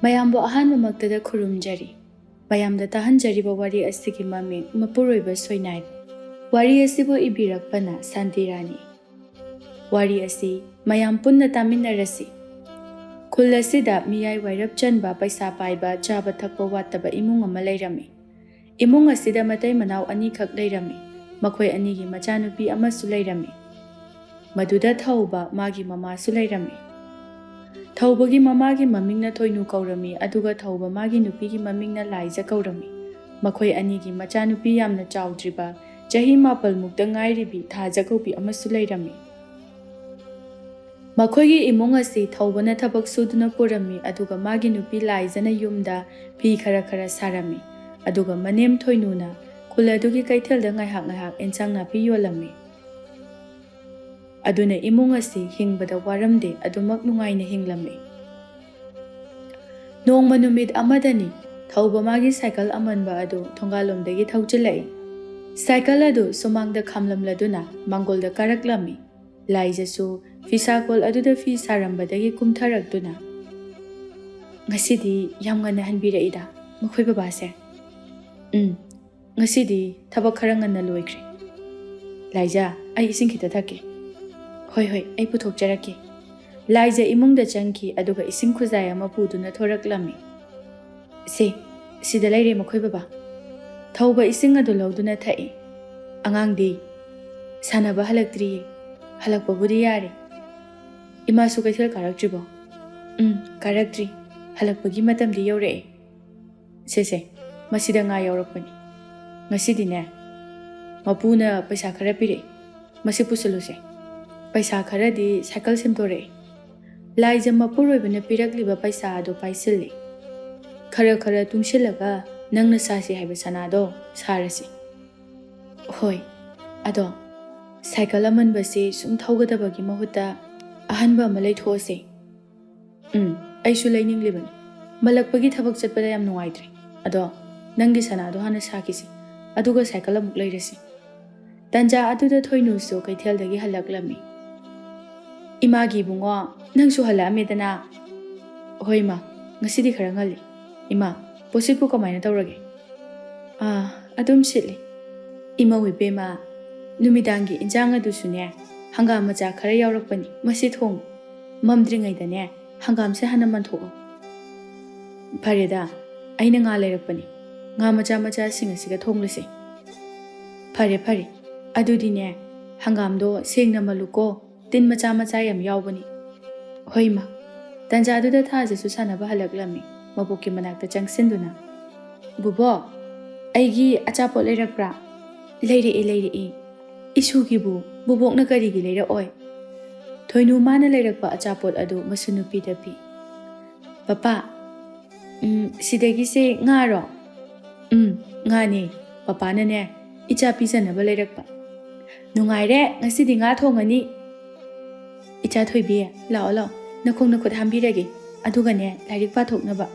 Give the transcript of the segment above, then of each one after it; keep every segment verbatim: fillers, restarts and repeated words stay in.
ꯃꯌꯥꯝꯕꯨ ꯑꯍꯥꯟꯕꯃꯛꯇꯗ ꯈꯨꯔꯨꯝꯖꯔꯤ꯫ ꯃꯌꯥꯝꯗ ꯇꯥꯍꯟꯖꯔꯤꯕ ꯋꯥꯔꯤ ꯑꯁꯤꯒꯤ ꯃꯃꯤꯡ ꯃꯄꯨꯔꯣꯏꯕ ꯁꯣꯏꯅꯥꯏꯕ꯫ ꯋꯥꯔꯤ ꯑꯁꯤꯕꯨ ꯏꯕꯤꯔꯛꯄꯅ ꯁꯥꯟꯇꯤ ꯔꯥꯅꯤ꯫ ꯋꯥꯔꯤ ꯑꯁꯤ ꯃꯌꯥꯝ ꯄꯨꯟꯅ ꯇꯥꯃꯤꯟꯅꯔꯁꯤ꯫ ꯈꯨꯜ ꯑꯁꯤꯗ ꯃꯤꯌꯥꯏ ꯋꯥꯏꯔꯞ ꯆꯟꯕ, ꯄꯩꯁꯥ ꯄꯥꯏꯕ, ꯆꯥꯕ ꯊꯛꯄ ꯋꯥꯠꯇꯕ ꯏꯃꯨꯡ ꯑꯃ ꯂꯩꯔꯝꯃꯤ꯫ ꯏꯃꯨꯡ ꯑꯁꯤꯗ ꯃꯇꯩ ꯃꯅꯥꯎ ꯑꯅꯤꯈꯛ ꯂꯩꯔꯝꯃꯤ꯫ ꯃꯈꯣꯏ ꯑꯅꯤꯒꯤ ꯃꯆꯥꯅꯨꯄꯤ ꯑꯃꯁꯨ ꯂꯩꯔꯝꯃꯤ꯫ ꯃꯗꯨꯗ ꯊꯧꯕ ꯃꯥꯒꯤ ꯃꯃꯥꯁꯨ ꯂꯩꯔꯝꯃꯤ꯫ ꯊꯧꯕꯒꯤ ꯃꯃꯥꯒꯤ ꯃꯃꯤꯡꯅ ꯊꯣꯏꯅꯨ ꯀꯧꯔꯝꯃꯤ, ꯑꯗꯨꯒ ꯊꯧꯕ ꯃꯥꯒꯤ ꯅꯨꯄꯤꯒꯤ ꯃꯃꯤꯡꯅ ꯂꯥꯏꯖ ꯀꯧꯔꯝꯃꯤ꯫ ꯃꯈꯣꯏ ꯑꯅꯤꯒꯤ ꯃꯆꯥꯅꯨꯄꯤ ꯌꯥꯝꯅ ꯆꯥꯎꯗ꯭ꯔꯤꯕ, ꯆꯍꯤ ꯃꯥꯄꯜ ꯃꯨꯛꯇ ꯉꯥꯏꯔꯤꯕꯤ ꯊꯥꯖ ꯀꯧꯕꯤ ꯑꯃꯁꯨ ꯂꯩꯔꯝꯃꯤ꯫ ꯃꯈꯣꯏꯒꯤ ꯏꯃꯨꯡ ꯑꯁꯤ ꯊꯧꯕꯅ ꯊꯕꯛ ꯁꯨꯗꯨꯅ ꯄꯨꯔꯝꯃꯤ, ꯑꯗꯨꯒ ꯃꯥꯒꯤ ꯅꯨꯄꯤ ꯂꯥꯏꯖꯅ ꯌꯨꯝꯗ ꯐꯤ ꯈꯔ ꯈꯔ ꯁꯥꯔꯝꯃꯤ꯫ ꯑꯗꯨꯒ ꯃꯅꯦꯝ ꯊꯣꯏꯅꯨꯅ ꯈꯨꯜ ꯑꯗꯨꯒꯤ ꯀꯩꯊꯦꯜꯗ ꯉꯥꯏꯍꯥꯛ ꯉꯥꯏꯍꯥꯛ ꯏꯟꯁꯥꯡ ꯅꯥꯄꯤ ꯌꯣꯜꯂꯝꯃꯤ꯫ ꯑꯗꯨꯅ ꯏꯃꯨꯡ ꯑꯁꯤ ꯍꯤꯡꯕꯗ ꯋꯥꯔꯝꯗꯦ, ꯑꯗꯨꯃꯛ ꯅꯨꯡꯉꯥꯏꯅ ꯍꯤꯡꯂꯝꯃꯤ꯫ ꯅꯣꯡꯃ ꯅꯨꯃꯤꯠ ꯑꯃꯗꯅꯤ, ꯊꯧꯕ ꯃꯥꯒꯤ ꯁꯥꯏꯀꯜ ꯑꯃꯟꯕ ꯑꯗꯨ ꯊꯣꯡꯒꯥꯜꯂꯣꯝꯗꯒꯤ ꯊꯧꯖꯤꯜꯂꯛꯏ꯫ ꯁꯥꯏꯀꯜ ꯑꯗꯨ ꯁꯨꯃꯥꯡꯗ ꯈꯥꯝꯂꯝꯂꯗꯨꯅ ꯃꯥꯡꯒꯣꯜꯗ ꯀꯥꯔꯛꯂꯝꯃꯤ꯫ ꯂꯥꯏꯖꯁꯨ ꯐꯤꯁꯥꯀꯣꯜ ꯑꯗꯨꯗ ꯐꯤ ꯁꯥꯔꯝꯕꯗꯒꯤ ꯀꯨꯝꯊꯔꯛꯇꯨꯅ, "ꯉꯁꯤꯗꯤ ꯌꯥꯝ ꯉꯟꯅ ꯍꯟꯕꯤꯔꯛꯏꯗ, ꯃꯈꯣꯏ ꯕꯕꯥꯁꯦ?" "ꯎꯝ, ꯉꯁꯤꯗꯤ ꯊꯕꯛ ꯈꯔ ꯉꯟꯅ ꯂꯣꯏꯈ꯭ꯔꯦ꯫ ꯂꯥꯏꯖꯥ, ꯑꯩ ꯏꯁꯤꯡ ꯈꯤꯇ ꯊꯛꯀꯦ꯫" "ꯍꯣꯏ, ꯍꯣꯏ, ꯑꯩ ꯄꯨꯊꯣꯛꯆꯔꯛꯀꯦ꯫" ꯂꯥꯏꯖ ꯏꯃꯨꯡꯗ ꯆꯪꯈꯤ, ꯑꯗꯨꯒ ꯏꯁꯤꯡ ꯈꯨꯖꯥꯏ ꯑꯃ ꯄꯨꯗꯨꯅ ꯊꯣꯔꯛꯂꯝꯃꯤ꯫ "ꯁꯦ, ꯁꯤꯗ ꯂꯩꯔꯦ ꯃꯈꯣꯏ ꯕꯕꯥ꯫" ꯊꯧꯕ ꯏꯁꯤꯡ ꯑꯗꯨ ꯂꯧꯗꯨꯅ ꯊꯛꯏ꯫ "ꯑꯉꯥꯡꯗꯤ?" "ꯁꯥꯟꯅꯕ ꯍꯜꯂꯛꯇ꯭ꯔꯤꯌꯦ꯫ ꯍꯜꯂꯛꯄꯕꯨꯗꯤ ꯌꯥꯔꯦ꯫" "ꯏꯃꯥꯁꯨ ꯀꯩꯊꯦꯜ ꯀꯥꯔꯛꯇ꯭ꯔꯤꯕꯣ?" "ꯎꯝ, ꯀꯥꯔꯛꯇ꯭ꯔꯤ꯫ ꯍꯜꯂꯛꯄꯒꯤ ꯃꯇꯝꯗꯤ ꯌꯧꯔꯛꯑꯦ꯫" "ꯁꯦ, ꯁꯦ, ꯃꯁꯤꯗ ꯉꯥ ꯌꯥꯎꯔꯛꯄꯅꯤ꯫ ꯉꯁꯤꯗꯤꯅꯦ, ꯃꯄꯨꯅ ꯄꯩꯁꯥ ꯈꯔ ꯄꯤꯔꯛꯏ꯫ ꯃꯁꯤ ꯄꯨꯁꯤꯜꯂꯨꯁꯦ꯫" ꯄꯩꯁꯥ ꯈꯔꯗꯤ ꯁꯥꯏꯀꯜ ꯁꯦꯝꯗꯣꯔꯛꯏ꯫ ꯂꯥꯏꯖ ꯃꯄꯨꯔꯣꯏꯕꯅ ꯄꯤꯔꯛꯂꯤꯕ ꯄꯩꯁꯥ ꯑꯗꯨ ꯄꯥꯏꯁꯤꯜꯂꯤ꯫ "ꯈꯔ ꯈꯔ ꯇꯨꯡꯁꯤꯜꯂꯒ ꯅꯪꯅ ꯁꯥꯁꯤ ꯍꯥꯏꯕ ꯁꯅꯥꯗꯣ ꯁꯥꯔꯁꯤ꯫" "ꯍꯣꯏ, ꯑꯗꯣ ꯁꯥꯏꯀꯜ ꯑꯃꯟꯕꯁꯤ ꯁꯨꯝ ꯊꯧꯒꯗꯕꯒꯤ ꯃꯍꯨꯠꯇ ꯑꯍꯟꯕ ꯑꯃ ꯂꯩꯊꯣꯛꯑꯁꯦ꯫" "ꯎꯝ, ꯑꯩꯁꯨ ꯂꯩꯅꯤꯡꯂꯤꯕꯅꯤ꯫ ꯃꯜꯂꯛꯄꯒꯤ ꯊꯕꯛ ꯆꯠꯄꯗ ꯌꯥꯝ ꯅꯨꯡꯉꯥꯏꯇ꯭ꯔꯦ꯫ ꯑꯗꯣ ꯅꯪꯒꯤ ꯁꯅꯥꯗꯣ ꯍꯥꯟꯅ ꯁꯥꯈꯤꯁꯤ, ꯑꯗꯨꯒ ꯁꯥꯏꯀꯜ ꯑꯃꯨꯛ ꯂꯩꯔꯁꯤ꯫" ꯇꯟꯖꯥ ꯑꯗꯨꯗ ꯊꯣꯏꯅꯨꯁꯨ ꯀꯩꯊꯦꯜꯗꯒꯤ ꯍꯜꯂꯛꯂꯝꯃꯤ꯫ "ꯏꯃꯥꯒꯤ ꯏꯕꯨꯡꯉꯣ, ꯅꯪꯁꯨ ꯍꯜꯂꯛꯑꯝꯃꯦꯗꯅ?" "ꯍꯣꯏ ꯏꯃꯥ, ꯉꯁꯤꯗꯤ ꯈꯔ ꯉꯜꯂꯤ꯫ ꯏꯃꯥ, ꯄꯣꯠꯁꯤꯠꯄꯨ ꯀꯃꯥꯏꯅ ꯇꯧꯔꯒꯦ? ꯑꯥ, ꯑꯗꯨꯝ ꯁꯤꯠꯂꯤ꯫ ꯏꯃꯧ ꯏꯕꯦꯝꯃ, ꯅꯨꯃꯤꯗꯥꯡꯒꯤ ꯏꯟꯖꯥꯡ ꯑꯗꯨꯁꯨꯅꯦ, ꯍꯪꯒꯥꯝ ꯃꯆꯥ ꯈꯔ ꯌꯥꯎꯔꯛꯄꯅꯤ, ꯃꯁꯤ ꯊꯣꯡꯉꯨ꯫ ꯃꯝꯗ꯭ꯔꯤꯉꯩꯗꯅꯦ, ꯍꯪꯒꯥꯝꯁꯦ ꯍꯥꯟꯅ ꯃꯟꯊꯣꯛꯑꯣ꯫ ꯐꯔꯦꯗ, ꯑꯩꯅ ꯉꯥ ꯂꯩꯔꯛꯄꯅꯤ꯫ ꯉꯥ ꯃꯆꯥ ꯃꯆꯥꯁꯤꯡ ꯑꯁꯤꯒ ꯊꯣꯡꯂꯁꯦ꯫ ꯐꯔꯦ, ꯐꯔꯦ꯫ ꯑꯗꯨꯗꯤꯅꯦ, ꯍꯪꯒꯥꯝꯗꯣ ꯁꯦꯡꯅ ꯃꯜꯂꯨꯀꯣ꯫ ꯇꯤꯟ ꯃꯆꯥ ꯃꯆꯥ ꯌꯥꯝ ꯌꯥꯎꯕꯅꯤ꯫ ꯍꯣꯏ, ꯏꯃꯥ꯫ ꯇꯟꯖꯥꯗꯨꯗ ꯊꯥꯖꯁꯨ ꯁꯥꯟꯅꯕ ꯍꯜꯂꯛꯂꯝꯃꯤ, ꯃꯕꯣꯛꯀꯤ ꯃꯅꯥꯛꯇ ꯆꯪꯁꯤꯟꯗꯨꯅ꯫ "ꯕꯨꯕꯣꯛ, ꯑꯩꯒꯤ ꯑꯆꯥꯄꯣꯠ ꯂꯩꯔꯛꯄ꯭ꯔꯥ?" "ꯂꯩꯔꯛꯑꯦ, ꯂꯩꯔꯛꯑꯦ꯫ ꯏꯁꯨꯒꯤꯕꯨ ꯕꯨꯕꯣꯛꯅ ꯀꯔꯤꯒꯤ ꯂꯩꯔꯛꯑꯣꯏ?" ꯊꯣꯏꯅꯨ ꯃꯥꯅ ꯂꯩꯔꯛꯄ ꯑꯆꯥꯄꯣꯠ ꯑꯗꯨ ꯃꯁꯨ ꯅꯨꯄꯤꯗ ꯄꯤ꯫ "ꯄꯄꯥ, ꯎꯝ, ꯁꯤꯗꯒꯤꯁꯦ ꯉꯥꯔꯣ?" "ꯎꯝ, ꯉꯥꯅꯦ꯫ ꯄꯄꯥꯅꯅꯦ, ꯏꯆꯥ ꯄꯤꯖꯅꯕ ꯂꯩꯔꯛꯄ꯫ ꯅꯨꯡꯉꯥꯏꯔꯦ, ꯉꯁꯤꯗꯤ ꯉꯥ ꯊꯣꯡꯉꯅꯤ꯫ ꯏꯆꯥ ꯊꯣꯏꯕꯤ, ꯂꯥꯛꯑꯣ, ꯂꯥꯛꯑꯣ꯫ ꯅꯈꯣꯡ ꯅꯈꯨꯠ ꯍꯥꯝꯕꯤꯔꯒꯦ꯫ ꯑꯗꯨꯒꯅꯦ, ꯂꯥꯏꯔꯤꯛ ꯄꯥꯊꯣꯛꯅꯕ꯫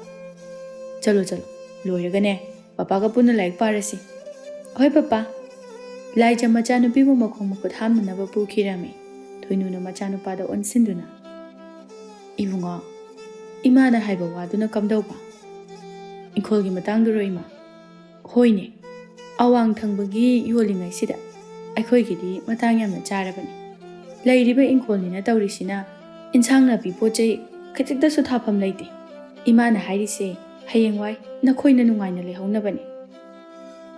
ꯆꯠꯂꯣ, ꯆꯠꯂꯣ꯫ ꯂꯣꯏꯔꯒꯅꯦ, ꯄꯄꯥꯒ ꯄꯨꯟꯅ ꯂꯥꯏꯔꯤꯛ ꯄꯥꯔꯁꯤ꯫" "ꯍꯣꯏ, ꯄꯄꯥ꯫" ꯂꯥꯏꯖ ꯃꯆꯥꯅꯨꯄꯤꯕꯨ ꯃꯈꯣꯡ ꯃꯈꯨꯠ ꯍꯥꯝꯅꯅꯕ ꯄꯨꯈꯤꯔꯝꯃꯤ꯫ ꯊꯣꯏꯅꯨꯅ ꯃꯆꯥꯅꯨꯄꯥꯗ ꯑꯣꯟꯁꯤꯟꯗꯨꯅ, "ꯏꯕꯨꯡꯉꯣ, ꯏꯃꯥꯅ ꯍꯥꯏꯕ ꯋꯥꯗꯨꯅ ꯀꯝꯗꯧꯕ? ꯏꯪꯈꯣꯜꯒꯤ ꯃꯇꯥꯡꯗꯨꯔꯣ, ꯏꯃꯥ?" "ꯍꯣꯏꯅꯦ, ꯑꯋꯥꯡ ꯊꯪꯕꯒꯤ ꯌꯣꯜꯂꯤꯉꯩꯁꯤꯗ꯫ ꯑꯩꯈꯣꯏꯒꯤꯗꯤ ꯃꯇꯥꯡ ꯌꯥꯝꯅ ꯆꯥꯔꯕꯅꯤ꯫ ꯂꯩꯔꯤꯕ ꯏꯪꯈꯣꯜꯅꯤꯅ ꯇꯧꯔꯤꯁꯤꯅ, ꯏꯟꯁꯥꯡ ꯅꯥꯄꯤ ꯄꯣꯠ ꯆꯩ ꯈꯖꯤꯛꯇꯁꯨ ꯊꯥꯐꯝ ꯂꯩꯇꯦ꯫ ꯏꯃꯥꯅ ꯍꯥꯏꯔꯤꯁꯦ, ꯍꯌꯦꯡꯋꯥꯏ ꯅꯈꯣꯏꯅ ꯅꯨꯡꯉꯥꯏꯅ ꯂꯩꯍꯧꯅꯕꯅꯤ꯫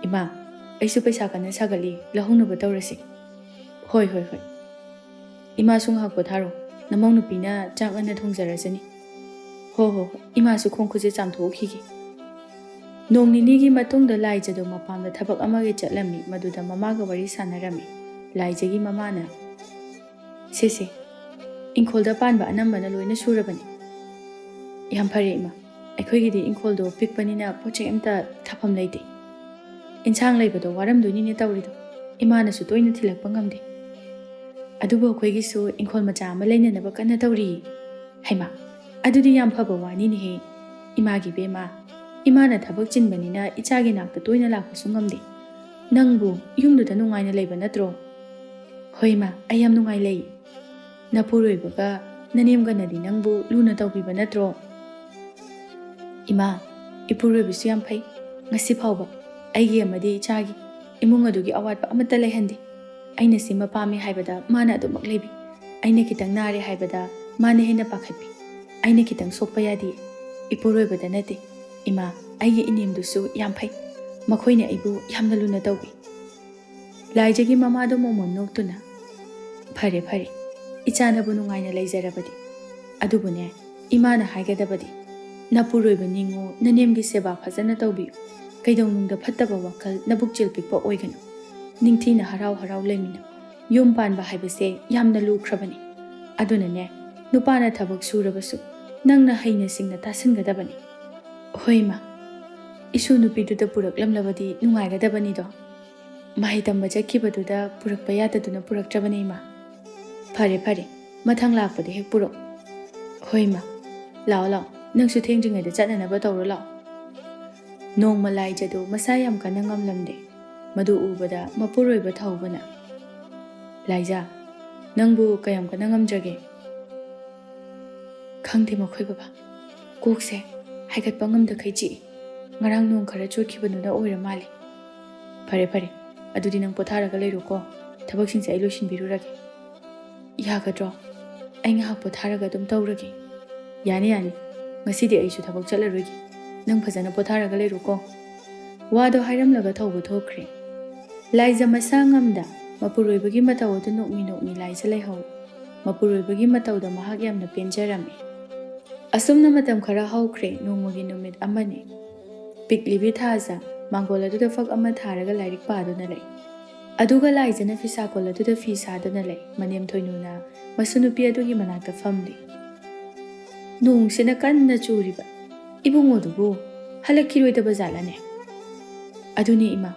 ꯏꯃꯥ, ꯑꯩꯁꯨ ꯄꯩꯁꯥ ꯀꯟꯅ ꯁꯥꯒꯠꯂꯤ, ꯂꯧꯍꯧꯅꯕ ꯇꯧꯔꯁꯤ꯫" "ꯍꯣꯏ, ꯍꯣꯏ, ꯍꯣꯏ꯫ ꯏꯃꯥꯁꯨ ꯉꯥꯏꯍꯥꯛ ꯄꯣꯊꯥꯔꯣ꯫ ꯅꯃꯧ ꯅꯨꯄꯤꯅ ꯆꯥꯛ ꯉꯟꯅ ꯊꯣꯡꯖꯔꯁꯅꯤ꯫" "ꯍꯣ, ꯍꯣ, ꯍꯣ꯫ ꯏꯃꯥꯁꯨ ꯈꯣꯡ ꯈꯨꯠꯁꯦ ꯆꯥꯝꯊꯣꯛꯎꯈꯤꯒꯦ꯫" ꯅꯣꯡ ꯅꯤꯅꯤꯒꯤ ꯃꯇꯨꯡꯗ ꯂꯥꯏꯖꯗꯣ ꯃꯄꯥꯝꯗ ꯊꯕꯛ ꯑꯃꯒꯤ ꯆꯠꯂꯝꯃꯤ꯫ ꯃꯗꯨꯗ ꯃꯃꯥꯒ ꯋꯥꯔꯤ ꯁꯥꯟꯅꯔꯝꯃꯤ꯫ ꯂꯥꯏꯖꯒꯤ ꯃꯃꯥꯅ, "ꯁꯦ, ꯁꯦ, ꯏꯪꯈꯣꯜꯗ ꯄꯥꯟꯕ ꯑꯅꯝꯕꯅ ꯂꯣꯏꯅ ꯁꯨꯔꯕꯅꯤ꯫" "ꯌꯥꯝ ꯐꯔꯦ, ꯏꯃꯥ꯫ ꯑꯩꯈꯣꯏꯒꯤꯗꯤ ꯏꯪꯈꯣꯜꯗꯣ ꯄꯤꯛꯄꯅꯤꯅ ꯄꯣꯠ ꯆꯩ ꯑꯝꯇ ꯊꯥꯐꯝ ꯂꯩꯇꯦ꯫ ꯏꯟꯁꯥꯡ ꯂꯩꯕꯗꯣ ꯋꯥꯔꯝꯗꯣꯏꯅꯤꯅꯦ ꯇꯧꯔꯤꯗꯣ꯫ ꯏꯃꯥꯅꯁꯨ ꯇꯣꯏꯅ ꯊꯤꯜꯂꯛꯄ ꯉꯝꯗꯦ꯫ ꯑꯗꯨꯕꯨ ꯑꯩꯈꯣꯏꯒꯤꯁꯨ ꯏꯪꯈꯣꯜ ꯃꯆꯥ ꯑꯃ ꯂꯩꯅꯅꯕ ꯀꯟꯅ ꯇꯧꯔꯤꯌꯦ꯫" "ꯍꯩꯃꯥ, ꯑꯗꯨꯗꯤ ꯌꯥꯝ ꯐꯕ ꯋꯥꯅꯤꯅꯦꯍꯦ꯫ ꯏꯃꯥꯒꯤ ꯏꯕꯦꯝꯃ, ꯏꯃꯥꯅ ꯊꯕꯛ ꯆꯤꯟꯕꯅꯤꯅ ꯏꯆꯥꯒꯤ ꯅꯥꯛꯇ ꯇꯣꯏꯅ ꯂꯥꯛꯄꯁꯨ ꯉꯝꯗꯦ꯫ ꯅꯪꯕꯨ ꯌꯨꯝꯗꯨꯗ ꯅꯨꯡꯉꯥꯏꯅ ꯂꯩꯕ ꯅꯠꯇ꯭ꯔꯣ?" "ꯍꯣꯏ, ꯏꯃꯥ, ꯑꯩ ꯌꯥꯝ ꯅꯨꯡꯉꯥꯏ ꯂꯩ꯫ ꯅꯄꯨꯔꯣꯏꯕꯒ ꯅꯅꯦꯝꯒꯅꯗꯤ ꯅꯪꯕꯨ ꯂꯨꯅ ꯇꯧꯕꯤꯕ ꯅꯠꯇ꯭ꯔꯣ?" "ꯏꯃꯥ, ꯏꯄꯨꯔꯣꯏꯕꯁꯨ ꯌꯥꯝ ꯐꯩ꯫ ꯉꯁꯤ ꯐꯥꯎꯕ ꯑꯩꯒꯤ ꯑꯃꯗꯤ ꯏꯆꯥꯒꯤ ꯏꯃꯨꯡ ꯑꯗꯨꯒꯤ ꯑꯋꯥꯠꯄ ꯑꯃꯠꯇ ꯂꯩꯍꯟꯗꯦ꯫ ꯑꯩꯅ ꯁꯤꯃ ꯄꯥꯝꯃꯤ ꯍꯥꯏꯕꯗ ꯃꯥꯅ ꯑꯗꯨꯃꯛ ꯂꯩꯕꯤ꯫ ꯑꯩꯅ ꯈꯤꯇꯪ ꯅꯥꯔꯦ ꯍꯥꯏꯕꯗ ꯃꯥꯅ ꯍꯦꯟꯅ ꯄꯥꯈꯠꯄꯤ꯫ ꯑꯩꯅ ꯈꯤꯇꯪ ꯁꯣꯛꯄ ꯌꯥꯗꯦ꯫ ꯏꯄꯨꯔꯣꯏꯕꯗ ꯅꯠꯇꯦ, ꯏꯃꯥ, ꯑꯩꯒꯤ ꯏꯅꯦꯝꯗꯨꯁꯨ ꯌꯥꯝ ꯐꯩ꯫ ꯃꯈꯣꯏꯅ ꯑꯩꯕꯨ ꯌꯥꯝꯅ ꯂꯨꯅ ꯇꯧꯕꯤ꯫" ꯂꯥꯏꯖꯒꯤ ꯃꯃꯥꯗꯣ ꯃꯣꯃꯣꯟ ꯅꯣꯛꯇꯨꯅ, "ꯐꯔꯦ, ꯐꯔꯦ, ꯏꯆꯥꯅꯕꯨ ꯅꯨꯡꯉꯥꯏꯅ ꯂꯩꯖꯔꯕꯗꯤ꯫ ꯑꯗꯨꯕꯨꯅꯦ, ꯏꯃꯥꯅ ꯍꯥꯏꯒꯗꯕꯗꯤ, ꯅꯄꯨꯔꯣꯏꯕ ꯅꯤꯡꯉꯨ, ꯅꯅꯦꯝꯒꯤ ꯁꯦꯕꯥ ꯐꯖꯅ ꯇꯧꯕꯤꯌꯨ꯫ ꯀꯩꯗꯧꯅꯨꯡꯗ ꯐꯠꯇꯕ ꯋꯥꯈꯜ, ꯅꯕꯨꯛꯆꯦꯜ ꯄꯤꯛꯄ ꯑꯣꯏꯒꯅꯨ꯫ ꯅꯤꯡꯊꯤꯅ ꯍꯔꯥꯎ ꯍꯔꯥꯎ ꯂꯩꯃꯤꯟꯅꯧ꯫ ꯌꯨꯝ ꯄꯥꯟꯕ ꯍꯥꯏꯕꯁꯦ ꯌꯥꯝꯅ ꯂꯨꯈ꯭ꯔꯕꯅꯤ꯫ ꯑꯗꯨꯅꯅꯦ, ꯅꯨꯄꯥꯅ ꯊꯕꯛ ꯁꯨꯔꯕꯁꯨ ꯅꯪꯅ ꯍꯩꯅ ꯁꯤꯡꯅ ꯇꯥꯁꯤꯟꯒꯗꯕꯅꯤ꯫" "ꯍꯣꯏ, ꯏꯃꯥ꯫ ꯏꯁꯨ ꯅꯨꯄꯤꯗꯨꯗ ꯄꯨꯔꯛꯂꯝꯂꯕꯗꯤ ꯅꯨꯡꯉꯥꯏꯒꯗꯕꯅꯤꯗꯣ꯫ ꯃꯍꯩ ꯇꯝꯕ ꯆꯠꯈꯤꯕꯗꯨꯗ ꯄꯨꯔꯛꯄ ꯌꯥꯗꯗꯨꯅ ꯄꯨꯔꯛꯇ꯭ꯔꯕꯅꯤ, ꯏꯃꯥ꯫" "ꯐꯔꯦ, ꯐꯔꯦ꯫ ꯃꯊꯪ ꯂꯥꯛꯄꯗ ꯍꯦꯛ ꯄꯨꯔꯛꯎ꯫" "ꯍꯣꯏ, ꯏꯃꯥ꯫ ꯂꯥꯛꯑꯣ, ꯂꯥꯛꯑꯣ꯫ ꯅꯪꯁꯨ ꯊꯦꯡꯗ꯭ꯔꯤꯉꯩꯗ ꯆꯠꯅꯅꯕ ꯇꯧꯔꯣ, ꯂꯥꯛꯑꯣ꯫" ꯅꯣꯡꯃ ꯂꯥꯏꯖꯗꯨ ꯃꯁꯥ ꯌꯥꯝ ꯀꯟꯅ ꯉꯝꯂꯝꯗꯦ꯫ ꯃꯗꯨ ꯎꯕꯗ ꯃꯄꯨꯔꯣꯏꯕ ꯊꯧꯕꯅ, "ꯂꯥꯏꯖ, ꯅꯪꯕꯨ ꯀꯌꯥꯝ ꯀꯟꯅ ꯉꯝꯗ꯭ꯔꯒꯦ?" "ꯈꯪꯗꯦ ꯃꯈꯣꯏ ꯕꯕꯥ꯫ ꯀꯣꯛꯁꯦ ꯍꯥꯏꯒꯠꯄ ꯉꯝꯗꯈꯩ ꯆꯤꯛꯏ꯫ ꯉꯔꯥꯡ ꯅꯣꯡ ꯈꯔ ꯆꯣꯠꯈꯤꯕꯗꯨꯅ ꯑꯣꯏꯔ ꯃꯥꯜꯂꯦ꯫" "ꯐꯔꯦ, ꯐꯔꯦ꯫ ꯑꯗꯨꯗꯤ ꯅꯪ ꯄꯣꯊꯥꯔꯒ ꯂꯩꯔꯣꯀꯣ꯫ ꯊꯕꯛꯁꯤꯡꯁꯦ ꯑꯩ ꯂꯣꯏꯁꯤꯟꯕꯤꯔꯨꯔꯒꯦ꯫" "ꯌꯥꯒꯗ꯭ꯔꯣ? ꯑꯩ ꯉꯥꯏꯍꯥꯛ ꯄꯣꯊꯥꯔꯒ ꯑꯗꯨꯝ ꯇꯧꯔꯒꯦ꯫" "ꯌꯥꯅꯤ, ꯌꯥꯅꯤ꯫ ꯉꯁꯤꯗꯤ ꯑꯩꯁꯨ ꯊꯕꯛ ꯆꯠꯂꯔꯣꯏꯒꯦ꯫ ꯅꯪ ꯐꯖꯅ ꯄꯣꯊꯥꯔꯒ ꯂꯩꯔꯣꯀꯣ꯫" ꯋꯥꯗꯣ ꯍꯥꯏꯔꯝꯂꯒ ꯊꯧꯕ ꯊꯣꯛꯈ꯭ꯔꯦ꯫ ꯂꯥꯏꯖ ꯃꯁꯥ ꯉꯝꯗ ꯃꯄꯨꯔꯣꯏꯕꯒꯤ ꯃꯇꯧ ꯑꯗꯨ ꯅꯣꯛꯃꯤ ꯅꯣꯛꯃꯤ ꯂꯥꯏꯖ ꯂꯩꯍꯧ꯫ ꯃꯄꯨꯔꯣꯏꯕꯒꯤ ꯃꯇꯧꯗ ꯃꯍꯥꯛ ꯌꯥꯝꯅ ꯄꯦꯟꯖꯔꯝꯃꯤ꯫ ꯑꯁꯨꯝꯅ ꯃꯇꯝ ꯈꯔ ꯍꯧꯈ꯭ꯔꯦ꯫ ꯅꯣꯡꯃꯒꯤ ꯅꯨꯃꯤꯠ ꯑꯃꯅꯤ꯫ ꯄꯤꯛꯂꯤꯕꯤ ꯊꯥꯖ ꯃꯥꯡꯒꯣꯜ ꯑꯗꯨꯗ ꯐꯛ ꯑꯃ ꯊꯥꯔꯒ ꯂꯥꯏꯔꯤꯛ ꯄꯥꯗꯨꯅ ꯂꯩ꯫ ꯑꯗꯨꯒ ꯂꯥꯏꯖꯅ ꯐꯤꯁꯥꯀꯣꯜ ꯑꯗꯨꯗ ꯐꯤ ꯁꯥꯗꯨꯅ ꯂꯩ꯫ ꯃꯅꯦꯝ ꯊꯣꯏꯅꯨꯅ ꯃꯁꯨ ꯅꯨꯄꯤ ꯑꯗꯨꯒꯤ ꯃꯅꯥꯛꯇ ꯐꯝꯂꯤ꯫ "ꯅꯣꯡꯁꯤꯅ ꯀꯟꯅ ꯆꯨꯔꯤꯕ꯫ ꯏꯕꯨꯡꯉꯣꯗꯨꯕꯨ ꯍꯜꯂꯛꯈꯤꯔꯣꯏꯗꯕ ꯖꯥꯠꯂꯅꯦ?" "ꯑꯗꯨꯅꯦ ꯏꯃꯥ,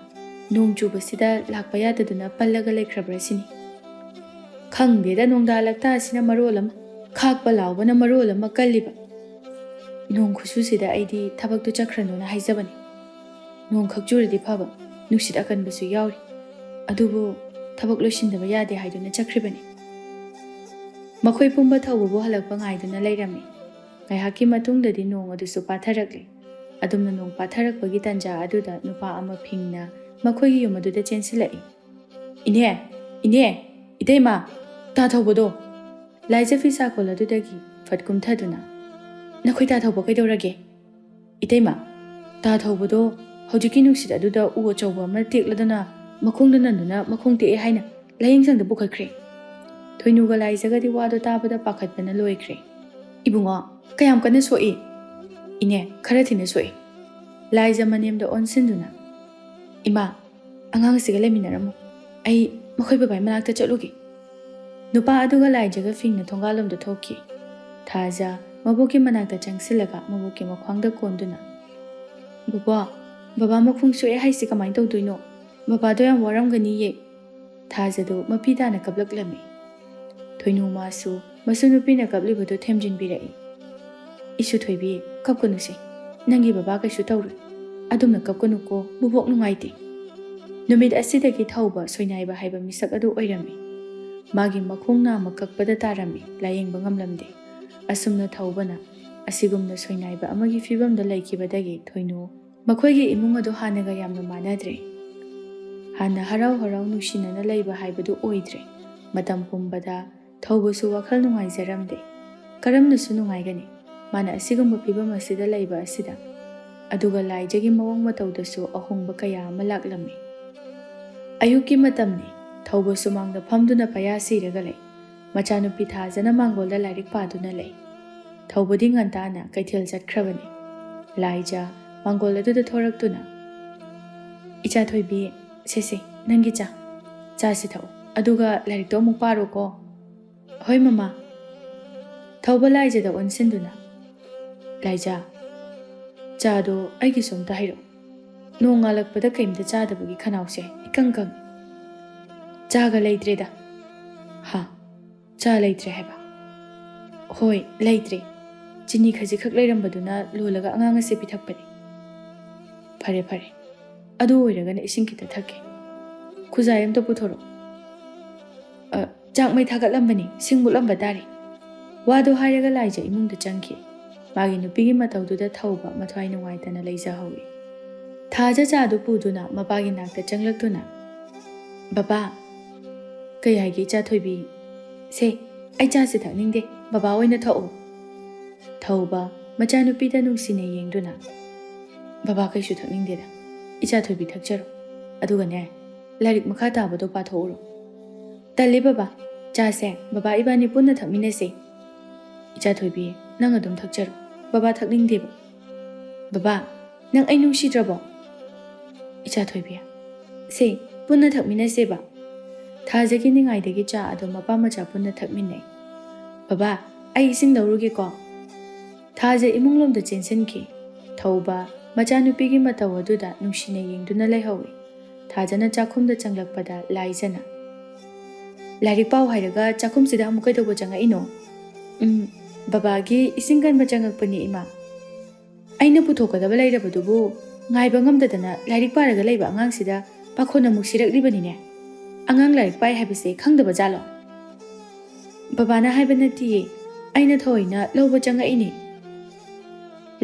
ꯅꯣꯡ ꯆꯨꯕꯁꯤꯗ ꯂꯥꯛꯄ ꯌꯥꯗꯗꯨꯅ ꯄꯜꯂꯒ ꯂꯩꯈ꯭ꯔꯕ꯭ꯔꯥ ꯁꯤꯅꯤ꯫ ꯈꯪꯗꯦꯗ, ꯅꯣꯡꯗꯥ ꯂꯛꯇꯥꯁꯤꯅ ꯃꯔꯣꯜ ꯑꯃ, ꯈꯥꯛꯄ ꯂꯥꯎꯕꯅ ꯃꯔꯣꯜ ꯑꯃ ꯀꯜꯂꯤꯕ꯫ ꯅꯣꯡ ꯈꯨꯆꯨꯁꯤꯗ ꯑꯩꯗꯤ ꯊꯕꯛꯇꯨ ꯆꯠꯈ꯭ꯔꯅꯨꯅ ꯍꯥꯏꯖꯕꯅꯤ꯫ ꯅꯣꯡ ꯈꯛ ꯆꯨꯔꯗꯤ ꯐꯕ, ꯅꯨꯡꯁꯤꯠ ꯑꯀꯟꯕꯁꯨ ꯌꯥꯎꯔꯤ꯫ ꯑꯗꯨꯕꯨ ꯊꯕꯛ ꯂꯣꯏꯁꯤꯟꯗꯕ ꯌꯥꯗꯦ ꯍꯥꯏꯗꯨꯅ ꯆꯠꯈ꯭ꯔꯤꯕꯅꯤ꯫" ꯃꯈꯣꯏ ꯄꯨꯝꯕ ꯊꯧꯕꯕꯨ ꯍꯜꯂꯛꯄ ꯉꯥꯏꯗꯨꯅ ꯂꯩꯔꯝꯃꯤ꯫ ꯉꯥꯏꯍꯥꯛꯀꯤ ꯃꯇꯨꯡꯗꯗꯤ ꯅꯣꯡ ꯑꯗꯨꯁꯨ ꯄꯥꯊꯔꯛꯂꯦ꯫ ꯑꯗꯨꯝꯅ ꯅꯣꯡ ꯄꯥꯊꯔꯛꯄꯒꯤ ꯇꯥꯟꯖꯥ ꯑꯗꯨꯗ ꯅꯨꯄꯥ ꯑꯃ ꯐꯤꯡꯅ ꯃꯈꯣꯏꯒꯤ ꯌꯨꯝ ꯑꯗꯨꯗ ꯆꯦꯟꯁꯤꯜꯂꯛꯏ꯫ "ꯏꯅꯦ! ꯏꯅꯦ! ꯏꯇꯩꯃ! ꯇꯥ ꯊꯧꯕꯗꯣ!" ꯂꯥꯏꯖ ꯐꯤꯁꯥꯀꯣꯜ ꯑꯗꯨꯗꯒꯤ ꯐꯠ ꯀꯨꯝꯊꯗꯨꯅ, "ꯅꯈꯣꯏ ꯇꯥ ꯊꯧꯕ ꯀꯩꯗꯧꯔꯒꯦ?" "ꯏꯇꯩꯃ, ꯇꯥ ꯊꯧꯕꯗꯣ ꯍꯧꯖꯤꯛꯀꯤ ꯅꯨꯡꯁꯤꯠ ꯑꯗꯨꯗ ꯎ ꯑꯆꯧꯕ ꯑꯃ ꯇꯦꯛꯂꯗꯅ ꯃꯈꯣꯡꯗ ꯅꯟꯗꯨꯅ ꯃꯈꯣꯡ ꯇꯦꯛꯑꯦ ꯍꯥꯏꯅ ꯂꯥꯏꯌꯦꯡꯁꯪꯗ ꯄꯨꯈꯠꯈ꯭ꯔꯦ꯫" ꯊꯣꯏꯅꯨꯒ ꯂꯥꯏꯖꯒꯗꯤ ꯋꯥꯗꯣ ꯇꯥꯕꯗ ꯄꯥꯈꯠꯄꯅ ꯂꯣꯏꯈ꯭ꯔꯦ꯫ "ꯏꯕꯨꯡꯉꯣ, ꯀꯌꯥꯝ ꯀꯟꯅ ꯁꯣꯛꯏ?" "ꯏꯅꯦ, ꯈꯔ ꯊꯤꯅ ꯁꯣꯛꯏ꯫" ꯂꯥꯏꯖ ꯃꯅꯦꯝꯗ ꯑꯣꯟꯁꯤꯟꯗꯨꯅ, "ꯏꯃꯥ, ꯑꯉꯥꯡꯁꯤꯒ ꯂꯩꯃꯤꯟꯅꯔꯝꯃꯨ꯫ ꯑꯩ ꯃꯈꯣꯏ ꯕꯕꯥꯒꯤ ꯃꯅꯥꯛꯇ ꯆꯠꯂꯨꯒꯦ꯫" ꯅꯨꯄꯥ ꯑꯗꯨꯒ ꯂꯥꯏꯖꯒ ꯐꯤꯡꯅ ꯊꯣꯡꯒꯥꯜꯂꯣꯝꯗ ꯊꯣꯛꯈꯤ꯫ ꯊꯥꯖ ꯃꯕꯣꯛꯀꯤ ꯃꯅꯥꯛꯇ ꯆꯪꯁꯤꯜꯂꯒ ꯃꯕꯣꯛꯀꯤ ꯃꯈ꯭ꯋꯥꯡꯗ ꯀꯣꯟꯗꯨꯅ, "ꯕꯣꯕꯣ, ꯕꯕꯥ ꯃꯈꯣꯡ ꯁꯣꯛꯑꯦ ꯍꯥꯏꯁꯤ ꯀꯃꯥꯏꯅ ꯇꯧꯗꯣꯏꯅꯣ? ꯕꯕꯥꯗꯣ ꯌꯥꯝ ꯋꯥꯔꯝꯒꯅꯤꯌꯦ꯫" ꯊꯥꯖꯗꯨ ꯃꯄꯤ ꯇꯥꯅ ꯀꯞꯂꯛꯂꯝꯃꯤ꯫ ꯊꯣꯏꯅꯨ ꯃꯥꯁꯨ ꯃꯁꯨ ꯅꯨꯄꯤꯅ ꯀꯞꯂꯤꯕꯗꯨ ꯊꯦꯝꯖꯤꯟꯕꯤꯔꯛꯏ꯫ "ꯏꯁꯨ ꯊꯣꯏꯕꯤ, ꯀꯞꯀꯅꯨꯁꯦ꯫ ꯅꯪꯒꯤ ꯕꯕꯥ ꯀꯩꯁꯨ ꯇꯧꯔꯣꯏ꯫ ꯑꯗꯨꯝꯅ ꯀꯞꯀꯅꯨꯀꯣ, ꯕꯨꯕꯣꯛ ꯅꯨꯡꯉꯥꯏꯇꯦ꯫" ꯅꯨꯃꯤꯠ ꯑꯁꯤꯗꯒꯤ ꯊꯧꯕ ꯁꯣꯏꯅꯥꯏꯕ ꯍꯥꯏꯕ ꯃꯤꯁꯛ ꯑꯗꯨ ꯑꯣꯏꯔꯝꯃꯤ꯫ ꯃꯥꯒꯤ ꯃꯈꯣꯡ ꯅꯥꯝꯃ ꯀꯛꯄꯗ ꯇꯥꯔꯝꯃꯤ, ꯂꯥꯌꯦꯡꯕ ꯉꯝꯂꯝꯗꯦ꯫ ꯑꯁꯨꯝꯅ ꯊꯧꯕꯅ ꯑꯁꯤꯒꯨꯝꯅ ꯁꯣꯏꯅꯥꯏꯕ ꯑꯃꯒꯤ ꯐꯤꯕꯝꯗ ꯂꯩꯈꯤꯕꯗꯒꯤ ꯊꯣꯏꯅꯨ ꯃꯈꯣꯏꯒꯤ ꯏꯃꯨꯡ ꯑꯗꯨ ꯍꯥꯟꯅꯒ ꯌꯥꯝꯅ ꯃꯥꯟꯅꯗ꯭ꯔꯦ꯫ ꯍꯥꯟꯅ ꯍꯔꯥꯎ ꯍꯔꯥꯎ ꯅꯨꯡꯁꯤꯅꯅ ꯂꯩꯕ ꯍꯥꯏꯕꯗꯨ ꯑꯣꯏꯗ꯭ꯔꯦ꯫ ꯃꯇꯝ ꯄꯨꯝꯕꯗ ꯊꯧꯕꯁꯨ ꯋꯥꯈꯜ ꯅꯨꯡꯉꯥꯏꯖꯔꯝꯗꯦ꯫ ꯀꯔꯝꯅꯁꯨ ꯅꯨꯡꯉꯥꯏꯒꯅꯤ ꯃꯥꯅ ꯑꯁꯤꯒꯨꯝꯕ ꯐꯤꯕꯝ ꯑꯁꯤꯗ ꯂꯩꯕ ꯑꯁꯤꯗ? ꯑꯗꯨꯒ ꯂꯥꯏꯖꯒꯤ ꯃꯑꯣꯡ ꯃꯇꯧꯗꯁꯨ ꯑꯍꯣꯡꯕ ꯀꯌꯥ ꯑꯃ ꯂꯥꯛꯂꯝꯃꯤ꯫ ꯑꯌꯨꯛꯀꯤ ꯃꯇꯝꯅꯤ꯫ ꯊꯧꯕ ꯁꯨꯃꯥꯡꯗ ꯐꯝꯗꯨꯅ ꯄꯌꯥ ꯁꯤꯔꯒ ꯂꯩ꯫ ꯃꯆꯥꯅꯨꯄꯤ ꯊꯥꯖꯅ ꯃꯥꯡꯒꯣꯜꯗ ꯂꯥꯏꯔꯤꯛ ꯄꯥꯗꯨꯅ ꯂꯩ꯫ ꯊꯧꯕꯗꯤ ꯉꯟꯇꯥꯅ ꯀꯩꯊꯦꯜ ꯆꯠꯈ꯭ꯔꯕꯅꯤ꯫ ꯂꯥꯏꯖ ꯃꯥꯡꯒꯣꯜ ꯑꯗꯨꯗ ꯊꯣꯔꯛꯇꯨꯅ, "ꯏꯆꯥ ꯊꯣꯏꯕꯤ, ꯁꯦ ꯁꯦ, ꯅꯪꯒꯤ ꯆꯥ꯫ ꯆꯥꯁꯤ ꯊꯛꯎ꯫ ꯑꯗꯨꯒ ꯂꯥꯏꯔꯤꯛꯇꯣ ꯑꯃꯨꯛ ꯄꯥꯔꯣꯀꯣ꯫" "ꯍꯣꯏ, ꯃꯃꯥ꯫" ꯊꯧꯕ ꯂꯥꯏꯖꯗ ꯑꯣꯟꯁꯤꯟꯗꯨꯅ, "ꯂꯥꯏꯖ, ꯆꯥꯗꯣ ꯑꯩꯒꯤꯁꯨ ꯑꯝꯇ ꯍꯩꯔꯛꯎ꯫ ꯅꯣꯡ ꯉꯥꯜꯂꯛꯄꯗ ꯀꯩꯝꯇ ꯆꯥꯗꯕꯒꯤ ꯈꯅꯥꯎꯁꯦ ꯏꯀꯪ ꯀꯪꯉꯤ꯫ ꯆꯥꯒ ꯂꯩꯇ꯭ꯔꯦꯗ꯫" "ꯍꯥ? ꯆꯥ ꯂꯩꯇ꯭ꯔꯦ ꯍꯥꯏꯕ?" "ꯍꯣꯏ, ꯂꯩꯇ꯭ꯔꯦ꯫ ꯆꯤꯅꯤ ꯈꯖꯤꯛꯈꯛ ꯂꯩꯔꯝꯕꯗꯨꯅ ꯂꯣꯜꯂꯒ ꯑꯉꯥꯡ ꯑꯁꯦ ꯄꯤꯊꯛꯄꯅꯤ꯫" "ꯐꯔꯦ, ꯐꯔꯦ꯫ ꯑꯗꯨ ꯑꯣꯏꯔꯒꯅ ꯏꯁꯤꯡ ꯈꯤꯇ ꯊꯛꯀꯦ꯫ ꯈꯨꯖꯥꯏ ꯑꯝꯇ ꯄꯨꯊꯣꯔꯛꯎ꯫" "ꯑ, ꯆꯥꯛ ꯃꯩ ꯊꯥꯒꯠꯂꯝꯕꯅꯤ, ꯁꯤꯡ ꯃꯨꯠꯂꯝꯕ ꯇꯥꯔꯦ꯫" ꯋꯥꯗꯣ ꯍꯥꯏꯔꯒ ꯂꯥꯏꯖ ꯏꯃꯨꯡꯗ ꯆꯪꯈꯤ꯫ ꯃꯥꯒꯤ ꯅꯨꯄꯤꯒꯤ ꯃꯇꯧꯗꯨꯗ ꯊꯧꯕ ꯃꯊ꯭ꯋꯥꯏ ꯅꯨꯡꯉꯥꯏꯇꯅ ꯂꯩꯖꯍꯧꯏ꯫ ꯊꯥꯖ ꯆꯥꯗꯨ ꯄꯨꯗꯨꯅ ꯃꯄꯥꯒꯤ ꯅꯥꯛꯇ ꯆꯪꯂꯛꯇꯨꯅ, "ꯕꯕꯥ!" "ꯀꯩ ꯍꯥꯏꯒꯦ, ꯏꯆꯥ ꯊꯣꯏꯕꯤ?" "ꯁꯦ, ꯑꯩ ꯆꯥꯁꯦ ꯊꯛꯅꯤꯡꯗꯦ, ꯕꯕꯥ ꯑꯣꯏꯅ ꯊꯛꯑꯣ꯫" ꯊꯧꯕ ꯃꯆꯥꯅꯨꯄꯤꯗ ꯅꯨꯡꯁꯤꯅ ꯌꯦꯡꯗꯨꯅ, "ꯕꯕꯥ ꯀꯩꯁꯨ ꯊꯛꯅꯤꯡꯗꯦꯗ, ꯏꯆꯥ ꯊꯣꯏꯕꯤ ꯊꯛꯆꯔꯣ꯫ ꯑꯗꯨꯒꯅꯦ, ꯂꯥꯏꯔꯤꯛ ꯃꯈꯥ ꯇꯥꯕꯗꯣ ꯄꯥꯊꯣꯛꯎꯔꯣ꯫" "ꯇꯜꯂꯦ ꯕꯕꯥ, ꯆꯥꯁꯦ ꯕꯕꯥ ꯏꯕꯥꯅꯤ ꯄꯨꯟꯅ ꯊꯛꯃꯤꯟꯅꯁꯦ꯫" "ꯏꯆꯥ ꯊꯣꯏꯕꯤ, ꯅꯪ ꯑꯗꯨꯝ ꯊꯛꯆꯔꯣ, ꯕꯕꯥ ꯊꯛꯅꯤꯡꯗꯦꯕ꯫" "ꯕꯕꯥ, ꯅꯪ ꯑꯩ ꯅꯨꯡꯁꯤꯗ꯭ꯔꯕꯣ?" "ꯏꯆꯥ ꯊꯣꯏꯕꯤ, ꯁꯦ, ꯄꯨꯟꯅ ꯊꯛꯃꯤꯟꯅꯁꯦꯕ꯫" ꯊꯥꯖꯒꯤ ꯅꯤꯡꯉꯥꯏꯗꯒꯤ ꯆꯥ ꯑꯗꯨ ꯃꯄꯥ ꯃꯆꯥ ꯄꯨꯟꯅ ꯊꯛꯃꯤꯟꯅꯩ꯫ "ꯕꯕꯥ, ꯑꯩ ꯏꯁꯤꯡ ꯂꯧꯔꯨꯒꯦꯀꯣ꯫" ꯊꯥꯖ ꯏꯃꯨꯡꯂꯣꯝꯗ ꯆꯦꯟꯁꯤꯟꯈꯤ꯫ ꯊꯧꯕ ꯃꯆꯥꯅꯨꯄꯤꯒꯤ ꯃꯇꯧ ꯑꯗꯨꯗ ꯅꯨꯡꯁꯤꯅ ꯌꯦꯡꯗꯨꯅ ꯂꯩꯍꯧꯏ꯫ ꯊꯥꯖꯅ ꯆꯥꯛꯈꯨꯝꯗ ꯆꯪꯂꯛꯄꯗ ꯂꯥꯏꯖꯅ, "ꯂꯥꯏꯔꯤꯛ ꯄꯥꯎ ꯍꯥꯏꯔꯒ ꯆꯥꯛꯈꯨꯝꯁꯤꯗ ꯑꯃꯨꯛ ꯀꯩꯗꯧꯕ ꯆꯪꯉꯛꯏꯅꯣ?" "ꯎꯝ, ꯕꯕꯥꯒꯤ ꯏꯁꯤꯡ ꯀꯟꯕ ꯆꯪꯉꯛꯄꯅꯦ, ꯏꯃꯥ꯫" "ꯑꯩꯅ ꯄꯨꯊꯣꯛꯀꯗꯕ ꯂꯩꯔꯕꯗꯨꯕꯨ ꯉꯥꯏꯕ ꯉꯝꯗꯗꯅ ꯂꯥꯏꯔꯤꯛ ꯄꯥꯔꯒ ꯂꯩꯕ ꯑꯉꯥꯡꯁꯤꯗ ꯄꯥꯈꯣꯟ ꯑꯃꯨꯛ ꯁꯤꯔꯛꯂꯤꯕꯅꯤꯅꯦ꯫ ꯑꯉꯥꯡ ꯂꯥꯏꯔꯤꯛ ꯄꯥꯏ ꯍꯥꯏꯕꯁꯦ ꯈꯪꯗꯕ ꯖꯥꯠꯂꯣ?" "ꯕꯕꯥꯅ ꯍꯥꯏꯕ ꯅꯠꯇꯤꯌꯦ, ꯑꯩꯅ ꯊꯑꯣꯏꯅ ꯂꯧꯕ ꯆꯪꯉꯛꯏꯅꯦ꯫"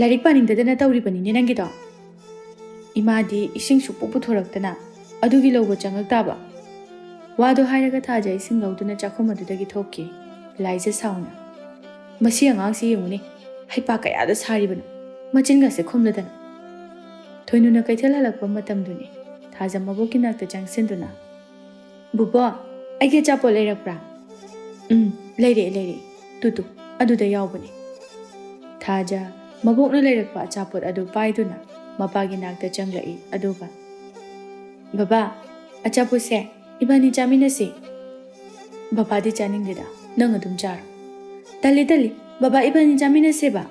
"ꯂꯥꯏꯔꯤꯛ ꯄꯥꯅꯤꯡꯗꯗꯅ ꯇꯧꯔꯤꯕꯅꯤꯅꯦ ꯅꯪꯒꯤꯗꯣ꯫ ꯏꯃꯥꯗꯤ ꯏꯁꯤꯡ ꯁꯨꯛꯄꯨ ꯄꯨꯊꯣꯔꯛꯇꯅ ꯑꯗꯨꯒꯤ ꯂꯧꯕ ꯆꯪꯉꯛ ꯇꯥꯕ꯫" ꯋꯥꯗꯣ ꯍꯥꯏꯔꯒ ꯊꯥꯖ ꯏꯁꯤꯡ ꯂꯧꯗꯨꯅ ꯆꯥꯛꯈꯨꯝ ꯑꯗꯨꯗꯒꯤ ꯊꯣꯛꯈꯤ꯫ ꯂꯥꯏꯖ ꯁꯥꯎꯅ, "ꯃꯁꯤ ꯑꯉꯥꯡꯁꯤ ꯌꯦꯡꯉꯨꯅꯦ, ꯍꯩꯄꯥ ꯀꯌꯥꯗ ꯁꯥꯔꯤꯕꯅꯣ, ꯃꯆꯤꯟꯒꯁꯦ ꯈꯨꯝꯂꯗꯅ꯫" ꯊꯣꯏꯅꯨꯅ ꯀꯩꯊꯦꯜ ꯍꯜꯂꯛꯄ ꯃꯇꯝꯗꯨꯅꯤ꯫ ꯊꯥꯖ ꯃꯕꯣꯛꯀꯤ ꯅꯥꯛꯇ ꯆꯪꯁꯤꯟꯗꯨꯅ, "ꯕꯨꯕꯣ, ꯑꯩꯒꯤ ꯑꯆꯥꯄꯣꯠ ꯂꯩꯔꯛꯄ꯭ꯔꯥ?" "ꯎꯝ, ꯂꯩꯔꯛꯑꯦ, ꯂꯩꯔꯛꯑꯦ꯫ ꯇꯨ, ꯇꯨ, ꯑꯗꯨꯗ ꯌꯥꯎꯕꯅꯦ꯫" ꯊꯥꯖ ꯃꯕꯣꯛꯅ ꯂꯩꯔꯛꯄ ꯑꯆꯥꯄꯣꯠ ꯑꯗꯨ ꯄꯥꯏꯗꯨꯅ ꯃꯄꯥꯒꯤ ꯅꯥꯛꯇ ꯆꯪꯂꯛꯏ꯫ ꯑꯗꯨꯒ, "ꯕꯕꯥ, ꯑꯆꯥꯄꯣꯠꯁꯦ ꯏꯕꯥꯅꯤ ꯆꯥꯃꯤꯟꯅꯁꯦ꯫" "ꯕꯕꯥꯗꯤ ꯆꯥꯅꯤꯡꯗꯦꯗ, ꯅꯪ ꯑꯗꯨꯝ ꯆꯥꯔꯣ꯫" "ꯇꯜꯂꯤ, ꯇꯜꯂꯤ, ꯕꯕꯥ ꯏꯕꯥꯅꯤ ꯆꯥꯃꯤꯟꯅꯁꯦꯕ꯫"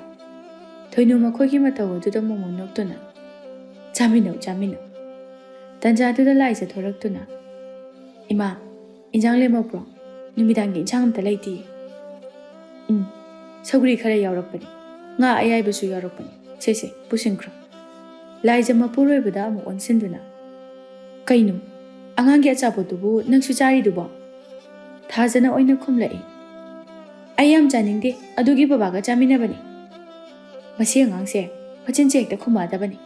ꯊꯣꯏꯅꯨ ꯃꯈꯣꯏꯒꯤ ꯃꯇꯧ ꯑꯗꯨꯗ ꯃꯣꯃꯣꯟ ꯅꯣꯛꯇꯨꯅ, "ꯆꯥꯃꯤꯟꯅꯧ, ꯆꯥꯃꯤꯟꯅꯧ꯫" ꯇꯟꯖꯥꯗꯨꯗ ꯂꯥꯏꯖ ꯊꯣꯔꯛꯇꯨꯅ, "ꯏꯃꯥ, ꯏꯟꯖꯥꯡ ꯂꯦꯝꯃꯛꯄ꯭ꯔꯣ? ꯅꯨꯃꯤꯗꯥꯡꯒꯤ ꯏꯟꯁꯥꯡ ꯑꯝꯇ ꯂꯩꯇꯤꯌꯦ꯫" "ꯎꯝ, ꯁꯧꯒ꯭ꯔꯤ ꯈꯔ ꯌꯥꯎꯔꯛꯄꯅꯤ, ꯉꯥ ꯑꯌꯥꯏꯕꯁꯨ ꯌꯥꯎꯔꯛꯄꯅꯤ꯫ ꯁꯦ, ꯁꯦ, ꯄꯨꯁꯤꯟꯈ꯭ꯔꯣ꯫" ꯂꯥꯏꯖ ꯃꯄꯨꯔꯣꯏꯕꯗ ꯑꯃꯨꯛ ꯑꯣꯟꯁꯤꯟꯗꯨꯅ, "ꯀꯩꯅꯣ, ꯑꯉꯥꯡꯒꯤ ꯑꯆꯥꯄꯣꯠꯇꯨꯕꯨ ꯅꯪꯁꯨ ꯆꯥꯔꯤꯗꯨꯕꯣ?" ꯊꯥꯖꯅ ꯑꯣꯏꯅ ꯈꯨꯝꯂꯛꯏ, "ꯑꯩ ꯌꯥꯝ ꯆꯥꯅꯤꯡꯗꯦ, ꯑꯗꯨꯒꯤ ꯕꯕꯥꯒ ꯆꯥꯃꯤꯟꯅꯕꯅꯤ꯫" ꯃꯁꯤ ꯑꯉꯥꯡꯁꯦ ꯃꯆꯤꯟꯁꯦ ꯍꯦꯛꯇ ꯈꯨꯝꯃꯛꯑꯗꯕꯅꯤ꯫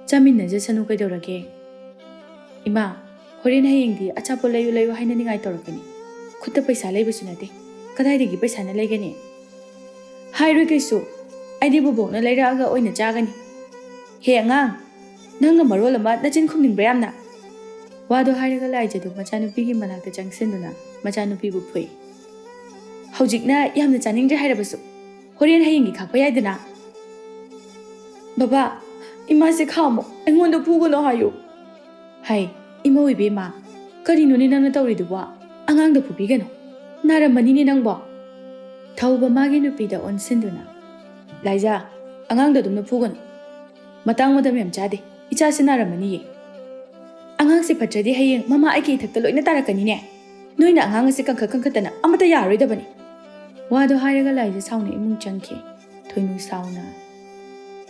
ꯆꯥꯃꯤꯟꯅꯖꯁꯅꯨ ꯀꯩꯗꯧꯔꯒꯦ? ꯏꯃꯥ, ꯍꯣꯔꯦꯟ ꯍꯌꯦꯡꯗꯤ ꯑꯆꯥꯄꯣꯠ ꯂꯩꯌꯨ ꯂꯩꯌꯨ ꯍꯥꯏꯅꯅꯤꯡꯉꯥꯏ ꯇꯧꯔꯛꯀꯅꯤ꯫ ꯈꯨꯠꯇ ꯄꯩꯁꯥ ꯂꯩꯕꯁꯨ ꯅꯠꯇꯦ꯫ ꯀꯗꯥꯏꯗꯒꯤ ꯄꯩꯁꯥꯅ ꯂꯩꯒꯅꯤ? ꯍꯥꯏꯔꯣꯏ ꯀꯩꯁꯨ꯫ ꯑꯩꯗꯤ ꯕꯣꯕꯣꯛꯅ ꯂꯩꯔꯛꯑꯒ ꯑꯣꯏꯅ ꯆꯥꯒꯅꯤ꯫ ꯍꯦ ꯑꯉꯥꯡ, ꯅꯪꯅ ꯃꯔꯣꯜ ꯑꯃ ꯅꯆꯤꯟ ꯈꯨꯝꯅꯤꯡꯕ ꯌꯥꯝꯅ꯫ ꯋꯥꯗꯣ ꯍꯥꯏꯔꯒ ꯂꯥꯏꯖꯗꯨ ꯃꯆꯥꯅꯨꯄꯤꯒꯤ ꯃꯅꯥꯛꯇ ꯆꯪꯁꯤꯟꯗꯨꯅ ꯃꯆꯥꯅꯨꯄꯤꯕꯨ ꯐꯨꯏ꯫ ꯍꯧꯖꯤꯛꯅ ꯌꯥꯝꯅ ꯆꯥꯅꯤꯡꯗ꯭ꯔꯦ ꯍꯥꯏꯔꯕꯁꯨ ꯍꯣꯔꯦꯟ ꯍꯌꯦꯡꯒꯤ ꯈꯥꯛꯄ ꯌꯥꯏꯗꯅ꯫ ꯕꯕꯥ, ꯏꯃꯥꯁꯦ ꯈꯥꯝꯃꯣ, ꯑꯩꯉꯣꯟꯗ ꯐꯨꯒꯅꯣ ꯍꯥꯏꯌꯨ꯫ ꯍꯩ, ꯏꯃꯧ ꯏꯕꯦꯝꯃ, ꯀꯔꯤꯅꯣꯅꯦ ꯅꯪꯅ ꯇꯧꯔꯤꯗꯨꯕꯣ? ꯑꯉꯥꯡꯗ ꯐꯨꯕꯤꯒꯅꯨ꯫ ꯅꯥꯔꯝꯃꯅꯤꯅꯦ ꯅꯪꯕꯣ꯫ ꯊꯧꯕ ꯃꯥꯒꯤ ꯅꯨꯄꯤꯗ ꯑꯣꯟꯁꯤꯟꯗꯨꯅ, ꯂꯥꯏꯖꯥ, ꯑꯉꯥꯡꯗ ꯑꯗꯨꯝꯅ ꯐꯨꯒꯅꯨ꯫ ꯃꯇꯥꯡ ꯃꯇꯝ ꯌꯥꯝ ꯆꯥꯗꯦ꯫ ꯏꯆꯥꯁꯤ ꯅꯥꯔꯝꯃꯅꯤꯌꯦ꯫ ꯑꯉꯥꯡꯁꯦ ꯐꯠꯇ꯭ꯔꯗꯤ ꯍꯌꯦꯡ ꯃꯃꯥ ꯑꯩꯒꯤ ꯏꯊꯛꯇ ꯂꯣꯏꯅ ꯇꯥꯔꯛꯀꯅꯤꯅꯦ꯫ ꯅꯣꯏꯅ ꯑꯉꯥꯡ ꯑꯁꯦ ꯀꯟꯈꯠ ꯀꯟꯈꯠꯇꯅ ꯑꯃꯠꯇ ꯌꯥꯔꯣꯏꯗꯕꯅꯤ꯫ ꯋꯥꯗꯣ ꯍꯥꯏꯔꯒ ꯂꯥꯏꯖꯥ ꯁꯥꯎꯅ ꯏꯃꯨꯡ ꯆꯪꯈꯤ꯫ ꯊꯣꯏꯅꯨ ꯁꯥꯎꯅ,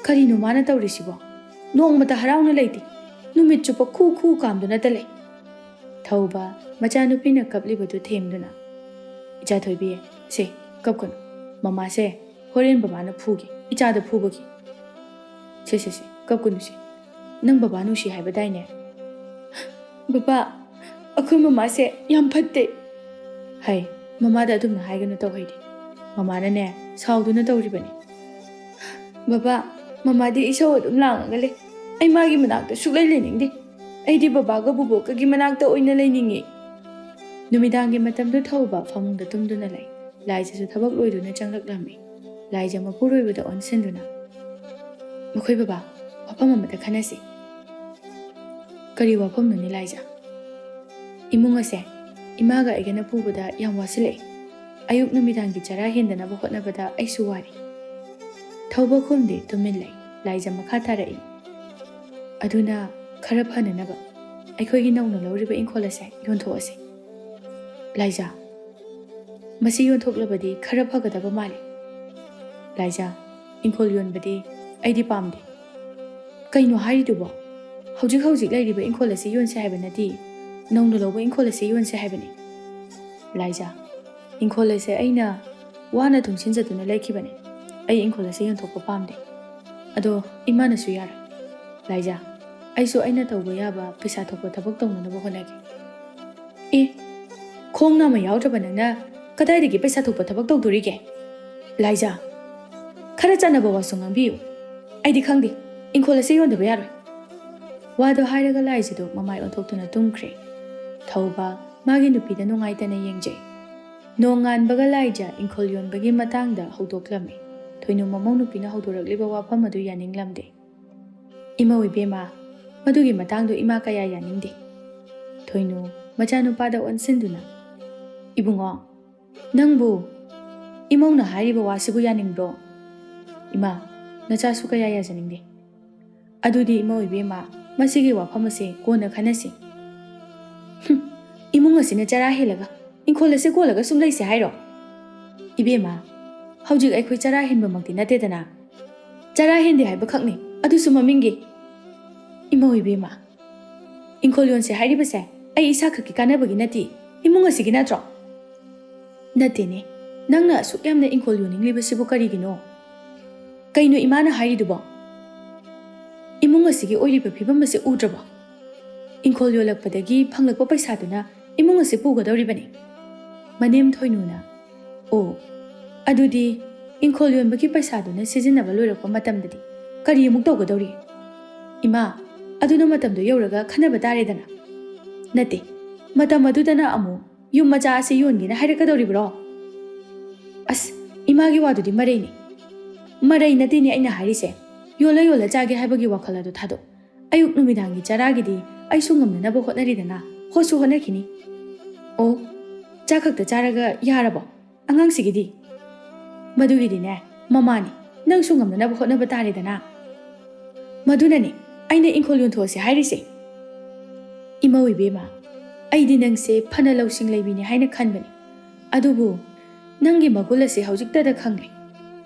"ꯀꯔꯤꯅꯣ ꯃꯥꯅ ꯇꯧꯔꯤꯁꯤꯕꯣ? ꯅꯣꯡꯃꯇ ꯍꯔꯥꯎꯅ ꯂꯩꯇꯦ꯫ ꯅꯨꯃꯤꯠ ꯆꯨꯞꯄ ꯈꯨ ꯈꯨ ꯀꯥꯝꯗꯨꯅꯇ ꯂꯩ꯫" ꯊꯧꯕ, ꯃꯆꯥꯅꯨꯄꯤꯅ ꯀꯞꯂꯤꯕꯗꯨ ꯊꯦꯝꯗꯨꯅ, "ꯏꯆꯥ ꯊꯣꯏꯕꯤ, ꯁꯦ, ꯀꯞꯀꯅꯨ꯫ ꯃꯃꯥꯁꯦ ꯍꯣꯔꯦꯟ ꯕꯕꯥꯅ ꯐꯨꯒꯦ, ꯏꯆꯥꯗ ꯐꯨꯕꯒꯤ꯫ ꯁꯦ, ꯁꯦ, ꯁꯦ, ꯀꯞꯀꯅꯨꯁꯦ꯫ ꯅꯪ ꯕꯕꯥ ꯅꯨꯡꯁꯤ ꯍꯥꯏꯕꯗꯥꯏꯅꯦ?" "ꯕꯕꯥ, ꯑꯩꯈꯣꯏ ꯃꯃꯥꯁꯦ ꯌꯥꯝ ꯐꯠꯇꯦ꯫" "ꯍꯩ, ꯃꯃꯥꯗ ꯑꯗꯨꯝꯅ ꯍꯥꯏꯒꯅꯨ ꯇꯧꯍꯩꯗꯦ꯫ ꯃꯃꯥꯅꯅꯦ, ꯁꯥꯎꯗꯨꯅ ꯇꯧꯔꯤꯕꯅꯤ꯫" "ꯕꯕꯥ, ꯃꯃꯥꯗꯤ ꯏꯁꯧ ꯑꯗꯨꯝ ꯂꯥꯡꯉꯒ ꯂꯩ꯫ ꯑꯩ ꯃꯥꯒꯤ ꯃꯅꯥꯛꯇ ꯁꯨꯛꯂꯩ ꯂꯩꯅꯤꯡꯗꯦ꯫ ꯑꯩꯗꯤ ꯕꯕꯥꯒ ꯕꯨꯕꯣꯛꯀꯒꯤ ꯃꯅꯥꯛꯇ ꯑꯣꯏꯅ ꯂꯩꯅꯤꯡꯉꯤ꯫" ꯅꯨꯃꯤꯗꯥꯡꯒꯤ ꯃꯇꯝꯗ ꯊꯧꯕ ꯐꯃꯨꯡꯗ ꯇꯨꯝꯗꯨꯅ ꯂꯩ꯫ ꯂꯥꯏꯖꯁꯨ ꯊꯕꯛ ꯂꯣꯏꯗꯨꯅ ꯆꯪꯂꯛꯂꯝꯃꯤ꯫ ꯂꯥꯏꯖ ꯃꯄꯨꯔꯣꯏꯕꯗ ꯑꯣꯟꯁꯤꯟꯗꯨꯅ, "ꯃꯈꯣꯏ ꯕꯕꯥ, ꯋꯥꯐꯝ ꯑꯃꯇ ꯈꯟꯅꯁꯤ꯫" "ꯀꯔꯤ ꯋꯥꯐꯝꯅꯣꯅꯦ ꯂꯥꯏꯖ?" "ꯏꯃꯨꯡ ꯑꯁꯦ ꯏꯃꯥꯒ ꯑꯩꯒꯅ ꯄꯨꯕꯗ ꯌꯥꯝ ꯋꯥꯁꯤꯜꯂꯛꯏ꯫ ꯑꯌꯨꯛ ꯅꯨꯃꯤꯗꯥꯡꯒꯤ ꯆꯔꯥ ꯍꯦꯟꯗꯅꯕ ꯍꯣꯠꯅꯕꯗ ꯑꯩꯁꯨ ꯋꯥꯔꯤ꯫" ꯊꯧꯕ ꯈꯨꯝꯗꯦ, ꯇꯨꯃꯤꯟ ꯂꯩ꯫ ꯂꯥꯏꯖ ꯃꯈꯥ ꯇꯥꯔꯛꯏ, "ꯑꯗꯨꯅ ꯈꯔ ꯐꯅꯅꯕ ꯑꯩꯈꯣꯏꯒꯤ ꯅꯧꯅ ꯂꯧꯔꯤꯕ ꯏꯪꯈꯣꯜ ꯑꯁꯦ ꯌꯣꯟꯊꯣꯛꯑꯁꯤ꯫" "ꯂꯥꯏꯖ, ꯃꯁꯤ ꯌꯣꯟꯊꯣꯛꯂꯕꯗꯤ ꯈꯔ ꯐꯒꯗꯕ ꯃꯥꯜꯂꯤ꯫" "ꯂꯥꯏꯖ, ꯏꯪꯈꯣꯜ ꯌꯣꯟꯕꯗꯤ ꯑꯩꯗꯤ ꯄꯥꯝꯗꯦ꯫" "ꯀꯩꯅꯣ ꯍꯥꯏꯔꯤꯗꯨꯕꯣ? ꯍꯧꯖꯤꯛ ꯍꯧꯖꯤꯛ ꯂꯩꯔꯤꯕ ꯏꯪꯈꯣꯜ ꯑꯁꯤ ꯌꯣꯟꯁꯦ ꯍꯥꯏꯕ ꯅꯠꯇꯦ, ꯅꯧꯅ ꯂꯧꯕ ꯏꯪꯈꯣꯜ ꯑꯁꯤ ꯌꯣꯟꯁꯦ ꯍꯥꯏꯕꯅꯤ꯫" "ꯂꯥꯏꯖ, ꯏꯪꯈꯣꯜ ꯑꯁꯦ ꯑꯩꯅ ꯋꯥꯅ ꯇꯨꯡꯁꯤꯟꯖꯗꯨꯅ ꯂꯩꯈꯤꯕꯅꯤ꯫ ꯑꯩ ꯏꯪꯈꯣꯜ ꯑꯁꯤ ꯌꯣꯟꯊꯣꯛꯄ ꯄꯥꯝꯗꯦ꯫ ꯑꯗꯣ ꯏꯃꯥꯅꯁꯨ ꯌꯥꯔꯣꯏ꯫ ꯂꯥꯏꯖꯥ, ꯑꯩꯁꯨ ꯑꯩꯅ ꯇꯧꯕ ꯌꯥꯕ ꯄꯩꯁꯥ ꯊꯣꯛꯄ ꯊꯕꯛ ꯇꯧꯅꯅꯕ ꯍꯣꯠꯅꯒꯦ꯫ ꯑꯦ, ꯈꯣꯡ ꯅꯥꯝꯃ ꯌꯥꯎꯗ꯭ꯔꯕ ꯅꯪꯅ ꯀꯗꯥꯏꯗꯒꯤ ꯄꯩꯁꯥ ꯊꯣꯛꯄ ꯊꯕꯛ ꯇꯧꯗꯣꯔꯤꯒꯦ? ꯂꯥꯏꯖꯥ, ꯈꯔ ꯆꯥꯟꯅꯕ ꯋꯥꯁꯨ ꯉꯥꯡꯕꯤꯌꯨ꯫ ꯑꯩꯗꯤ ꯈꯪꯗꯦ, ꯏꯪꯈꯣꯜ ꯑꯁꯤ ꯌꯣꯟꯗꯕ ꯌꯥꯔꯣꯏ꯫ ꯋꯥꯗꯣ ꯍꯥꯏꯔꯒ ꯂꯥꯏꯖꯥꯗꯨ ꯃꯃꯥꯏ ꯑꯣꯟꯊꯣꯛꯇꯨꯅ ꯇꯨꯝꯈ꯭ꯔꯦ꯫ ꯊꯧꯕ ꯃꯥꯒꯤ ꯅꯨꯄꯤꯗ ꯅꯨꯡꯉꯥꯏꯇꯅ ꯌꯦꯡꯖꯩ꯫ ꯅꯣꯡꯉꯥꯟꯕꯒ ꯂꯥꯏꯖꯥ ꯏꯪꯈꯣꯜ ꯌꯣꯟꯕꯒꯤ ꯃꯇꯥꯡꯗ ꯍꯧꯗꯣꯛꯂꯝꯃꯤ꯫ ꯊꯣꯏꯅꯨ ꯃꯃꯧ ꯅꯨꯄꯤꯅ ꯍꯧꯗꯣꯔꯛꯂꯤꯕ ꯋꯥꯐꯝ ꯑꯗꯨ ꯌꯥꯅꯤꯡꯂꯝꯗꯦ꯫ "ꯏꯃꯧ ꯏꯕꯦꯝꯃ, ꯃꯗꯨꯒꯤ ꯃꯇꯥꯡꯗꯣ ꯏꯃꯥ ꯀꯌꯥ ꯌꯥꯅꯤꯡꯗꯦ"꯫ ꯊꯣꯏꯅꯨ ꯃꯆꯥꯅꯨꯄꯥꯗ ꯑꯣꯟꯁꯤꯟꯗꯨꯅ, "ꯏꯕꯨꯡꯉꯣ, ꯅꯪꯕꯨ ꯏꯃꯧꯅ ꯍꯥꯏꯔꯤꯕ ꯋꯥꯁꯤꯕꯨ ꯌꯥꯅꯤꯡꯕ꯭ꯔꯣ? ꯏꯃꯥ, ꯅꯆꯥꯁꯨ ꯀꯌꯥ ꯌꯥꯖꯅꯤꯡꯗꯦ꯫ ꯑꯗꯨꯗꯤ ꯏꯃꯧ ꯏꯕꯦꯝꯃ, ꯃꯁꯤꯒꯤ ꯋꯥꯐꯝ ꯑꯁꯦ ꯀꯣꯟꯅ ꯈꯟꯅꯁꯤ"꯫ "ꯍꯨꯝ, ꯏꯃꯨꯡ ꯑꯁꯤꯅ ꯆꯔꯥ ꯍꯦꯜꯂꯒ ꯏꯪꯈꯣꯜ ꯑꯁꯤ ꯀꯣꯜꯂꯒ ꯁꯨꯝ ꯂꯩꯁꯦ ꯍꯥꯏꯔꯣ? ꯏꯕꯦꯝꯃ, ꯍꯧꯖꯤꯛ ꯑꯩꯈꯣꯏ ꯆꯔꯥ ꯍꯦꯟꯕꯃꯛꯇꯤ ꯅꯠꯇꯦꯗꯅ꯫ ꯆꯔꯥ ꯍꯦꯟꯗꯦ ꯍꯥꯏꯕꯈꯛꯅꯤ, ꯑꯗꯨꯁꯨ ꯃꯃꯤꯡꯒꯤ"꯫ "ꯏꯃꯧ ꯏꯕꯦꯝꯃ, ꯏꯪꯈꯣꯜ ꯌꯣꯟꯁꯦ ꯍꯥꯏꯔꯤꯕꯁꯦ ꯑꯩ ꯏꯁꯥ ꯈꯛꯀꯤ ꯀꯥꯟꯅꯕꯒꯤ ꯅꯠꯇꯦ, ꯏꯃꯨꯡ ꯑꯁꯤꯒꯤ ꯅꯠꯇ꯭ꯔꯣ?" "ꯅꯠꯇꯦꯅꯦ, ꯅꯪꯅ ꯑꯁꯨꯛ ꯌꯥꯝꯅ ꯏꯪꯈꯣꯜ ꯌꯣꯟꯅꯤꯡꯂꯤꯕꯁꯤꯕꯨ ꯀꯔꯤꯒꯤꯅꯣ? ꯀꯩꯅꯣ ꯏꯃꯥꯅ ꯍꯥꯏꯔꯤꯗꯨꯕꯣ? ꯏꯃꯨꯡ ꯑꯁꯤꯒꯤ ꯑꯣꯏꯔꯤꯕ ꯐꯤꯕꯝ ꯑꯁꯤ ꯎꯗ꯭ꯔꯕꯣ? ꯏꯪꯈꯣꯜ ꯌꯣꯜꯂꯛꯄꯗꯒꯤ ꯐꯪꯂꯛꯄ ꯄꯩꯁꯥꯗꯨꯅ ꯏꯃꯨꯡ ꯑꯁꯤ ꯄꯨꯒꯗꯧꯔꯤꯕꯅꯤ"꯫ ꯃꯅꯦꯝ ꯊꯣꯏꯅꯨꯅ, "ꯑꯣ, ꯑꯗꯨꯗꯤ ꯏꯪꯈꯣꯜ ꯌꯣꯟꯕꯒꯤ ꯄꯩꯁꯥꯗꯨꯅ ꯁꯤꯖꯤꯟꯅꯕ ꯂꯣꯏꯔꯛꯄ ꯃꯇꯝꯗꯗꯤ ꯀꯔꯤ ꯑꯃꯨꯛ ꯇꯧꯒꯗꯧꯔꯤ? ꯏꯃꯥ, ꯑꯗꯨꯅ ꯃꯇꯝꯗꯣ ꯌꯧꯔꯒ ꯈꯟꯅꯕ ꯇꯥꯔꯦꯗꯅ"꯫ "ꯅꯠꯇꯦ, ꯃꯇꯝ ꯑꯗꯨꯗꯅ ꯑꯃꯨꯛ ꯌꯨꯝ ꯃꯆꯥ ꯑꯁꯤ ꯌꯣꯟꯒꯦꯅ ꯍꯥꯏꯔꯛꯀꯗꯧꯔꯤꯕ꯭ꯔꯣ?" "ꯑꯁ, ꯏꯃꯥꯒꯤ ꯋꯥꯗꯨꯗꯤ ꯃꯔꯩꯅꯤ"꯫ "ꯃꯔꯩ ꯅꯠꯇꯦꯅꯦ ꯑꯩꯅ ꯍꯥꯏꯔꯤꯁꯦ꯫ ꯌꯣꯜꯂ ꯌꯣꯜꯂ ꯆꯥꯒꯦ ꯍꯥꯏꯕꯒꯤ ꯋꯥꯈꯜ ꯑꯗꯨ ꯊꯥꯗꯣꯛ꯫ ꯑꯌꯨꯛ ꯅꯨꯃꯤꯗꯥꯡꯒꯤ ꯆꯔꯥꯒꯤꯗꯤ ꯑꯩꯁꯨ ꯉꯝꯅꯅꯕ ꯍꯣꯠꯅꯔꯤꯗꯅ, ꯍꯣꯠꯁꯨ ꯍꯣꯠꯅꯈꯤꯅꯤ"꯫ "ꯑꯣ, ꯆꯥꯛ ꯈꯛꯇ ꯆꯥꯔꯒ ꯌꯥꯔꯕꯣ? ꯑꯉꯥꯡꯁꯤꯒꯤꯗꯤ?" "ꯃꯗꯨꯒꯤꯗꯤꯅꯦ, ꯃꯃꯥꯅꯤ, ꯅꯪꯁꯨ ꯉꯝꯅꯅꯕ ꯍꯣꯠꯅꯕ ꯇꯥꯔꯦꯗꯅ"꯫ "ꯃꯗꯨꯅꯅꯤ ꯑꯩꯅ ꯏꯪꯈꯣꯜ ꯌꯣꯟꯊꯣꯛꯑꯁꯤ ꯍꯥꯏꯔꯤꯁꯦ"꯫ "ꯏꯃꯧ ꯏꯕꯦꯝꯃ, ꯑꯩꯗꯤ ꯅꯪꯁꯦ ꯐꯅ ꯂꯧꯁꯤꯡ ꯂꯩꯕꯤꯅꯤ ꯍꯥꯏꯅ ꯈꯟꯕꯅꯤ꯫ ꯑꯗꯨꯕꯨ ꯅꯪꯒꯤ ꯃꯒꯨꯟ ꯑꯁꯤ ꯍꯧꯖꯤꯛꯇꯗ ꯈꯪꯂꯦ꯫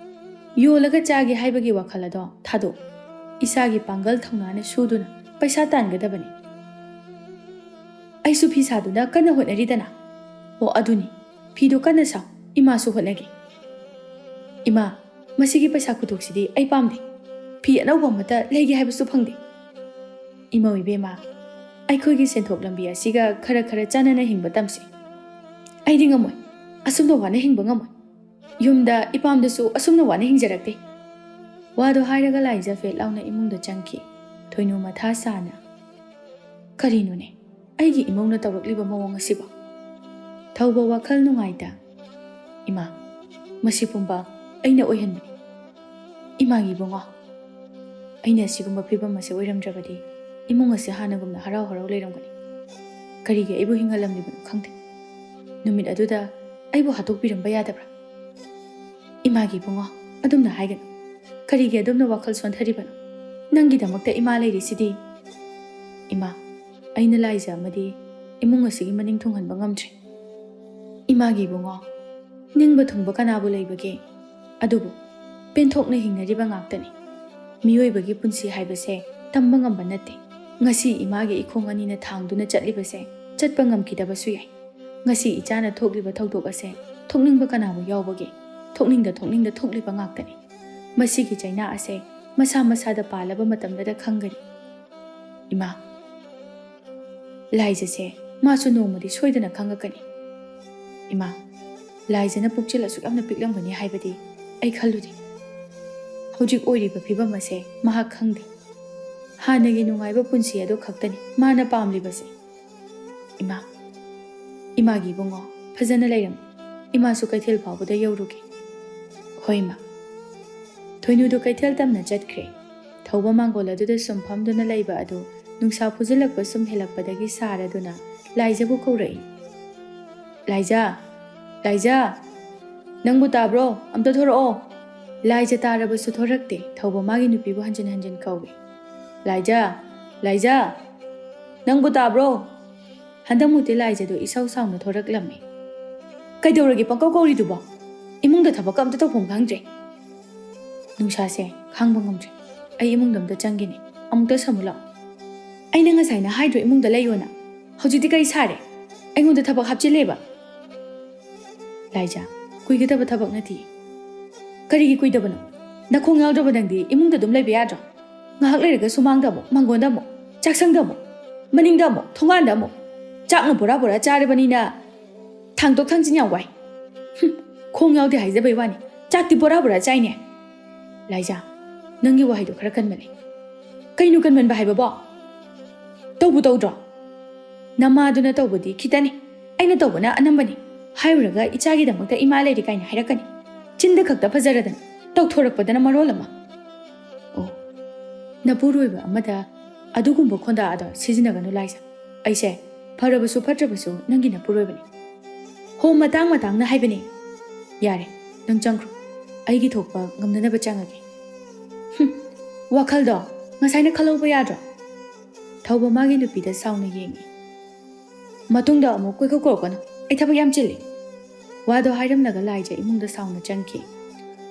ꯌꯣꯜꯂꯒ ꯆꯥꯒꯦ ꯍꯥꯏꯕꯒꯤ ꯋꯥꯈꯜ ꯑꯗꯣ ꯊꯥꯗꯣꯛ꯫ ꯏꯁꯥꯒꯤ ꯄꯥꯡꯒꯜ ꯊꯧꯅꯥꯅ ꯁꯨꯗꯨꯅ ꯄꯩꯁꯥ ꯇꯥꯟꯒꯗꯕꯅꯤ꯫ ꯑꯩꯁꯨ ꯐꯤ ꯁꯥꯗꯨꯅ ꯀꯟꯅ ꯍꯣꯠꯅꯔꯤꯗꯅ"꯫ "ꯑꯣ, ꯑꯗꯨꯅꯤ, ꯐꯤꯗꯨ ꯀꯟꯅ ꯁꯥꯎ, ꯏꯃꯥꯁꯨ ꯍꯣꯠꯅꯒꯦ"꯫ "ꯏꯃꯥ, "ꯃꯁꯤꯒꯤ ꯄꯩꯁꯥ ꯈꯨꯗꯣꯛꯁꯤꯗꯤ ꯑꯩ ꯄꯥꯝꯗꯦ꯫ ꯐꯤ ꯑꯅꯧꯕ ꯑꯃꯠꯇ ꯂꯩꯒꯦ ꯍꯥꯏꯕꯁꯨ ꯐꯪꯗꯦ꯫ ꯏꯃꯧ ꯏꯕꯦꯝꯃ, ꯑꯩꯈꯣꯏꯒꯤ ꯁꯦꯟꯊꯣꯛ ꯂꯝꯕꯤ ꯑꯁꯤꯒ ꯈꯔ ꯈꯔ ꯆꯥꯟꯅꯅ ꯍꯤꯡꯕ ꯇꯝꯁꯤ꯫ ꯑꯩꯗꯤ ꯉꯝꯃꯣꯏ꯫ ꯑꯁꯨꯝꯅ ꯋꯥꯅ ꯍꯤꯡꯕ ꯉꯝꯃꯣꯏ꯫ ꯌꯨꯝꯗ ꯏꯄꯥꯝꯗꯁꯨ ꯑꯁꯨꯝꯅ ꯋꯥꯅ ꯍꯤꯡꯖꯔꯛꯇꯦ꯫" ꯋꯥꯗꯣ ꯍꯥꯏꯔꯒ ꯂꯥꯏꯖ ꯐꯦꯠ ꯂꯥꯎꯅ ꯏꯃꯨꯡꯗ ꯆꯪꯈꯤ꯫ ꯊꯣꯏꯅꯨ ꯃꯊꯥ ꯁꯥꯅ, "ꯀꯔꯤꯅꯣꯅꯦ ꯑꯩꯒꯤ ꯏꯃꯧꯅ ꯇꯧꯔꯛꯂꯤꯕ ꯃꯑꯣꯡ ꯑꯁꯤꯕꯣ?" ꯊꯧꯕ ꯋꯥꯈꯜ ꯅꯨꯡꯉꯥꯏꯇ, "ꯏꯃꯥ, ꯃꯁꯤ ꯄꯨꯝꯕ ꯑꯩꯅ ꯑꯣꯏꯍꯟꯕꯅꯤ꯫ ꯏꯃꯥꯒꯤ ꯏꯕꯨꯡꯉꯣ, ꯑꯩꯅ ꯑꯁꯤꯒꯨꯝꯕ ꯐꯤꯕꯝ ꯑꯁꯤ ꯑꯣꯏꯔꯝꯗ꯭ꯔꯕꯗꯤ ꯏꯃꯨꯡ ꯑꯁꯤ ꯍꯥꯟꯅꯒꯨꯝꯅ ꯍꯔꯥꯎ ꯍꯔꯥꯎ ꯂꯩꯔꯝꯒꯅꯤ꯫ ꯀꯔꯤꯒꯤ ꯑꯩꯕꯨ ꯍꯤꯡꯍꯜꯂꯝꯂꯤꯕꯅꯣ ꯈꯪꯗꯦ꯫ ꯅꯨꯃꯤꯠ ꯑꯗꯨꯗ ꯑꯩꯕꯨ ꯍꯥꯠꯇꯣꯛꯄꯤꯔꯝꯕ ꯌꯥꯗꯕ꯭ꯔꯥ?" "ꯏꯃꯥꯒꯤ ꯏꯕꯨꯡꯉꯣ, ꯑꯗꯨꯝꯅ ꯍꯥꯏꯒꯅꯨ꯫ ꯀꯔꯤꯒꯤ ꯑꯗꯨꯝꯅ ꯋꯥꯈꯜ ꯁꯣꯟꯊꯔꯤꯕꯅꯣ? ꯅꯪꯒꯤꯗꯃꯛꯇ ꯏꯃꯥ ꯂꯩꯔꯤꯁꯤꯗꯤ꯫" "ꯏꯃꯥ, ꯑꯩꯅ ꯂꯥꯏꯖ ꯑꯃꯗꯤ ꯏꯃꯨꯡ ꯑꯁꯤꯒꯤ ꯃꯅꯤꯡ ꯊꯨꯡꯍꯟꯕ ꯉꯝꯗ꯭ꯔꯦ꯫" "ꯏꯃꯥꯒꯤ ꯏꯕꯨꯡꯉꯣ, ꯅꯤꯡꯕ ꯊꯨꯡꯕ ꯀꯅꯥꯕꯨ ꯂꯩꯕꯒꯦ? ꯑꯗꯨꯕꯨ ꯄꯦꯟꯊꯣꯛꯅ ꯍꯤꯡꯅꯔꯤꯕ ꯉꯥꯛꯇꯅꯤ꯫ ꯃꯤꯑꯣꯏꯕꯒꯤ ꯄꯨꯟꯁꯤ ꯍꯥꯏꯕꯁꯦ ꯇꯝꯕ ꯉꯝꯕ ꯅꯠꯇꯦ꯫ ꯉꯁꯤ ꯏꯃꯥꯒꯤ ꯏꯈꯣꯡ ꯑꯅꯤꯅ ꯊꯥꯡꯗꯨꯅ ꯆꯠꯂꯤꯕꯁꯦ ꯆꯠꯄ ꯉꯝꯈꯤꯗꯕꯁꯨ ꯌꯥꯏ꯫ ꯉꯁꯤ ꯏꯆꯥꯅ ꯊꯣꯛꯂꯤꯕ ꯊꯧꯗꯣꯛ ꯑꯁꯦ ꯊꯣꯛꯅꯤꯡꯕ ꯀꯅꯥꯕꯨ ꯌꯥꯎꯕꯒꯦ? ꯊꯣꯛꯅꯤꯡꯗ ꯊꯣꯛꯅꯤꯡꯗ ꯊꯣꯛꯂꯤꯕ ꯉꯥꯛꯇꯅꯤ꯫ ꯃꯁꯤꯒꯤ ꯆꯩꯅꯥ ꯑꯁꯦ ꯃꯁꯥ ꯃꯁꯥꯗ ꯄꯥꯜꯂꯕ ꯃꯇꯝꯗꯗ ꯈꯪꯒꯅꯤ꯫ ꯏꯃꯥ, ꯂꯥꯏꯖꯁꯦ ꯃꯥꯁꯨ ꯅꯣꯡꯃꯗꯤ ꯁꯣꯏꯗꯅ ꯈꯪꯉꯛꯀꯅꯤ꯫ ꯏꯃꯥ, ꯂꯥꯏꯖꯅ ꯄꯨꯛꯆꯦꯜ ꯑꯁꯨꯛ ꯌꯥꯝꯅ ꯄꯤꯛꯂꯝꯒꯅꯤ ꯍꯥꯏꯕꯗꯤ ꯑꯩ ꯈꯜꯂꯨꯗꯦ꯫ ꯍꯧꯖꯤꯛ ꯑꯣꯏꯔꯤꯕ ꯐꯤꯕꯝ ꯑꯁꯦ ꯃꯍꯥꯛ ꯈꯪꯗꯦ꯫ ꯍꯥꯟꯅꯒꯤ ꯅꯨꯡꯉꯥꯏꯕ ꯄꯨꯟꯁꯤ ꯑꯗꯨ ꯈꯛꯇꯅꯤ ꯃꯥꯅ ꯄꯥꯝꯂꯤꯕꯁꯦ꯫" "ꯏꯃꯥ, ꯏꯃꯥꯒꯤ ꯏꯕꯨꯡꯉꯣ, ꯐꯖꯅ ꯂꯩꯔꯝꯃꯨ꯫ ꯏꯃꯥꯁꯨ ꯀꯩꯊꯦꯜ ꯐꯥꯎꯕꯗ ꯌꯧꯔꯨꯒꯦ꯫" "ꯍꯣꯏ, ꯏꯃꯥ꯫" ꯊꯣꯏꯅꯨꯗꯨ ꯀꯩꯊꯦꯜ ꯇꯝꯅ ꯆꯠꯈ꯭ꯔꯦ꯫ ꯊꯧꯕ ꯃꯥꯡꯒꯣꯜ ꯑꯗꯨꯗ ꯁꯨꯝ ꯐꯝꯗꯨꯅ ꯂꯩꯕ ꯑꯗꯨ ꯅꯨꯡꯁꯥ ꯐꯨꯖꯤꯜꯂꯛꯄ ꯁꯨꯝ ꯍꯦꯜꯂꯛꯄꯗꯒꯤ ꯁꯥꯔꯗꯨꯅ ꯂꯥꯏꯖꯕꯨ ꯀꯧꯔꯛꯏ꯫ "ꯂꯥꯏꯖ! ꯂꯥꯏꯖ! ꯅꯪꯕꯨ ꯇꯥꯕ꯭ꯔꯣ? ꯑꯝꯇ ꯊꯣꯔꯛꯑꯣ!" ꯂꯥꯏꯖ ꯇꯥꯔꯕꯁꯨ ꯊꯣꯔꯛꯇꯦ꯫ ꯊꯧꯕ ꯃꯥꯒꯤ ꯅꯨꯄꯤꯕꯨ ꯍꯟꯖꯤꯟ ꯍꯟꯖꯤꯟ ꯀꯧꯏ꯫ "ꯂꯥꯏꯖ! ꯂꯥꯏꯖ! ꯅꯪꯕꯨ ꯇꯥꯕ꯭ꯔꯣ?" ꯍꯟꯗꯛꯃꯨꯛꯇꯤ ꯂꯥꯏꯖꯗꯨ ꯏꯁꯥꯎ ꯁꯥꯎꯅ ꯊꯣꯔꯛꯂꯝꯃꯤ꯫ "ꯀꯩꯗꯧꯔꯒꯦ ꯄꯪꯀꯧ ꯀꯧꯔꯤꯗꯨꯕꯣ? ꯏꯃꯨꯡꯗ ꯊꯕꯛꯀ ꯑꯝꯇ ꯇꯧꯐꯝ ꯈꯪꯗ꯭ꯔꯦ꯫ ꯅꯨꯡꯁꯥꯁꯦ ꯈꯥꯡꯕ ꯉꯝꯗ꯭ꯔꯦ꯫ ꯑꯩ ꯏꯃꯨꯡꯗ ꯑꯝꯇ ꯆꯪꯒꯦꯅꯦ꯫ ꯑꯃꯨꯛꯇ ꯁꯝꯃꯨ ꯂꯥꯛꯑꯣ꯫" "ꯑꯩꯅ ꯉꯁꯥꯏꯅ ꯍꯥꯏꯗ꯭ꯔꯣ ꯏꯃꯨꯡꯗ ꯂꯩꯌꯣꯅ? ꯍꯧꯖꯤꯛꯇꯤ ꯀꯔꯤ ꯁꯥꯔꯦ? ꯑꯩꯉꯣꯟꯗ ꯊꯕꯛ ꯍꯥꯞꯆꯤꯜꯂꯦꯕ?" "ꯂꯥꯏꯖ, ꯀꯨꯏꯒꯗꯕ ꯊꯕꯛ ꯅꯠꯇꯦ꯫ ꯀꯔꯤꯒꯤ ꯀꯨꯏꯗꯕꯅꯣ? ꯅꯈꯣꯡ ꯌꯥꯎꯗ꯭ꯔꯕ ꯅꯪꯗꯤ ꯏꯃꯨꯡꯗ ꯑꯗꯨꯝ ꯂꯩꯕ ꯌꯥꯗ꯭ꯔꯣ? ꯉꯥꯏꯍꯥꯛ ꯂꯩꯔꯒ ꯁꯨꯃꯥꯡꯗ ꯑꯃꯨꯛ, ꯃꯥꯡꯒꯣꯟꯗ ꯑꯃꯨꯛ, ꯆꯥꯛꯁꯪꯗ ꯑꯃꯨꯛ, ꯃꯅꯤꯡꯗ ꯑꯃꯨꯛ, ꯊꯣꯡꯒꯥꯟꯗ ꯑꯃꯨꯛ꯫ ꯆꯥꯛꯅ ꯕꯣꯔꯥ ꯕꯣꯔꯥ ꯆꯥꯔꯕꯅꯤꯅ ꯊꯥꯡꯗꯣꯛ ꯊꯥꯡꯖꯤꯟ ꯌꯥꯝ ꯋꯥꯏ꯫ ꯍꯨꯝ, ꯈꯣꯡ ꯌꯥꯎꯗꯦ ꯍꯥꯏꯖꯕꯩ ꯋꯥꯅꯤ, ꯆꯥꯛꯇꯤ ꯕꯣꯔꯥ ꯕꯣꯔꯥ ꯆꯥꯏꯅꯦ꯫ ꯂꯥꯏꯖꯥ, ꯅꯪꯒꯤ ꯋꯥꯍꯩꯗꯣ ꯈꯔ ꯀꯟꯃꯜꯂꯦ꯫ ꯀꯩꯅꯣ ꯀꯟꯃꯟꯕ ꯍꯥꯏꯕꯕꯣ? ꯇꯧꯕꯨ ꯇꯧꯗ꯭ꯔꯣ? ꯅꯃꯥꯗꯨꯅ ꯇꯧꯕꯗꯤ ꯈꯤꯇꯅꯤ, ꯑꯩꯅ ꯇꯧꯕꯅ ꯑꯅꯝꯕꯅꯤ꯫ ꯍꯥꯏꯔꯨꯔꯒ ꯏꯆꯥꯒꯤꯗꯃꯛꯇ ꯏꯃꯥ ꯂꯩꯔꯤ ꯀꯥꯏꯅ ꯍꯥꯏꯔꯛꯀꯅꯤ꯫ ꯆꯤꯟꯗ ꯈꯛꯇ ꯐꯖꯔꯗꯅ, ꯇꯧꯊꯣꯔꯛꯄꯗꯅ ꯃꯔꯣꯜ ꯑꯃ꯫ ꯑꯣ, ꯅꯄꯨꯔꯣꯏꯕ ꯑꯃꯗ ꯑꯗꯨꯒꯨꯝꯕ ꯈꯣꯟꯗꯥ ꯑꯗꯣ ꯁꯤꯖꯤꯟꯅꯒꯅꯨ ꯂꯥꯏꯖꯥ꯫ ꯑꯩꯁꯦ ꯐꯔꯕꯁꯨ ꯐꯠꯇ꯭ꯔꯕꯁꯨ ꯅꯪꯒꯤ ꯅꯄꯨꯔꯣꯏꯕꯅꯤ꯫ ꯍꯣ, ꯃꯇꯥꯡ ꯃꯇꯥꯡꯅ ꯍꯥꯏꯕꯅꯤ꯫ ꯌꯥꯔꯦ, ꯅꯪ ꯆꯪꯈ꯭ꯔꯣ꯫ ꯑꯩꯒꯤ ꯊꯣꯛꯄ ꯉꯝꯅꯅꯕ ꯆꯪꯉꯒꯦ꯫ ꯍꯨꯝ, ꯋꯥꯈꯜꯗꯣ ꯉꯁꯥꯏꯅ ꯈꯜꯍꯧꯕ ꯌꯥꯗ꯭ꯔꯣ? ꯊꯧꯕ ꯃꯥꯒꯤ ꯅꯨꯄꯤꯗ ꯁꯥꯎꯅ ꯌꯦꯡꯉꯤ꯫ ꯃꯇꯨꯡꯗ ꯑꯃꯨꯛ ꯀꯣꯏꯀꯧ ꯀꯧꯔꯛꯀꯅꯨ, ꯑꯩ ꯊꯕꯛ ꯌꯥꯝ ꯆꯤꯜꯂꯤ꯫ ꯋꯥꯗꯣ ꯍꯥꯏꯔꯝꯂꯒ ꯂꯥꯏꯖ ꯏꯃꯨꯡꯗ ꯁꯥꯎꯅ ꯆꯪꯈꯤ꯫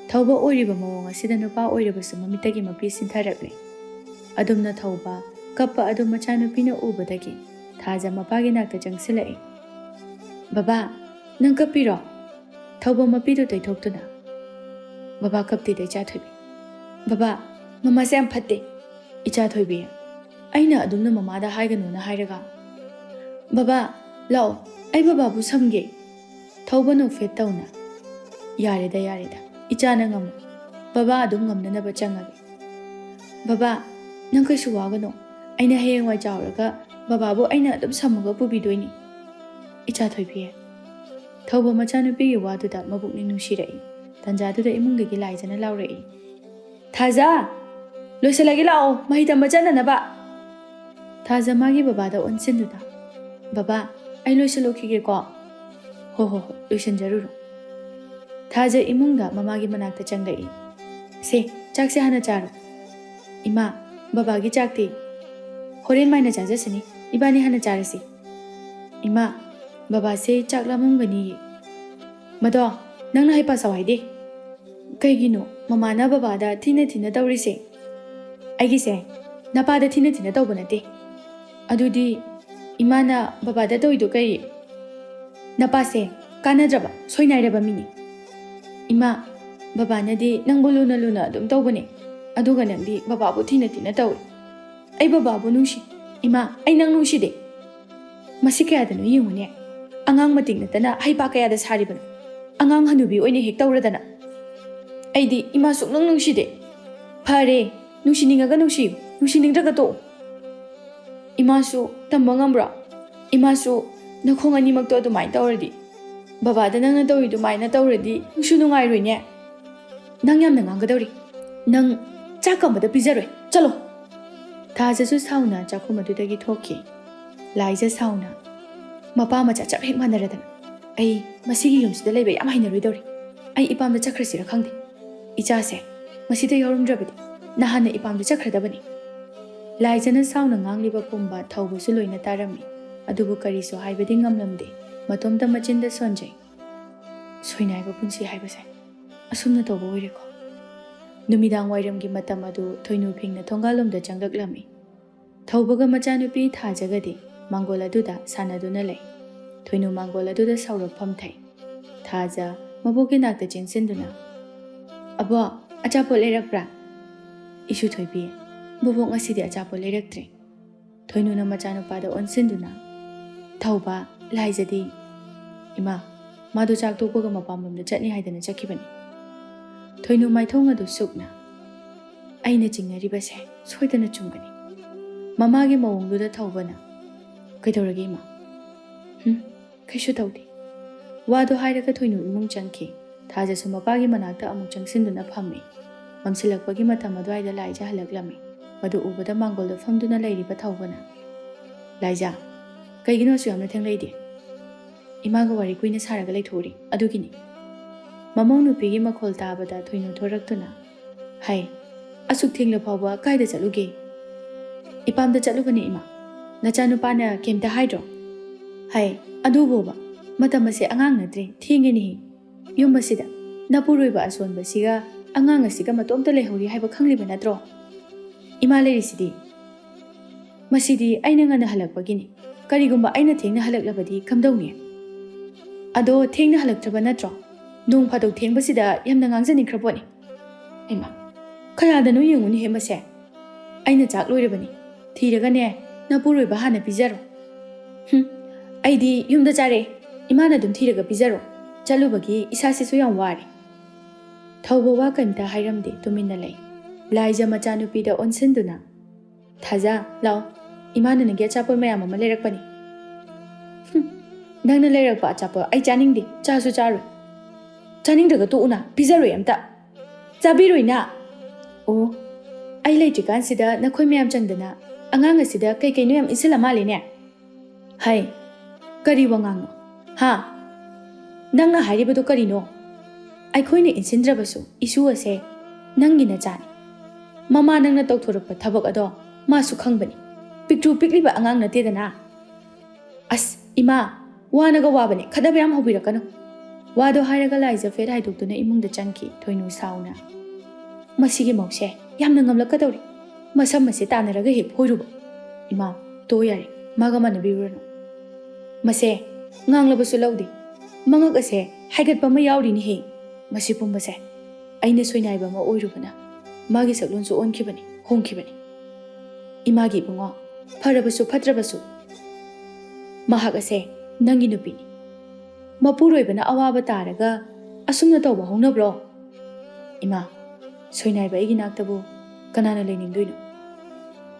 ꯊꯧꯕ ꯑꯣꯏꯔꯤꯕ ꯃꯑꯣꯡ ꯑꯁꯤꯗ ꯅꯨꯄꯥ ꯑꯣꯏꯔꯕꯁꯨ ꯃꯃꯤꯠꯇꯒꯤ ꯃꯄꯤ ꯁꯤꯟꯊꯔꯛꯂꯦ꯫ ꯑꯗꯨꯝꯅ ꯊꯧꯕ ꯀꯞꯄ ꯑꯗꯨ ꯃꯆꯥꯅꯨꯄꯤꯅ ꯎꯕꯗꯒꯤ ꯊꯥꯖ ꯃꯄꯥꯒꯤ ꯅꯥꯛꯇ ꯆꯪꯁꯤꯜꯂꯛꯏ꯫ "ꯕꯕꯥ, ꯅꯪ ꯀꯞꯄꯤꯔꯣ?" ꯊꯧꯕ ꯃꯄꯤꯗꯨ ꯇꯩꯊꯣꯛꯇꯨꯅ, "ꯕꯕꯥ ꯀꯞꯇꯦꯗ ꯏꯆꯥ ꯊꯣꯏꯕꯤ꯫ ꯕꯕꯥ, ꯃꯃꯥꯁꯦ ꯌꯥꯝ ꯐꯠꯇꯦ꯫ ꯏꯆꯥ ꯊꯣꯏꯕꯤ, ꯑꯩꯅ ꯑꯗꯨꯝꯅ ꯃꯃꯥꯗ ꯍꯥꯏꯒꯅꯨꯅ ꯍꯥꯏꯔꯒ꯫ ꯕꯕꯥ, ꯂꯥꯛꯑꯣ, ꯑꯩ ꯕꯕꯥꯕꯨ ꯁꯝꯒꯦ꯫" ꯊꯧꯕ ꯅꯣꯛꯐꯦꯠ ꯇꯧꯅ, "ꯌꯥꯔꯦꯗ, ꯌꯥꯔꯦꯗ, ꯏꯆꯥꯅ ꯉꯝꯃꯣ꯫ ꯕꯕꯥ ꯑꯗꯨꯝ ꯉꯝꯅꯅꯕ ꯆꯪꯉꯒꯦ꯫" "ꯕꯕꯥ, ꯅꯪ ꯀꯩꯁꯨ ꯋꯥꯒꯅꯣ꯫ ꯑꯩꯅ ꯍꯌꯦꯡꯋꯥꯏ ꯆꯥꯎꯔꯒ ꯕꯕꯥꯕꯨ ꯑꯩꯅ ꯑꯗꯨꯝ ꯁꯝꯃꯒ ꯄꯨꯕꯤꯗꯣꯏꯅꯤ꯫" "ꯏꯆꯥ ꯊꯣꯏꯕꯤ꯫" ꯊꯧꯕ ꯃꯆꯥꯅꯨꯄꯤꯒꯤ ꯋꯥꯗꯨꯗ ꯃꯕꯨꯛꯅꯤꯡ ꯅꯨꯡꯁꯤꯔꯛꯏ꯫ ꯇꯟꯖꯥꯗꯨꯗ ꯏꯃꯨꯡꯗꯒꯤ ꯂꯥꯏꯖꯅ ꯂꯥꯎꯔꯛꯏ, "ꯊꯥꯖ, ꯂꯣꯏꯁꯤꯜꯂꯒꯦ ꯂꯥꯛꯑꯣ, ꯃꯍꯩ ꯇꯝꯕ ꯆꯠꯅꯅꯕ꯫" ꯊꯥꯖ ꯃꯥꯒꯤ ꯕꯕꯥꯗ ꯑꯣꯟꯁꯤꯟꯗꯨꯅ, "ꯕꯕꯥ, ꯑꯩ ꯂꯣꯏꯁꯤꯜꯂꯨꯈꯤꯒꯦꯀꯣ꯫" "ꯍꯣ ꯍꯣ ꯍꯣ, ꯂꯣꯏꯁꯤꯟꯖꯔꯨꯔꯣ꯫" ꯊꯥꯖ ꯏꯃꯨꯡꯗ ꯃꯃꯥꯒꯤ ꯃꯅꯥꯛꯇ ꯆꯪꯂꯛꯏ꯫ "ꯁꯦ, ꯆꯥꯛꯁꯦ ꯍꯥꯟꯅ ꯆꯥꯔꯣ꯫" "ꯏꯃꯥ, ꯕꯕꯥꯒꯤ ꯆꯥꯛꯇꯤ?" "ꯍꯣꯔꯦꯟ ꯃꯥꯏꯅ ꯆꯥꯖꯁꯅꯤ, ꯏꯕꯥꯅꯤ ꯍꯥꯟꯅ ꯆꯥꯔꯁꯤ꯫" "ꯏꯃꯥ, ꯕꯕꯥꯁꯦ ꯆꯥꯛ ꯂꯥꯝꯃꯝꯒꯅꯤꯌꯦ꯫" "ꯃꯗꯣ, ꯅꯪꯅ ꯍꯩꯄꯥ ꯁꯥꯎ ꯍꯥꯏꯗꯦ꯫ ꯀꯩꯒꯤꯅꯣ ꯃꯃꯥꯅ ꯕꯕꯥꯗ ꯊꯤꯅ ꯊꯤꯅ ꯇꯧꯔꯤꯁꯦ?" "ꯑꯩꯒꯤꯁꯦ ꯅꯄꯥꯗ ꯊꯤꯅ ꯊꯤꯅ ꯇꯧꯕ ꯅꯠꯇꯦ꯫" "ꯑꯗꯨꯗꯤ ꯏꯃꯥꯅ ꯕꯕꯥꯗ ꯇꯧꯔꯤꯗꯣ ꯀꯔꯤ?" "ꯅꯄꯥꯁꯦ ꯀꯥꯟꯅꯗ꯭ꯔꯕ, ꯁꯣꯏꯅꯥꯏꯔꯕ ꯃꯤꯅꯤ꯫" "ꯏꯃꯥ, ꯕꯕꯥꯅꯗꯤ ꯅꯪꯕꯨ ꯂꯨꯅ ꯂꯨꯅ ꯑꯗꯨꯝ ꯇꯧꯕꯅꯦ, ꯑꯗꯨꯒ ꯅꯪꯗꯤ ꯕꯕꯥꯕꯨ ꯊꯤꯅ ꯊꯤꯅ ꯇꯧꯏ꯫ ꯑꯩ ꯕꯕꯥꯕꯨ ꯅꯨꯡꯁꯤ꯫ ꯏꯃꯥ, ꯑꯩ ꯅꯪ ꯅꯨꯡꯁꯤꯗꯦ꯫ ꯃꯁꯤ ꯀꯌꯥꯗꯅꯣ ꯌꯦꯡꯉꯨꯅꯦ꯫ ꯑꯉꯥꯡ ꯃꯇꯤꯛ ꯅꯠꯇꯅ ꯍꯩꯄꯥ ꯀꯌꯥꯗ ꯁꯥꯔꯤꯕꯅꯣ꯫ ꯑꯉꯥꯡ ꯍꯅꯨꯕꯤ ꯑꯣꯏꯅ ꯍꯦꯛ ꯇꯧꯔꯗꯅ꯫ ꯑꯩꯗꯤ ꯏꯃꯥ ꯁꯨꯛꯅꯨꯡ ꯅꯨꯡꯁꯤꯗꯦ꯫ ꯐꯔꯦ, ꯅꯨꯡꯁꯤꯅꯤꯡꯉꯒ ꯅꯨꯡꯁꯤꯌꯨ, ꯅꯨꯡꯁꯤꯅꯤꯡꯗ꯭ꯔꯒ ꯇꯣꯛꯎ꯫ ꯏꯃꯥꯁꯨ ꯇꯝꯕ ꯉꯝꯕ꯭ꯔꯣ? ꯏꯃꯥꯁꯨ ꯅꯈꯣꯡ ꯑꯅꯤꯃꯛꯇꯣ ꯑꯗꯨꯃꯥꯏꯅ ꯇꯧꯔꯗꯤ, ꯕꯕꯥꯗ ꯅꯪꯅ ꯇꯧꯔꯤ ꯑꯗꯨꯃꯥꯏꯅ ꯇꯧꯔꯗꯤ ꯅꯨꯡꯁꯨ ꯅꯨꯡꯉꯥꯏꯔꯣꯏꯅꯦ꯫ ꯅꯪ ꯌꯥꯝꯅ ꯉꯥꯡꯒꯗꯧꯔꯤ꯫ ꯅꯪ ꯆꯥꯛ ꯀꯝꯕꯗ ꯄꯤꯖꯔꯣꯏ꯫ ꯆꯠꯂꯣ꯫ ꯊꯥꯖꯁꯨ ꯁꯥꯎꯅ ꯆꯥꯛꯈꯨꯝ ꯑꯗꯨꯗꯒꯤ ꯊꯣꯛꯈꯤ꯫ ꯂꯥꯏꯖ ꯁꯥꯎꯅ, "ꯃꯄꯥ ꯃꯆꯥ ꯆꯞ ꯍꯦꯛ ꯃꯥꯟꯅꯔꯗꯅ꯫ ꯑꯩ ꯃꯁꯤꯒꯤ ꯌꯨꯝꯁꯤꯗ ꯂꯩꯕ ꯌꯥꯝ ꯍꯩꯅꯔꯣꯏꯗꯧꯔꯤ꯫ ꯑꯩ ꯏꯄꯥꯝꯗ ꯆꯠꯈ꯭ꯔꯁꯤꯔ ꯈꯪꯗꯦ꯫ ꯏꯆꯥꯁꯦ ꯃꯁꯤꯗ ꯌꯥꯎꯔꯝꯗ꯭ꯔꯕꯗꯤ ꯅꯍꯥꯟꯅ ꯏꯄꯥꯝꯗ ꯆꯠꯈ꯭ꯔꯗꯕꯅꯤ꯫" ꯂꯥꯏꯖꯅ ꯁꯥꯎꯅ ꯉꯥꯡꯂꯤꯕ ꯄꯨꯝꯕ ꯊꯧꯕꯁꯨ ꯂꯣꯏꯅ ꯇꯥꯔꯝꯃꯤ꯫ ꯑꯗꯨꯕꯨ ꯀꯔꯤꯁꯨ ꯍꯥꯏꯕꯗꯤ ꯉꯝꯂꯝꯗꯦ꯫ ꯃꯇꯣꯝꯇ ꯃꯆꯤꯟꯗ ꯁꯣꯟꯖꯩ꯫ ꯁꯣꯏꯅꯥꯏꯕ ꯄꯨꯟꯁꯤ ꯍꯥꯏꯕꯁꯦ ꯑꯁꯨꯝꯅ ꯇꯧꯕ ꯑꯣꯏꯔꯦꯀꯣ꯫ ꯅꯨꯃꯤꯗꯥꯡ ꯋꯥꯏꯔꯝꯒꯤ ꯃꯇꯝ ꯑꯗꯨ ꯊꯣꯏꯅꯨ ꯐꯤꯡꯅ ꯊꯣꯡꯒꯥꯜꯂꯣꯝꯗ ꯆꯪꯂꯛꯂꯝꯃꯤ꯫ ꯊꯧꯕꯒ ꯃꯆꯥꯅꯨꯄꯤ ꯊꯥꯖꯒꯗꯤ ꯃꯥꯡꯒꯣꯜ ꯑꯗꯨꯗ ꯁꯥꯟꯅꯗꯨꯅ ꯂꯩ꯫ ꯊꯣꯏꯅꯨ ꯃꯥꯡꯒꯣꯜ ꯑꯗꯨꯗ ꯁꯥꯎꯔꯛꯐꯝ ꯊꯩ꯫ ꯊꯥꯖ ꯃꯕꯣꯛꯀꯤ ꯅꯥꯛꯇ ꯆꯦꯟꯁꯤꯟꯗꯨꯅ, "ꯑꯕꯣꯛ, ꯑꯆꯥꯄꯣꯠ ꯂꯩꯔꯛꯄ꯭ꯔꯥ?" "ꯏꯁꯨ ꯊꯣꯏꯕꯤ, ꯕꯣꯕꯣꯛ ꯉꯁꯤꯗꯤ ꯑꯆꯥꯄꯣꯠ ꯂꯩꯔꯛꯇ꯭ꯔꯦ꯫" ꯊꯣꯏꯅꯨꯅ ꯃꯆꯥꯅꯨꯄꯥꯗ ꯑꯣꯟꯁꯤꯟꯗꯨꯅ, "ꯊꯧꯕ, ꯂꯥꯏꯖꯗꯤ?" "ꯏꯃꯥ, ꯃꯥꯗꯣ ꯆꯥꯛ ꯇꯣꯛꯄꯒ ꯃꯄꯥꯝꯂꯣꯝꯗ ꯆꯠꯅꯤ ꯍꯥꯏꯗꯅ ꯆꯠꯈꯤꯕꯅꯤ꯫" ꯊꯣꯏꯅꯨ ꯃꯥꯏꯊꯣꯡ ꯑꯗꯨ ꯁꯨꯛꯅ, "ꯑꯩꯅ ꯆꯤꯡꯅꯔꯤꯕꯁꯦ ꯁꯣꯏꯗꯅ ꯆꯨꯝꯒꯅꯤ꯫" ꯃꯃꯥꯒꯤ ꯃꯑꯣꯡꯗꯨꯗ ꯊꯧꯕꯅ, "ꯀꯩꯗꯧꯔꯒꯦ ꯏꯃꯥ?" "ꯍꯨꯝ, ꯀꯩꯁꯨ ꯇꯧꯗꯦ꯫" ꯋꯥꯗꯨ ꯍꯥꯏꯔꯒ ꯊꯣꯏꯅꯨ ꯏꯃꯨꯡ ꯆꯪꯈꯤ꯫ ꯊꯥꯖꯁꯨ ꯃꯄꯥꯒꯤ ꯃꯅꯥꯛꯇ ꯑꯃꯨꯛ ꯆꯪꯁꯤꯟꯗꯨꯅ ꯐꯝꯃꯤ꯫ ꯃꯝꯁꯤꯜꯂꯛꯄꯒꯤ ꯃꯇꯝ ꯑꯗꯨꯋꯥꯏꯗ ꯂꯥꯏꯖ ꯍꯜꯂꯛꯂꯝꯃꯤ꯫ ꯃꯗꯨ ꯎꯕꯗ ꯃꯥꯡꯒꯣꯜꯗ ꯐꯝꯗꯨꯅ ꯂꯩꯔꯤꯕ ꯊꯧꯕꯅ, "ꯂꯥꯏꯖ, ꯀꯩꯒꯤꯅꯣ ꯑꯁꯨꯛ ꯌꯥꯝꯅ ꯊꯦꯡꯂꯛꯏꯗꯤ?" "ꯏꯃꯥꯒ ꯋꯥꯔꯤ ꯀꯨꯏꯅ ꯁꯥꯔꯒ ꯂꯩꯊꯣꯛꯎꯔꯤ, ꯑꯗꯨꯒꯤꯅꯤ꯫" ꯃꯃꯧ ꯅꯨꯄꯤꯒꯤ ꯃꯈꯣꯜ ꯇꯥꯕꯗ ꯊꯣꯏꯅꯨ ꯊꯣꯔꯛꯇꯨꯅ, "ꯍꯩ, ꯑꯁꯨꯛ ꯊꯦꯡꯂ ꯐꯥꯎꯕ ꯀꯥꯏꯗ ꯆꯠꯂꯨꯒꯦ?" "ꯏꯄꯥꯝꯗ ꯆꯠꯂꯨꯕꯅꯦ ꯏꯃꯥ꯫" "ꯅꯆꯥꯅꯨꯄꯥꯅ ꯀꯩꯝꯇ ꯍꯥꯏꯗ꯭ꯔꯣ?" "ꯍꯩ, ꯑꯗꯨꯕꯣꯕ, ꯃꯇꯝ ꯑꯁꯦ ꯑꯉꯥꯡ ꯅꯠꯇ꯭ꯔꯦ, ꯊꯦꯡꯉꯦꯅꯦꯍꯦ꯫ ꯌꯨꯝ ꯑꯁꯤꯗ ꯅꯄꯨꯔꯣꯏꯕ ꯑꯁꯣꯟꯕꯁꯤꯒ ꯑꯉꯥꯡ ꯑꯁꯤꯒ ꯃꯇꯣꯝꯇ ꯂꯩꯍꯧꯔꯤ ꯍꯥꯏꯕ ꯈꯪꯂꯤꯕ ꯅꯠꯇ꯭ꯔꯣ?" "ꯏꯃꯥ ꯂꯩꯔꯤꯁꯤꯗꯤ?" "ꯃꯁꯤꯗꯤ ꯑꯩꯅ ꯉꯟꯅ ꯍꯜꯂꯛꯄꯒꯤꯅꯤ꯫ ꯀꯔꯤꯒꯨꯝꯕ ꯑꯩꯅ ꯊꯦꯡꯅ ꯍꯜꯂꯛꯂꯕꯗꯤ ꯀꯝꯗꯧꯅꯤ?" "ꯑꯗꯣ ꯊꯦꯡꯅ ꯍꯜꯂꯛꯇ꯭ꯔꯕ ꯅꯠꯇ꯭ꯔꯣ?" ꯅꯣꯡ ꯐꯥꯗꯣꯛ ꯊꯦꯡꯕꯁꯤꯗ ꯌꯥꯝꯅ ꯉꯥꯡꯖꯅꯤꯡꯈ꯭ꯔ ꯄꯣꯠꯅꯤ꯫ ꯍꯩꯃꯥ, ꯀꯌꯥꯗꯅꯣ ꯌꯦꯡꯉꯨꯅꯦꯍꯦ ꯃꯁꯦ꯫ ꯑꯩꯅ ꯆꯥꯛ ꯂꯣꯏꯔꯕꯅꯤ꯫ ꯊꯤꯔꯒꯅꯦ, ꯅꯄꯨꯔꯣꯏꯕ ꯍꯥꯟꯅ ꯄꯤꯖꯔꯣ꯫ ꯍꯨꯝ, ꯑꯩꯗꯤ ꯌꯨꯝꯗ ꯆꯥꯔꯦ꯫ ꯏꯃꯥꯅ ꯑꯗꯨꯝ ꯊꯤꯔꯒ ꯄꯤꯖꯔꯣ꯫ ꯆꯠꯂꯨꯕꯒꯤ ꯏꯁꯥꯁꯤꯁꯨ ꯌꯥꯝ ꯋꯥꯔꯦ꯫ ꯊꯧꯕ ꯋꯥ ꯀꯔꯤꯝꯇ ꯍꯥꯏꯔꯝꯗꯦ, ꯇꯨꯃꯤꯟꯅ ꯂꯩ꯫ ꯂꯥꯏꯖ ꯃꯆꯥꯅꯨꯄꯤꯗ ꯑꯣꯟꯁꯤꯟꯗꯨꯅ, "ꯊꯥꯖ, ꯂꯥꯛꯑꯣ꯫ ꯏꯃꯥꯅ ꯅꯪꯒꯤ ꯑꯆꯥꯄꯣꯠ ꯃꯌꯥꯝ ꯑꯃ ꯂꯩꯔꯛꯄꯅꯤ꯫" "ꯍꯨꯝ, ꯅꯪꯅ ꯂꯩꯔꯛꯄ ꯑꯆꯥꯄꯣꯠ ꯑꯩ ꯆꯥꯅꯤꯡꯗꯦ, ꯆꯥꯁꯨ ꯆꯥꯔꯣꯏ꯫" "ꯆꯥꯅꯤꯡꯗ꯭ꯔꯒ ꯇꯣꯛꯎꯅ, ꯄꯤꯖꯔꯣꯏ ꯑꯝꯇ꯫" "ꯆꯥꯕꯤꯔꯣꯏꯅ꯫" "ꯑꯣ, ꯑꯩ ꯂꯩꯇ꯭ꯔꯤꯀꯥꯟꯁꯤꯗ ꯅꯈꯣꯏ ꯃꯌꯥꯝ ꯆꯪꯗꯅ ꯑꯉꯥꯡ ꯑꯁꯤꯗ ꯀꯩ ꯀꯩꯅꯣ ꯌꯥꯝ ꯏꯟꯁꯤꯜꯂ ꯃꯥꯜꯂꯦꯅꯦ꯫" "ꯍꯩ, ꯀꯔꯤ ꯋꯥꯉꯥꯡꯅꯣ? ꯍꯥ? ꯅꯪꯅ ꯍꯥꯏꯔꯤꯕꯗꯨ ꯀꯔꯤꯅꯣ? ꯑꯩꯈꯣꯏꯅ ꯏꯟꯁꯤꯟꯗ꯭ꯔꯕꯁꯨ ꯏꯁꯨ ꯑꯁꯦ ꯅꯪꯒꯤ ꯅꯆꯥꯅꯤ꯫ ꯃꯃꯥ ꯅꯪꯅ ꯇꯧꯊꯣꯔꯛꯄ ꯊꯕꯛ ꯑꯗꯣ ꯃꯥꯁꯨ ꯈꯪꯕꯅꯤ꯫ ꯄꯤꯛꯇ꯭ꯔꯨ ꯄꯤꯛꯂꯤꯕ ꯑꯉꯥꯡ ꯅꯠꯇꯦꯗꯅ꯫" "ꯑꯁ, ꯏꯃꯥ, ꯋꯥꯅꯒ ꯋꯥꯕꯅꯦ, ꯈꯠꯅꯕ ꯌꯥꯝ ꯍꯧꯕꯤꯔꯛꯀꯅꯨ꯫" ꯋꯥꯗꯣ ꯍꯥꯏꯔꯒ ꯂꯥꯏꯖ ꯐꯦꯠ ꯍꯥꯏꯗꯣꯛꯇꯨꯅ ꯏꯃꯨꯡꯗ ꯆꯪꯈꯤ꯫ ꯊꯣꯏꯅꯨ ꯁꯥꯎꯅ, "ꯃꯁꯤꯒꯤ ꯃꯧꯁꯦ ꯌꯥꯝꯅ ꯉꯝꯂꯛꯀꯗꯧꯔꯤ꯫ ꯃꯁꯝ ꯑꯁꯦ ꯇꯥꯟꯅꯔꯒ ꯍꯦꯛ ꯐꯣꯏꯔꯨꯕ꯫" "ꯏꯃꯥ, ꯇꯣ ꯌꯥꯔꯦ, ꯃꯥꯒ ꯃꯥꯟꯅꯕꯤꯔꯨꯔꯅꯨ꯫ ꯃꯁꯦ ꯉꯥꯡꯂꯕꯁꯨ ꯂꯧꯗꯦ꯫ ꯃꯉꯛ ꯑꯁꯦ ꯍꯥꯏꯒꯠꯄ ꯑꯃ ꯌꯥꯎꯔꯤꯅꯦꯍꯦ꯫ ꯃꯁꯤ ꯄꯨꯝꯕꯁꯦ ꯑꯩꯅ ꯁꯣꯏꯅꯥꯏꯕ ꯑꯃ ꯑꯣꯏꯔꯨꯕꯅ ꯃꯥꯒꯤ ꯁꯛꯂꯣꯟꯁꯨ ꯑꯣꯟꯈꯤꯕꯅꯤ, ꯍꯣꯡꯈꯤꯕꯅꯤ꯫ ꯏꯃꯥꯒꯤ ꯏꯕꯨꯡꯉꯣ, ꯐꯔꯕꯁꯨ ꯐꯠꯇ꯭ꯔꯕꯁꯨ, ꯃꯍꯥꯛ ꯑꯁꯦ ꯅꯪꯒꯤ ꯅꯨꯄꯤꯅꯤ꯫ ꯃꯄꯨꯔꯣꯏꯕꯅ ꯑꯋꯥꯕ ꯇꯥꯔꯒ ꯑꯁꯨꯝꯅ ꯇꯧꯕ ꯍꯧꯅꯕ꯭ꯔꯣ? ꯏꯃꯥ, ꯁꯣꯏꯅꯥꯏꯕ ꯑꯩꯒꯤ ꯅꯥꯛꯇꯕꯨ ꯀꯅꯥꯅ ꯂꯩꯅꯤꯡꯗꯣꯏꯅꯣ?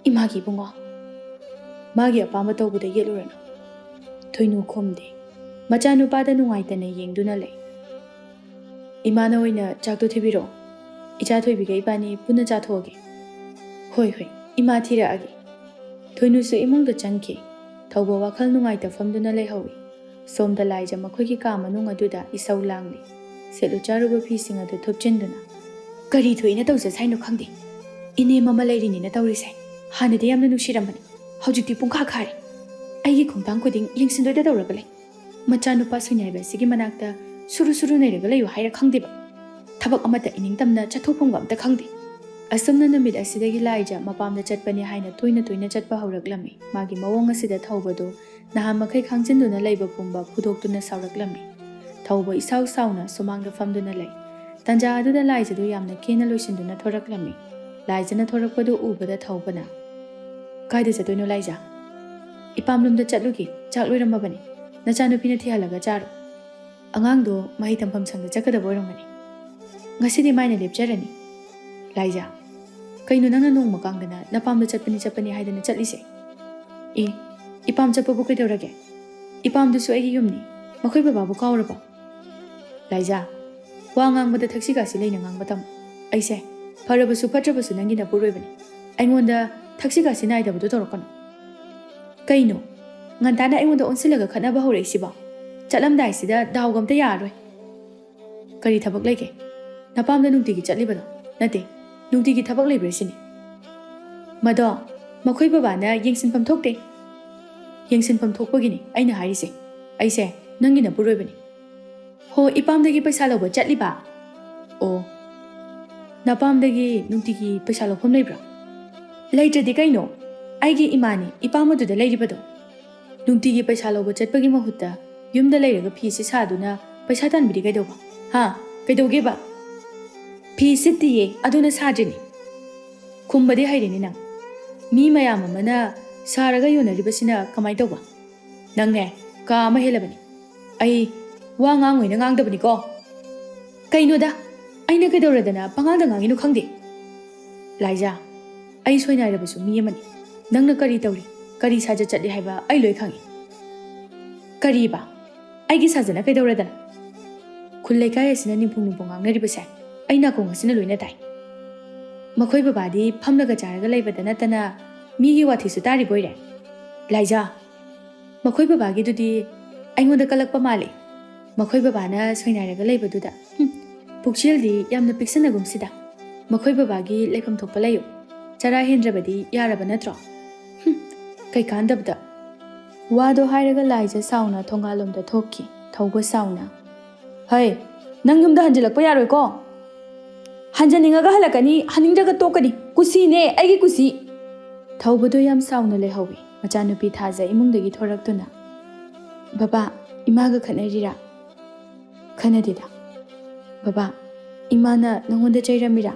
ꯏꯃꯥꯒꯤ ꯏꯕꯨꯡꯉꯣ, ꯃꯥꯒꯤ ꯑꯄꯥꯝꯕ ꯇꯧꯕꯗ ꯌꯦꯠꯂꯨꯔꯅꯨ꯫" ꯊꯣꯏꯅꯨ ꯈꯨꯝꯗꯦ꯫ ꯃꯆꯥꯅꯨꯄꯥꯗ ꯅꯨꯡꯉꯥꯏꯇꯅ ꯌꯦꯡꯗꯨꯅ ꯂꯩ꯫ "ꯏꯃꯥꯅ ꯑꯣꯏꯅ ꯆꯥꯛꯇꯣ ꯊꯤꯕꯤꯔꯛꯑꯣ꯫ ꯏꯆꯥ ꯊꯣꯏꯕꯤꯒ ꯏꯕꯥꯅꯤ ꯄꯨꯟꯅ ꯆꯥꯊꯣꯛꯑꯒꯦ꯫" "ꯍꯣꯏ, ꯍꯣꯏ, ꯏꯃꯥ ꯊꯤꯔꯛꯑꯒꯦ꯫" ꯊꯣꯏꯅꯨꯁꯨ ꯏꯃꯨꯡꯗ ꯆꯪꯈꯤ꯫ ꯊꯧꯕ ꯋꯥꯈꯜ ꯅꯨꯡꯉꯥꯏꯇ ꯐꯝꯗꯨꯅ ꯂꯩꯍꯧꯏ꯫ ꯁꯣꯝꯗ ꯂꯥꯏꯖ ꯃꯈꯣꯏꯒꯤ ꯀꯥ ꯃꯅꯨꯡ ꯑꯗꯨꯗ ꯏꯁꯧ ꯂꯥꯡꯂꯤ꯫ ꯁꯦꯠꯂꯨ ꯆꯥꯔꯨꯕ ꯐꯤꯁꯤꯡ ꯑꯗꯨ ꯊꯨꯞꯆꯤꯟꯗꯨꯅ, "ꯀꯔꯤ ꯊꯣꯛꯏꯅ ꯇꯧꯖꯁꯥꯏꯅꯣ ꯈꯪꯗꯦ꯫ ꯏꯅꯦꯝ ꯑꯃ ꯂꯩꯔꯤꯅꯤꯅ ꯇꯧꯔꯤꯁꯦ꯫ ꯍꯥꯟꯅꯗꯤ ꯌꯥꯝꯅ ꯅꯨꯡꯁꯤꯔꯝꯕꯅꯤ, ꯍꯧꯖꯤꯛꯇꯤ ꯄꯨꯡꯈꯥ ꯈꯥꯔꯦ꯫ ꯑꯩꯒꯤ ꯈꯣꯡꯊꯥꯡ ꯈꯨꯗꯤꯡ ꯌꯦꯡꯁꯤꯟꯗꯣꯏꯗ ꯇꯧꯔꯒ ꯂꯩ꯫ ꯃꯆꯥꯅꯨꯄꯥ ꯁꯣꯏꯅꯥꯏꯕ ꯑꯁꯤꯒꯤ ꯃꯅꯥꯛꯇ ꯁꯨꯔꯨ ꯁꯨꯔꯨ ꯅꯩꯔꯒ ꯂꯩꯌꯨ ꯍꯥꯏꯔ ꯈꯪꯗꯦꯕ꯫ ꯊꯕꯛ ꯑꯃꯠꯇ ꯏꯅꯤꯡꯇꯝꯅ ꯆꯠꯊꯣꯛꯐꯝꯒ ꯑꯝꯇ ꯈꯪꯗꯦ꯫" ꯑꯁꯨꯝꯅ ꯅꯨꯃꯤꯠ ꯑꯁꯤꯗꯒꯤ ꯂꯥꯏꯖ ꯃꯄꯥꯝꯗ ꯆꯠꯄꯅꯤ ꯍꯥꯏꯅ ꯇꯣꯏꯅ ꯇꯣꯏꯅ ꯆꯠꯄ ꯍꯧꯔꯛꯂꯝꯃꯤ꯫ ꯃꯥꯒꯤ ꯃꯑꯣꯡ ꯑꯁꯤꯗ ꯊꯧꯕꯗꯨ ꯅꯍꯥꯟ ꯃꯈꯩ ꯈꯥꯡꯖꯤꯟꯗꯨꯅ ꯂꯩꯕ ꯄꯨꯝꯕ ꯐꯨꯗꯣꯛꯇꯨꯅ ꯁꯥꯎꯔꯛꯂꯝꯃꯤ꯫ ꯊꯧꯕ ꯏꯁꯥꯎ ꯁꯥꯎꯅ ꯁꯨꯃꯥꯡꯗ ꯐꯝꯗꯨꯅ ꯂꯩ꯫ ꯇꯥꯟꯖꯥ ꯑꯗꯨꯗ ꯂꯥꯏꯖꯗꯨ ꯌꯥꯝꯅ ꯀꯦꯅ ꯂꯣꯏꯁꯤꯟꯗꯨꯅ ꯊꯣꯔꯛꯂꯝꯃꯤ꯫ ꯂꯥꯏꯖꯅ ꯊꯣꯔꯛꯄꯗꯨ ꯎꯕꯗ ꯊꯧꯕꯅ, "ꯀꯥꯏꯗ ꯆꯠꯇꯣꯏꯅꯣ ꯂꯥꯏꯖ? ꯏꯄꯥꯝꯂꯣꯝꯗ ꯆꯠꯂꯨꯒꯦ, ꯆꯥꯛ ꯂꯣꯏꯔꯝꯃꯕꯅꯤ꯫ ꯅꯆꯥꯅꯨꯄꯤꯅ ꯊꯤꯍꯜꯂꯒ ꯆꯥꯔꯣ꯫ ꯑꯉꯥꯡꯗꯣ ꯃꯍꯩ ꯇꯝꯐꯝ ꯁꯪꯗ ꯆꯠꯀꯗꯕ ꯑꯣꯏꯔꯝꯒꯅꯤ꯫ ꯉꯁꯤꯗꯤ ꯃꯥꯏꯅ ꯂꯦꯞꯆꯔꯅꯤ꯫" ꯂꯥꯏꯖ, "ꯀꯩꯅꯣ ꯅꯪꯅ ꯅꯣꯡꯃ ꯀꯥꯡꯗꯅ ꯅꯄꯥꯝꯗ ꯆꯠꯄꯅꯤ ꯆꯠꯄꯅꯤ ꯍꯥꯏꯗꯅ ꯆꯠꯂꯤꯁꯦ? ꯑꯦ, ꯏꯄꯥꯝ ꯆꯠꯄꯕꯨ ꯀꯩꯗꯧꯔꯒꯦ? ꯏꯄꯥꯝꯗꯨꯁꯨ ꯑꯩꯒꯤ ꯌꯨꯝꯅꯤ꯫ ꯃꯈꯣꯏ ꯕꯕꯥꯕꯨ ꯀꯥꯎꯔꯕꯣ?" ꯂꯥꯏꯖꯥ, ꯋꯥ ꯉꯥꯡꯕꯗ ꯊꯛꯁꯤ ꯈꯥꯁꯤ ꯂꯩꯅ ꯉꯥꯡꯕ ꯇꯝꯃꯨ꯫ ꯑꯩꯁꯦ ꯐꯔꯕꯁꯨ ꯐꯠꯇ꯭ꯔꯕꯁꯨ ꯅꯪꯒꯤ ꯅꯄꯨꯔꯣꯏꯕꯅꯤ꯫ ꯑꯩꯉꯣꯟꯗ ꯊꯛꯁꯤ ꯈꯥꯁꯤ ꯅꯥꯏꯗꯕꯗꯨ ꯇꯧꯔꯛꯀꯅꯨ꯫ ꯀꯩꯅꯣ? ꯉꯟꯇꯥꯅ ꯑꯩꯉꯣꯟꯗ ꯑꯣꯟꯁꯤꯜꯂꯒ ꯈꯠꯅꯕ ꯍꯧꯔꯛꯏꯁꯤꯕꯣ? ꯆꯠꯂꯝꯗꯥꯏꯁꯤꯗ ꯗꯥꯎꯒ ꯑꯝꯇ ꯌꯥꯔꯔꯣꯏ꯫ ꯀꯔꯤ ꯊꯕꯛ ꯂꯩꯒꯦ? ꯅꯄꯥꯝꯗ ꯅꯨꯡꯇꯤꯒꯤ ꯆꯠꯂꯤꯕꯗꯣ? ꯅꯠꯇꯦ, ꯅꯨꯡꯇꯤꯒꯤ ꯊꯕꯛ ꯂꯩꯕ꯭ꯔꯥ ꯁꯤꯅꯤ꯫ ꯃꯗꯣ ꯃꯈꯣꯏ ꯕꯕꯥꯅ ꯌꯦꯡꯁꯤꯟꯐꯝ ꯊꯣꯛꯇꯦ꯫ ꯌꯦꯡꯁꯤꯟꯐꯝ ꯊꯣꯛꯄꯒꯤꯅꯤ ꯑꯩꯅ ꯍꯥꯏꯔꯤꯁꯦ꯫ ꯑꯩꯁꯦ ꯅꯪꯒꯤ ꯅꯄꯨꯔꯣꯏꯕꯅꯤ꯫ ꯍꯣ, ꯏꯄꯥꯝꯗꯒꯤ ꯄꯩꯁꯥ ꯂꯧꯕ ꯆꯠꯂꯤꯕ? ꯑꯣ, ꯅꯄꯥꯝꯗꯒꯤ ꯅꯨꯡꯇꯤꯒꯤ ꯄꯩꯁꯥ ꯂꯧꯐꯝ ꯂꯩꯕ꯭ꯔꯥ? ꯂꯩꯇ꯭ꯔꯗꯤ ꯀꯩꯅꯣ? ꯑꯩꯒꯤ ꯏꯃꯥꯅꯤ ꯏꯄꯥꯝ ꯑꯗꯨꯗ ꯂꯩꯔꯤꯕꯗꯣ꯫ ꯅꯨꯡꯇꯤꯒꯤ ꯄꯩꯁꯥ ꯂꯧꯕ ꯆꯠꯄꯒꯤ ꯃꯍꯨꯠꯇ ꯌꯨꯝꯗ ꯂꯩꯔꯒ ꯐꯤꯁꯦ ꯁꯥꯗꯨꯅ ꯄꯩꯁꯥ ꯇꯥꯟꯕꯗꯤ ꯀꯩꯗꯧꯕ? ꯍꯥ? ꯀꯩꯗꯧꯒꯦꯕ? ꯐꯤ ꯁꯤꯠꯇꯤꯌꯦ, ꯑꯗꯨꯅ ꯁꯥꯗ꯭ꯔꯤꯅꯤ꯫ ꯈꯨꯝꯕꯗꯤ ꯍꯩꯔꯦꯅꯦ ꯅꯪ꯫ ꯃꯤ ꯃꯌꯥꯝ ꯑꯃꯅ ꯁꯥꯔꯒ ꯌꯣꯟꯅꯔꯤꯕꯁꯤꯅ ꯀꯃꯥꯏ ꯇꯧꯕ? ꯅꯪꯅꯦ, ꯀꯥ ꯑꯃ ꯍꯦꯜꯂꯕꯅꯤ꯫ ꯑꯩ ꯋꯥ ꯉꯥꯡꯉꯣꯏꯅ ꯉꯥꯡꯗꯕꯅꯤꯀꯣ꯫ ꯀꯩꯅꯣꯗ, ꯑꯩꯅ ꯀꯩꯗꯧꯔꯗꯅ ꯄꯉꯥꯡꯗ ꯉꯥꯡꯉꯤꯅꯣ ꯈꯪꯗꯦ꯫ ꯂꯥꯏꯖꯥ, ꯑꯩ ꯁꯣꯏꯅꯥꯏꯔꯕꯁꯨ ꯃꯤ ꯑꯃꯅꯤ꯫ ꯅꯪꯅ ꯀꯔꯤ ꯇꯧꯔꯤ, ꯀꯔꯤ ꯁꯥꯖꯠ ꯆꯠꯂꯤ ꯍꯥꯏꯕ ꯑꯩ ꯂꯣꯏ ꯈꯪꯏ꯫ ꯀꯔꯤꯕ? ꯑꯩꯒꯤ ꯁꯥꯖꯠꯅ ꯀꯩꯗꯧꯔꯗꯅ? ꯈꯨꯜ ꯂꯩꯀꯥꯏ ꯑꯁꯤꯅ ꯅꯤꯡꯐꯨꯡ ꯅꯤꯡꯐꯨꯡ ꯉꯥꯡꯅꯔꯤꯕꯁꯦ ꯑꯩ ꯅꯥꯀꯣꯡ ꯑꯁꯤꯅ ꯂꯣꯏꯅ ꯇꯥꯏ꯫ ꯃꯈꯣꯏ ꯕꯕꯥꯗꯤ ꯐꯝꯂꯒ ꯆꯥꯔꯒ ꯂꯩꯕꯗ ꯅꯠꯇꯅ ꯃꯤꯒꯤ ꯋꯥꯊꯤꯁꯨ ꯇꯥꯔꯤꯕꯣꯏꯔꯦ꯫ ꯂꯥꯏꯖꯥ, ꯃꯈꯣꯏ ꯕꯕꯥꯒꯤꯗꯨꯗꯤ ꯑꯩꯉꯣꯟꯗ ꯀꯜꯂꯛꯄ ꯃꯥꯜꯂꯤ꯫ ꯃꯈꯣꯏ ꯕꯕꯥꯅ ꯁꯣꯏꯅꯥꯏꯔꯒ ꯂꯩꯕꯗꯨꯗ꯫ ꯍꯨꯝ, ꯄꯨꯛꯆꯦꯜꯗꯤ ꯌꯥꯝꯅ ꯄꯤꯛꯁꯟꯅꯒꯨꯝꯁꯤꯗ꯫ ꯃꯈꯣꯏ ꯕꯕꯥꯒꯤ ꯂꯩꯐꯝ ꯊꯣꯛꯄ ꯂꯩꯌꯨ꯫ ꯆꯔꯥ ꯍꯦꯟꯗ꯭ꯔꯕꯗꯤ ꯌꯥꯔꯕ ꯅꯠꯇ꯭ꯔꯣ? ꯍꯨꯝ, ꯀꯩꯀꯥꯟꯗꯕꯗ꯫ ꯋꯥꯗꯣ ꯍꯥꯏꯔꯒ ꯂꯥꯏꯖ ꯁꯥꯎꯅ ꯊꯣꯡꯒꯥꯜꯂꯣꯝꯗ ꯊꯣꯛꯈꯤ꯫ ꯊꯧꯕ ꯁꯥꯎꯅ, "ꯍꯩ, ꯅꯪ ꯌꯨꯝꯗ ꯍꯟꯖꯤꯜꯂꯛꯄ ꯌꯥꯔꯣꯏꯀꯣ?" "ꯍꯟꯖꯤꯟꯅꯤꯡꯉꯒ ꯍꯜꯂꯛꯀꯅꯤ, ꯍꯟꯅꯤꯡꯗ꯭ꯔꯒ ꯇꯣꯛꯀꯅꯤ꯫ ꯀꯨꯁꯤꯅꯦ, ꯑꯩꯒꯤ ꯀꯨꯁꯤ꯫" ꯊꯧꯕꯗꯣ ꯌꯥꯝ ꯁꯥꯎꯅ ꯂꯩꯍꯧꯏ꯫ ꯃꯆꯥꯅꯨꯄꯤ ꯊꯥꯖ ꯏꯃꯨꯡꯗꯒꯤ ꯊꯣꯔꯛꯇꯨꯅ, "ꯕꯕꯥ, ꯏꯃꯥꯒ ꯈꯠꯅꯔꯤꯔꯥ?" "ꯈꯟꯅꯗꯦꯗ꯫ ꯕꯕꯥ, ꯏꯃꯥꯅ ꯅꯪꯉꯣꯟꯗ ꯆꯩꯔꯝꯃꯤꯔꯥ?"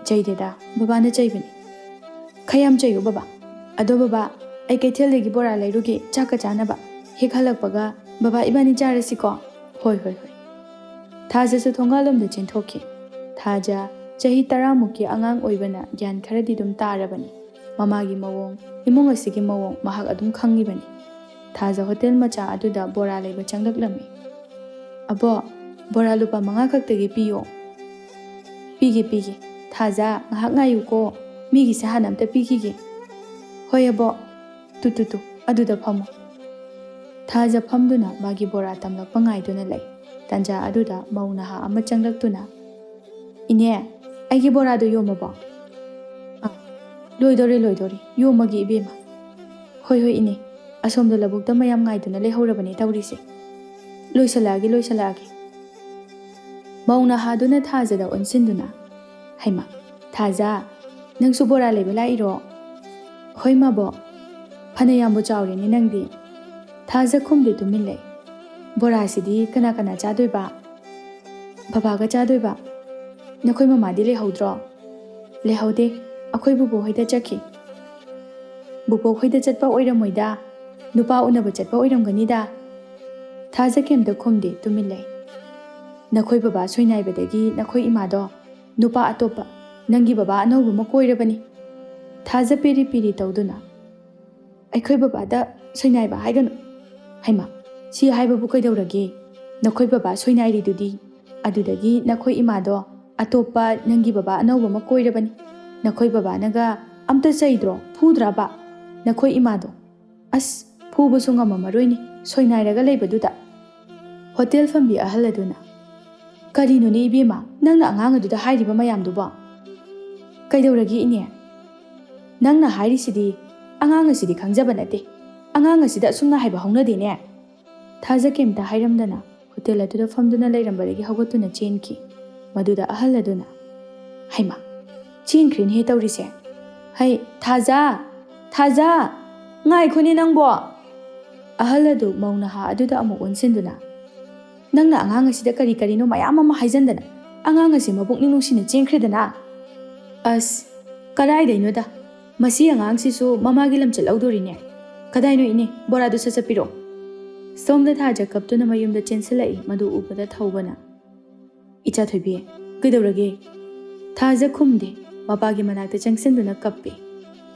"ꯆꯩꯗꯦꯗ, ꯕꯕꯥꯅ ꯆꯩꯕꯅꯤ꯫" "ꯈꯌꯥꯝ ꯆꯩꯌꯨ ꯕꯕꯥ꯫ ꯑꯗꯣ ꯕꯕꯥ, ꯑꯩ ꯀꯩꯊꯦꯜꯗꯒꯤ ꯕꯣꯔꯥ ꯂꯩꯔꯨꯒꯦ, ꯆꯥꯛꯀ ꯆꯥꯅꯕ꯫ ꯍꯦꯛ ꯍꯜꯂꯛꯄꯒ ꯕꯕꯥ ꯏꯕꯥꯅꯤ ꯆꯥꯔꯁꯤꯀꯣ?" "ꯍꯣꯏ, ꯍꯣꯏ, ꯍꯣꯏ꯫" ꯊꯥꯖꯁꯨ ꯊꯣꯡꯒꯥꯜꯂꯣꯝꯗ ꯆꯦꯟꯊꯣꯛꯈꯤ꯫ ꯊꯥꯖ ꯆꯍꯤ ꯇꯔꯥꯃꯨꯛꯀꯤ ꯑꯉꯥꯡ ꯑꯣꯏꯕꯅ ꯒ꯭ꯌꯥꯟ ꯈꯔꯗꯤ ꯑꯗꯨꯝ ꯇꯥꯔꯕꯅꯤ꯫ ꯃꯃꯥꯒꯤ ꯃꯑꯣꯡ, ꯏꯃꯨꯡ ꯑꯁꯤꯒꯤ ꯃꯑꯣꯡ ꯃꯍꯥꯛ ꯑꯗꯨꯝ ꯈꯪꯉꯤꯕꯅꯤ꯫ ꯊꯥꯖ ꯍꯣꯇꯦꯜ ꯃꯆꯥ ꯑꯗꯨꯗ ꯕꯣꯔꯥ ꯂꯩꯕ ꯆꯪꯂꯛꯂꯝꯃꯤ꯫ "ꯑꯕꯣ, ꯕꯣꯔꯥ ꯂꯨꯄꯥ ꯃꯉꯥ ꯈꯛꯇꯒꯤ ꯄꯤꯌꯣ꯫" "ꯄꯤꯒꯦ, ꯄꯤꯒꯦ꯫ ꯊꯥꯖ, ꯉꯥꯏꯍꯥꯛ ꯉꯥꯏꯌꯨꯀꯣ꯫ ꯃꯤꯒꯤꯁꯦ ꯍꯥꯟꯅ ꯑꯝꯇ ꯄꯤꯈꯤꯒꯦ꯫" "ꯍꯣꯏ ꯑꯕꯣ꯫ ꯇꯨ, ꯇꯨ, ꯇꯨ, ꯑꯗꯨꯗ ꯐꯝꯃꯨ꯫" ꯊꯥꯖ ꯐꯝꯗꯨꯅ ꯃꯥꯒꯤ ꯕꯣꯔꯥ ꯇꯝꯂꯛꯄ ꯉꯥꯏꯗꯨꯅ ꯂꯩ꯫ ꯇꯥꯟꯖꯥ ꯑꯗꯨꯗ ꯃꯧ ꯅꯍꯥ ꯑꯃ ꯆꯪꯂꯛꯇꯨꯅ, "ꯏꯅꯦ, ꯑꯩꯒꯤ ꯕꯣꯔꯥꯗꯣ ꯌꯣꯝꯃꯕꯣ?" "ꯑꯥ, ꯂꯣꯏꯗꯣꯔꯦ, ꯂꯣꯏꯗꯣꯔꯦ꯫ ꯌꯣꯝꯃꯒꯦ ꯏꯕꯦꯝꯃ꯫" "ꯍꯣꯏ, ꯍꯣꯏ ꯏꯅꯦ, ꯑꯁꯣꯝꯗ ꯂꯧꯕꯨꯛꯇ ꯃꯌꯥꯝ ꯉꯥꯏꯗꯨꯅ ꯂꯩꯍꯧꯔꯕꯅꯦ ꯇꯧꯔꯤꯁꯦ꯫ ꯂꯣꯏꯁꯜꯂꯛꯑꯒꯦ, ꯂꯣꯏꯁꯜꯂꯛꯑꯒꯦ꯫" ꯃꯧ ꯅꯍꯥꯗꯨꯅ ꯊꯥꯖꯗ ꯑꯣꯟꯁꯤꯟꯗꯨꯅ, "ꯍꯩꯃꯥ, ꯊꯥꯖ, ꯅꯪꯁꯨ ꯕꯣꯔꯥ ꯂꯩꯕ ꯂꯥꯛꯏꯔꯣ?" "ꯍꯣꯏ ꯃꯥꯕꯣ꯫" "ꯐꯅ ꯌꯥꯝꯕꯨ ꯆꯥꯎꯔꯦꯅꯦ ꯅꯪꯗꯤ꯫" ꯊꯥꯖ ꯈꯨꯝꯗꯦ, ꯇꯨꯃꯤꯟ ꯂꯩ꯫ "ꯕꯣꯔꯥꯁꯤꯗꯤ ꯀꯅꯥ ꯀꯅꯥ ꯆꯥꯗꯣꯏꯕ?" "ꯕꯕꯥꯒ ꯆꯥꯗꯣꯏꯕ꯫" "ꯅꯈꯣꯏ ꯃꯃꯥꯗꯤ ꯂꯩꯍꯧꯗ꯭ꯔꯣ?" "ꯂꯩꯍꯧꯗꯦ, ꯑꯩꯈꯣꯏ ꯕꯨꯕꯣꯛ ꯍꯣꯏꯗ ꯆꯠꯈꯤ꯫" "ꯕꯨꯕꯣꯛ ꯍꯣꯏꯗ ꯆꯠꯄ ꯑꯣꯏꯔꯝꯃꯣꯏꯗ, ꯅꯨꯄꯥ ꯎꯅꯕ ꯆꯠꯄ ꯑꯣꯏꯔꯝꯒꯅꯤꯗ꯫" ꯊꯥꯖ ꯀꯩꯝꯇ ꯈꯨꯝꯗꯦ, ꯇꯨꯃꯤꯟ ꯂꯩ꯫ "ꯅꯈꯣꯏ ꯕꯕꯥ ꯁꯣꯏꯅꯥꯏꯕꯗꯒꯤ ꯅꯈꯣꯏ ꯏꯃꯥꯗꯣ ꯅꯨꯄꯥ ꯑꯇꯣꯞꯄ, ꯅꯪꯒꯤ ꯕꯕꯥ ꯑꯅꯧꯕ ꯑꯃ ꯀꯣꯏꯔꯕꯅꯤ꯫" ꯊꯥꯖ ꯄꯤꯔꯤ ꯄꯤꯔꯤ ꯇꯧꯗꯨꯅ, "ꯑꯩꯈꯣꯏ ꯕꯕꯥꯗ ꯁꯣꯏꯅꯥꯏꯕ ꯍꯥꯏꯒꯅꯨ꯫" "ꯍꯩꯃꯥ, ꯁꯤ ꯍꯥꯏꯕꯕꯨ ꯀꯩꯗꯧꯔꯒꯦ? ꯅꯈꯣꯏ ꯕꯕꯥ ꯁꯣꯏꯅꯥꯏꯔꯤꯗꯨꯗꯤ, ꯑꯗꯨꯗꯒꯤ ꯅꯈꯣꯏ ꯏꯃꯥꯗꯣ ꯑꯇꯣꯞꯄ, ꯅꯪꯒꯤ ꯕꯕꯥ ꯑꯅꯧꯕ ꯑꯃ ꯀꯣꯏꯔꯕꯅꯤ꯫ ꯅꯈꯣꯏ ꯕꯕꯥꯅꯒ ꯑꯝꯇ ꯆꯩꯗ꯭ꯔꯣ, ꯐꯨꯗ꯭ꯔꯕ ꯅꯈꯣꯏ ꯏꯃꯥꯗꯣ?" "ꯑꯁ, ꯐꯨꯕꯁꯨ ꯉꯝꯃꯝꯃꯔꯣꯏꯅꯦ, ꯁꯣꯏꯅꯥꯏꯔꯒ ꯂꯩꯕꯗꯨꯗ꯫" ꯍꯣꯇꯦꯜ ꯐꯝꯕꯤ ꯑꯍꯜ ꯑꯗꯨꯅ, "ꯀꯔꯤꯅꯣꯅꯦ ꯏꯕꯦꯝꯃ, ꯅꯪꯅ ꯑꯉꯥꯡ ꯑꯗꯨꯗ ꯍꯥꯏꯔꯤꯕ ꯃꯌꯥꯝꯗꯨꯕꯣ?" "ꯀꯩꯗꯧꯔꯒꯦ ꯏꯅꯦ? ꯅꯪꯅ ꯍꯥꯏꯔꯤꯁꯤꯗꯤ ꯑꯉꯥꯡ ꯑꯁꯤꯗꯤ ꯈꯪꯖꯕ ꯅꯠꯇꯦ꯫ ꯑꯉꯥꯡ ꯑꯁꯤꯗ ꯑꯁꯨꯝꯅ ꯍꯥꯏꯕ ꯍꯧꯅꯗꯦꯅꯦ꯫" ꯊꯥꯖ ꯀꯩꯝꯇ ꯍꯥꯏꯔꯝꯗꯅ ꯍꯣꯇꯦꯜ ꯑꯗꯨꯗ ꯐꯝꯗꯨꯅ ꯂꯩꯔꯝꯕꯗꯒꯤ ꯍꯧꯒꯠꯇꯨꯅ ꯆꯦꯟꯈꯤ꯫ ꯃꯗꯨꯗ ꯑꯍꯜ ꯑꯗꯨꯅ, "ꯍꯩꯃꯥ, ꯆꯦꯟꯈ꯭ꯔꯦꯅꯦꯍꯦ ꯇꯧꯔꯤꯁꯦ꯫ ꯍꯩ, ꯊꯥꯖ! ꯊꯥꯖ! ꯉꯥꯏꯈꯣꯅꯦ ꯅꯪꯕꯣ!" ꯑꯍꯜ ꯑꯗꯨ ꯃꯧ ꯅꯍꯥ ꯑꯗꯨꯗ ꯑꯃꯨꯛ ꯑꯣꯟꯁꯤꯟꯗꯨꯅ, ꯅꯪꯅ ꯑꯉꯥꯡ ꯑꯁꯤꯗ ꯀꯔꯤ ꯀꯔꯤꯅꯣ ꯃꯌꯥꯝ ꯑꯃ ꯍꯥꯏꯖꯟꯗꯅ ꯑꯉꯥꯡ ꯑꯁꯤ ꯃꯄꯨꯛꯅꯤꯡ ꯅꯨꯡꯁꯤꯅ ꯆꯦꯟꯈ꯭ꯔꯦꯗꯅ꯫ ꯑꯁ, ꯀꯗꯥꯏꯗꯩꯅꯣꯗ, ꯃꯁꯤ ꯑꯉꯥꯡꯁꯤꯁꯨ ꯃꯃꯥꯒꯤ ꯂꯝꯆꯠ ꯂꯧꯗꯣꯔꯤꯅꯦ꯫ ꯀꯗꯥꯏꯅꯣ ꯏꯅꯦ, ꯕꯣꯔꯥꯗꯨ ꯁꯠ ꯁꯠ ꯄꯤꯔꯛꯑꯣ꯫ ꯁꯣꯝꯗ ꯊꯥꯖ ꯀꯞꯇꯨꯅ ꯃꯌꯨꯝꯗ ꯆꯦꯟꯁꯤꯜꯂꯛꯏ꯫ ꯃꯗꯨ ꯎꯕꯗ ꯊꯧꯕꯅ, "ꯏꯆꯥ ꯊꯣꯏꯕꯤ, ꯀꯩꯗꯧꯔꯒꯦ?" ꯊꯥꯖ ꯈꯨꯝꯗꯦ, ꯃꯄꯥꯒꯤ ꯃꯅꯥꯛꯇ ꯆꯪꯁꯤꯟꯗꯨꯅ ꯀꯞꯄꯤ꯫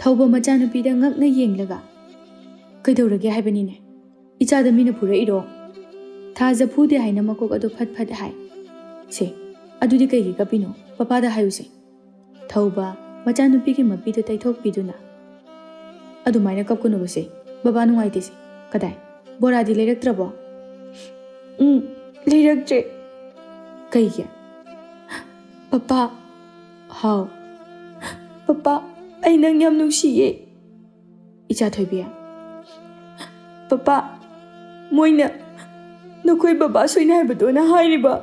ꯊꯧꯕ ꯃꯆꯥꯅꯨꯄꯤꯗ ꯉꯛꯅ ꯌꯦꯡꯂꯒ, "ꯀꯩꯗꯧꯔꯒꯦ ꯍꯥꯏꯕꯅꯤꯅꯦ? ꯏꯆꯥꯗ ꯃꯤꯅ ꯐꯨꯔꯛꯏꯔꯣ?" ꯊꯥꯖ ꯐꯨꯗꯦ ꯍꯥꯏꯅ ꯃꯀꯣꯛ ꯑꯗꯨ ꯐꯠ ꯐꯠ ꯍꯥꯏ꯫ "ꯁꯦ, ꯑꯗꯨꯗꯤ ꯀꯩꯒꯤ ꯀꯞꯄꯤꯅꯣ? ꯄꯄꯥꯗ ꯍꯥꯏꯌꯨꯁꯦ꯫" ꯊꯧꯕ ꯃꯆꯥꯅꯨꯄꯤꯒꯤ ꯃꯄꯤꯗꯨ ꯇꯩꯊꯣꯛꯄꯤꯗꯨꯅ, "ꯑꯗꯨꯃꯥꯏꯅ ꯀꯞꯀꯅꯨꯕꯁꯦ, ꯕꯕꯥ ꯅꯨꯡꯉꯥꯏꯇꯦꯁꯦ꯫ ꯀꯗꯥꯏ, ꯕꯣꯔꯥꯗꯤ ꯂꯩꯔꯛꯇ꯭ꯔꯕꯣ?" "ꯎꯝ, ꯂꯩꯔꯛꯇ꯭ꯔꯦ꯫" "ꯀꯩꯒꯤ?" "ꯄꯄꯥ꯫" "ꯍꯥꯎ?" "ꯄꯄꯥ, ꯑꯩ ꯅꯪ ꯌꯥꯝ ꯅꯨꯡꯁꯤꯌꯦ꯫" "ꯏꯆꯥ ꯊꯣꯏꯕꯤ꯫" "ꯄꯄꯥ, ꯃꯣꯏꯅ ꯅꯈꯣꯏ ꯕꯕꯥ ꯁꯣꯏꯅꯥꯏꯕꯗꯨꯅ ꯍꯥꯏꯔꯤꯕ꯫"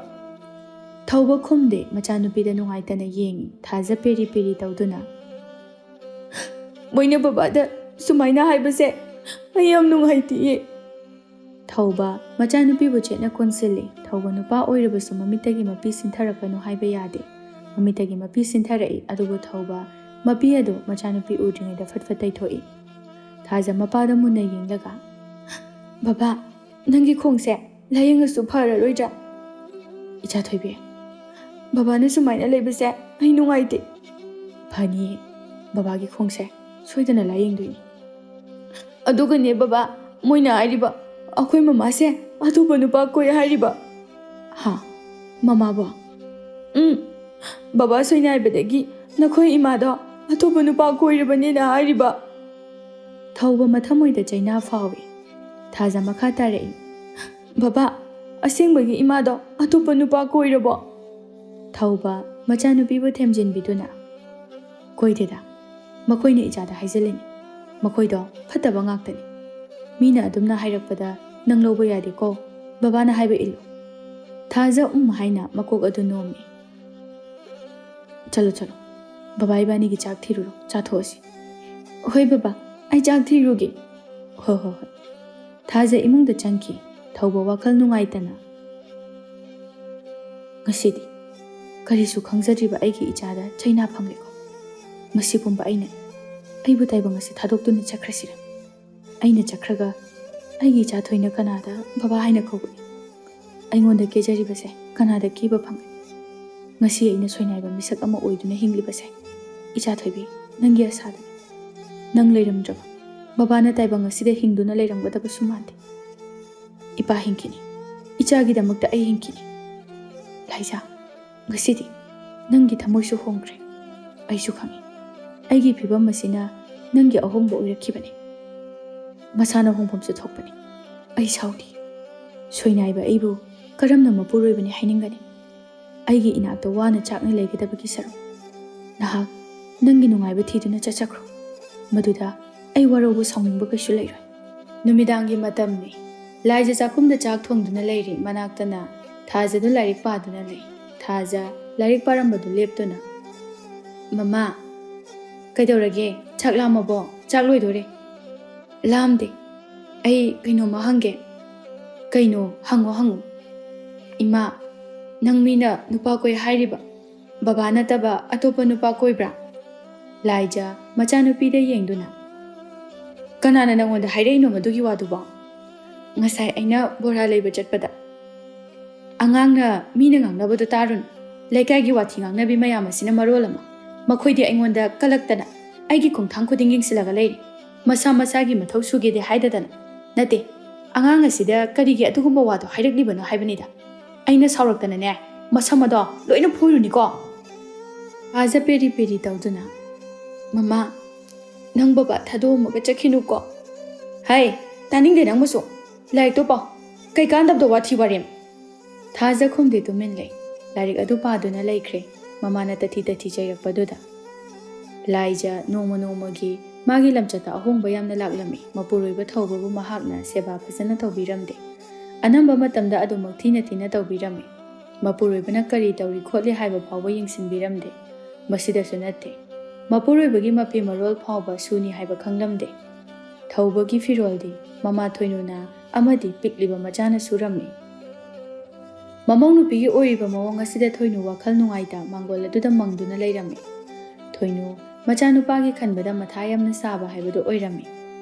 ꯊꯧꯕ ꯈꯨꯝꯗꯦ, ꯃꯆꯥꯅꯨꯄꯤꯗ ꯅꯨꯡꯉꯥꯏꯇꯅ ꯌꯦꯡꯉꯤ꯫ ꯊꯥꯖ ꯄꯦꯔꯤ ꯄꯦꯔꯤ ꯇꯧꯗꯨꯅ, "ꯃꯣꯏꯅ ꯕꯕꯥꯗ ꯁꯨꯃꯥꯏꯅ ꯍꯥꯏꯕꯁꯦ ꯑꯩ ꯌꯥꯝ ꯅꯨꯡꯉꯥꯏꯇꯤꯌꯦ꯫" ꯊꯧꯕ ꯃꯆꯥꯅꯨꯄꯤꯕꯨ ꯆꯦꯠꯅ ꯀꯣꯟꯁꯤꯜꯂꯤ꯫ ꯊꯧꯕ ꯅꯨꯄꯥ ꯑꯣꯏꯔꯕꯁꯨ ꯃꯃꯤꯠꯇꯒꯤ ꯃꯄꯤ ꯁꯤꯟꯊꯔꯛꯀꯅꯨ ꯍꯥꯏꯕ ꯌꯥꯗꯦ꯫ ꯃꯃꯤꯠꯇꯒꯤ ꯃꯄꯤ ꯁꯤꯟꯊꯔꯛꯏ, ꯑꯗꯨꯕꯨ ꯊꯧꯕ ꯃꯄꯤ ꯑꯗꯨ ꯃꯆꯥꯅꯨꯄꯤ ꯎꯗ꯭ꯔꯤꯉꯩꯗ ꯐꯠ ꯐꯠ ꯇꯩꯊꯣꯛꯏ꯫ ꯊꯥꯖ ꯃꯄꯥꯗ ꯃꯨꯟꯅ ꯌꯦꯡꯂꯒ, "ꯕꯕꯥ, ꯅꯪꯒꯤ ꯈꯣꯡꯁꯦ ꯂꯥꯏꯌꯦꯡꯉꯁꯨ ꯐꯔꯔꯣꯏꯗ꯭ꯔꯥ?" "ꯏꯆꯥ ꯊꯣꯏꯕꯤ, ꯕꯕꯥꯅ ꯁꯨꯃꯥꯏꯅ ꯂꯩꯕꯁꯦ ꯑꯩ ꯅꯨꯡꯉꯥꯏꯇꯦ꯫" "ꯐꯅꯤꯌꯦ, ꯕꯕꯥꯒꯤ ꯈꯣꯡꯁꯦ ꯁꯣꯏꯗꯅ ꯂꯥꯏꯌꯦꯡꯗꯣꯏꯅꯤ꯫" "ꯑꯗꯨꯒꯅꯦ ꯕꯕꯥ, ꯃꯣꯏꯅ ꯍꯥꯏꯔꯤꯕ ꯑꯩꯈꯣꯏ ꯃꯃꯥꯁꯦ ꯑꯇꯣꯞꯄ ꯅꯨꯄꯥ ꯀꯣꯏ ꯍꯥꯏꯔꯤꯕ꯫" "ꯍꯥ? ꯃꯃꯥꯕꯣ?" "ꯎꯝ, ꯕꯕꯥ ꯁꯣꯏꯅꯥꯏꯕꯗꯒꯤ ꯅꯈꯣꯏ ꯏꯃꯥꯗꯣ ꯑꯇꯣꯞꯄ ꯅꯨꯄꯥ ꯀꯣꯏꯔꯕꯅꯦꯅ ꯍꯥꯏꯔꯤꯕ꯫" ꯊꯧꯕ ꯃꯊꯃꯣꯏꯗ ꯆꯩꯅꯥ ꯐꯥꯎꯏ꯫ ꯊꯥꯖ ꯃꯈꯥ ꯇꯥꯔꯛꯏ, "ꯕꯕꯥ, ꯑꯁꯦꯡꯕꯒꯤ ꯏꯃꯥꯗꯣ ꯑꯇꯣꯞꯄ ꯅꯨꯄꯥ ꯀꯣꯏꯔꯕꯣ?" ꯊꯧꯕ ꯃꯆꯥꯅꯨꯄꯤꯕꯨ ꯊꯦꯝꯖꯤꯟꯕꯤꯗꯨꯅ, "ꯀꯣꯏꯗꯦꯗ, ꯃꯈꯣꯏꯅ ꯏꯆꯥꯗ ꯍꯥꯏꯖꯤꯜꯂꯤꯅꯤ꯫ ꯃꯈꯣꯏꯗꯣ ꯐꯠꯇꯕ ꯉꯥꯛꯇꯅꯤ꯫ ꯃꯤꯅ ꯑꯗꯨꯝꯅ ꯍꯥꯏꯔꯛꯄꯗ ꯅꯪ ꯂꯧꯕ ꯌꯥꯗꯦꯀꯣ, ꯕꯕꯥꯅ ꯍꯥꯏꯕ ꯏꯜꯂꯨ꯫" ꯊꯥꯖ ꯎꯝ ꯍꯥꯏꯅ ꯃꯀꯣꯛ ꯑꯗꯨ ꯅꯣꯝꯃꯤ꯫ "ꯆꯠꯂꯣ, ꯆꯠꯂꯣ, ꯕꯕꯥ ꯏꯕꯥꯅꯤꯒꯤ ꯆꯥꯛ ꯊꯤꯔꯨꯔꯣ, ꯆꯥꯊꯣꯛꯑꯁꯤ꯫" "ꯍꯣꯏ ꯕꯕꯥ, ꯑꯩ ꯆꯥꯛ ꯊꯤꯔꯨꯒꯦ꯫" "ꯍꯣꯏ, ꯍꯣꯏ, ꯍꯣꯏ꯫" ꯊꯥꯖ ꯏꯃꯨꯡꯗ ꯆꯪꯈꯤ꯫ ꯊꯧꯕ ꯋꯥꯈꯜ ꯅꯨꯡꯉꯥꯏꯇꯅ, ꯉꯁꯤꯗꯤ ꯀꯔꯤꯁꯨ ꯈꯪꯖꯗ꯭ꯔꯤꯕ ꯑꯩꯒꯤ ꯏꯆꯥꯗ ꯆꯩꯅꯥ ꯐꯪꯂꯦꯀꯣ꯫ ꯃꯁꯤ ꯄꯨꯝꯕ ꯑꯩꯅ ꯑꯩꯕꯨ ꯇꯥꯏꯕꯪ ꯑꯁꯤ ꯊꯥꯗꯣꯛꯇꯨꯅ ꯆꯠꯈ꯭ꯔꯁꯤꯔ? ꯑꯩꯅ ꯆꯠꯈ꯭ꯔꯒ ꯑꯩꯒꯤ ꯏꯆꯥ ꯊꯣꯏꯅ ꯀꯅꯥꯗ ꯕꯕꯥ ꯍꯥꯏꯅ ꯀꯧꯒꯅꯤ? ꯑꯩꯉꯣꯟꯗ ꯀꯦꯖꯔꯤꯕꯁꯦ ꯀꯅꯥꯗ ꯀꯦꯕ ꯐꯪꯒꯅꯤ? ꯉꯁꯤ ꯑꯩꯅ ꯁꯣꯏꯅꯥꯏꯕ ꯃꯤꯁꯛ ꯑꯃ ꯑꯣꯏꯗꯨꯅ ꯍꯤꯡꯂꯤꯕꯁꯦ, ꯏꯆꯥ ꯊꯣꯏꯕꯤ, ꯅꯪꯒꯤ ꯑꯁꯥꯗꯅꯤ꯫ ꯅꯪ ꯂꯩꯔꯝꯗ꯭ꯔꯕ ꯕꯕꯥꯅ ꯇꯥꯏꯕꯪ ꯑꯁꯤꯗ ꯍꯤꯡꯗꯨꯅ ꯂꯩꯔꯝꯒꯗꯕꯁꯨ ꯃꯥꯟꯗꯦ꯫ ꯏꯄꯥ ꯍꯤꯡꯈꯤꯅꯤ꯫ ꯏꯆꯥꯒꯤꯗꯃꯛꯇ ꯑꯩ ꯍꯤꯡꯈꯤꯅꯤ꯫ ꯂꯥꯏꯖꯥ, ꯉꯁꯤꯗꯤ ꯅꯪꯒꯤ ꯊꯃꯣꯏꯁꯨ ꯍꯣꯡꯈ꯭ꯔꯦ꯫ ꯑꯩꯁꯨ ꯈꯪꯏ, ꯑꯩꯒꯤ ꯐꯤꯕꯝ ꯑꯁꯤꯅ ꯅꯪꯒꯤ ꯑꯍꯣꯡꯕ ꯑꯣꯏꯔꯛꯈꯤꯕꯅꯤ꯫ ꯃꯁꯥꯅ ꯍꯣꯡꯐꯝꯁꯨ ꯊꯣꯛꯄꯅꯤ꯫ ꯑꯩ ꯁꯥꯎꯗꯦ꯫ ꯁꯣꯏꯅꯥꯏꯕ ꯑꯩꯕꯨ ꯀꯔꯝꯅ ꯃꯄꯨꯔꯣꯏꯕꯅꯤ ꯍꯥꯏꯅꯤꯡꯒꯅꯤ? ꯑꯩꯒꯤ ꯏꯅꯥꯛꯇ ꯋꯥꯅ ꯆꯥꯛꯅ ꯂꯩꯒꯗꯕꯒꯤ ꯁꯔꯨꯛ, ꯅꯍꯥꯛ ꯅꯪꯒꯤ ꯅꯨꯡꯉꯥꯏꯕ ꯊꯤꯗꯨꯅ ꯆꯠꯆꯈ꯭ꯔꯣ꯫ ꯃꯗꯨꯗ ꯑꯩ ꯋꯥꯔꯧꯕ ꯁꯥꯎꯅꯤꯡꯕ ꯀꯩꯁꯨ ꯂꯩꯔꯣꯏ꯫ ꯅꯨꯃꯤꯗꯥꯡꯒꯤ ꯃꯇꯝꯅꯤ꯫ ꯂꯥꯏꯖ ꯆꯥꯛꯈꯨꯝꯗ ꯆꯥꯛ ꯊꯣꯡꯗꯨꯅ ꯂꯩꯔꯤ꯫ ꯃꯅꯥꯛꯇꯅ ꯊꯥꯖꯗꯨ ꯂꯥꯏꯔꯤꯛ ꯄꯥꯗꯨꯅ ꯂꯩ꯫ ꯊꯥꯖ ꯂꯥꯏꯔꯤꯛ ꯄꯥꯔꯝꯕꯗꯨ ꯂꯦꯞꯇꯨꯅ, "ꯃꯃꯥ, ꯀꯩꯗꯧꯔꯒꯦ? ꯆꯥꯛ ꯂꯥꯝꯃꯕꯣ? ꯆꯥꯛ ꯂꯣꯏꯗꯣꯔꯦ꯫" "ꯂꯥꯝꯗꯦ꯫ ꯑꯩ ꯀꯩꯅꯣꯝꯃ ꯍꯪꯒꯦ꯫" "ꯀꯩꯅꯣ? ꯍꯪꯉꯣ, ꯍꯪꯉꯣ꯫" "ꯏꯃꯥ, ꯅꯪ ꯃꯤꯅ ꯅꯨꯄꯥ ꯀꯣꯏ ꯍꯥꯏꯔꯤꯕ? ꯕꯕꯥ ꯅꯠꯇꯕ ꯑꯇꯣꯞꯄ ꯅꯨꯄꯥ ꯀꯣꯏꯕ꯭ꯔꯥ?" ꯂꯥꯏꯖ ꯃꯆꯥꯅꯨꯄꯤꯗ ꯌꯦꯡꯗꯨꯅ, "ꯀꯅꯥꯅ ꯅꯪꯉꯣꯟꯗ ꯍꯥꯏꯔꯛꯏꯅꯣ ꯃꯗꯨꯒꯤ ꯋꯥꯗꯨꯕꯣ?" "ꯉꯁꯥꯏ ꯑꯩꯅ ꯕꯣꯔꯥ ꯂꯩꯕ ꯆꯠꯄꯗ꯫ ꯑꯉꯥꯡꯅ ꯃꯤꯅ ꯉꯥꯡꯅꯕꯗꯣ ꯇꯥꯔꯨꯅꯨ꯫ ꯂꯩꯀꯥꯏꯒꯤ ꯋꯥꯊꯤ ꯉꯥꯡꯅꯕꯤ ꯃꯌꯥꯝ ꯑꯁꯤꯅ ꯃꯔꯣꯜ ꯑꯃ꯫ ꯃꯈꯣꯏꯗꯤ ꯑꯩꯉꯣꯟꯗ ꯀꯂꯛꯇꯅ ꯑꯩꯒꯤ ꯈꯣꯡꯊꯥꯡ ꯈꯨꯗꯤꯡ ꯌꯦꯡꯁꯤꯜꯂꯒ ꯂꯩꯔꯤ꯫ ꯃꯁꯥ ꯃꯁꯥꯒꯤ ꯃꯊꯧ ꯁꯨꯒꯦꯗꯤ ꯍꯥꯏꯗꯗꯅ꯫ ꯅꯠꯇꯦ, ꯑꯉꯥꯡ ꯑꯁꯤꯗ ꯀꯔꯤꯒꯤ ꯑꯗꯨꯒꯨꯝꯕ ꯋꯥꯗꯣ ꯍꯥꯏꯔꯛꯂꯤꯕꯅꯣ ꯍꯥꯏꯕꯅꯤꯗ꯫ ꯑꯩꯅ ꯁꯥꯎꯔꯛꯇꯅꯅꯦ, ꯃꯁꯝ ꯑꯗꯣ ꯂꯣꯏꯅ ꯐꯣꯏꯔꯨꯅꯤꯀꯣ꯫" ꯊꯥꯖ ꯄꯦꯔꯤ ꯄꯦꯔꯤ ꯇꯧꯗꯨꯅ, "ꯃꯃꯥ, ꯅꯪ ꯕꯕꯥ ꯊꯥꯗꯣꯛꯑꯝꯃꯒ ꯆꯠꯈꯤꯅꯨꯀꯣ꯫" "ꯍꯩ, ꯇꯥꯅꯤꯡꯗꯦ ꯅꯪꯕꯨꯁꯨ꯫ ꯂꯥꯏꯔꯤꯛꯇꯣ ꯄꯥꯎ꯫ ꯀꯩ ꯀꯥꯟꯗꯕꯗ ꯋꯥꯊꯤ ꯋꯥꯔꯦꯝ?" ꯊꯥꯖ ꯈꯨꯝꯗꯦ, ꯇꯨꯃꯤꯟ ꯂꯩ꯫ ꯂꯥꯏꯔꯤꯛ ꯑꯗꯨ ꯄꯥꯗꯨꯅ ꯂꯩꯈ꯭ꯔꯦ, ꯃꯃꯥꯅ ꯇꯊꯤ ꯇꯊꯤ ꯆꯩꯔꯛꯄꯗꯨꯗ꯫ ꯂꯥꯏꯖ ꯅꯣꯡꯃ ꯅꯣꯡꯃꯒꯤ ꯃꯥꯒꯤ ꯂꯝꯆꯠꯇ ꯑꯍꯣꯡꯕ ꯌꯥꯝꯅ ꯂꯥꯛꯂꯝꯃꯤ꯫ ꯃꯄꯨꯔꯣꯏꯕ ꯊꯧꯕꯕꯨ ꯃꯍꯥꯛꯅ ꯁꯦꯕꯥ ꯐꯖꯅ ꯇꯧꯕꯤꯔꯝꯗꯦ꯫ ꯑꯅꯝꯕ ꯃꯇꯝꯗ ꯑꯗꯨꯃꯛ ꯊꯤꯅ ꯊꯤꯅ ꯇꯧꯕꯤꯔꯝꯃꯤ꯫ ꯃꯄꯨꯔꯣꯏꯕꯅ ꯀꯔꯤ ꯇꯧꯔꯤ ꯈꯣꯠꯂꯤ ꯍꯥꯏꯕ ꯐꯥꯎꯕ ꯌꯦꯡꯁꯤꯟꯕꯤꯔꯝꯗꯦ꯫ ꯃꯁꯤꯗꯁꯨ ꯅꯠꯇꯦ, ꯃꯄꯨꯔꯣꯏꯕꯒꯤ ꯃꯐꯤ ꯃꯔꯣꯜ ꯐꯥꯎꯕ ꯁꯨꯅꯤ ꯍꯥꯏꯕ ꯈꯪꯂꯝꯗꯦ꯫ ꯊꯧꯕꯒꯤ ꯐꯤꯔꯣꯜꯗꯤ ꯃꯃꯥ ꯊꯣꯏꯅꯨꯅ ꯑꯃꯗꯤ ꯄꯤꯛꯂꯤꯕ ꯃꯆꯥꯅ ꯁꯨꯔꯝꯃꯤ꯫ ꯃꯃꯧ ꯅꯨꯄꯤꯒꯤ ꯑꯣꯏꯔꯤꯕ ꯃꯑꯣꯡ ꯑꯁꯤꯗ ꯊꯣꯏꯅꯨ ꯋꯥꯈꯜ ꯅꯨꯡꯉꯥꯏꯇ ꯃꯥꯡꯒꯣꯜ ꯑꯗꯨꯗ ꯃꯪꯗꯨꯅ ꯂꯩꯔꯝꯃꯤ꯫ ꯊꯣꯏꯅꯨ ꯃꯆꯥꯅꯨꯄꯥꯒꯤ ꯈꯟꯕꯗ ꯃꯊꯥ ꯌꯥꯝꯅ ꯁꯥꯕ ꯍꯥꯏꯕꯗꯨ ꯑꯣꯏꯔꯝꯃꯤ꯫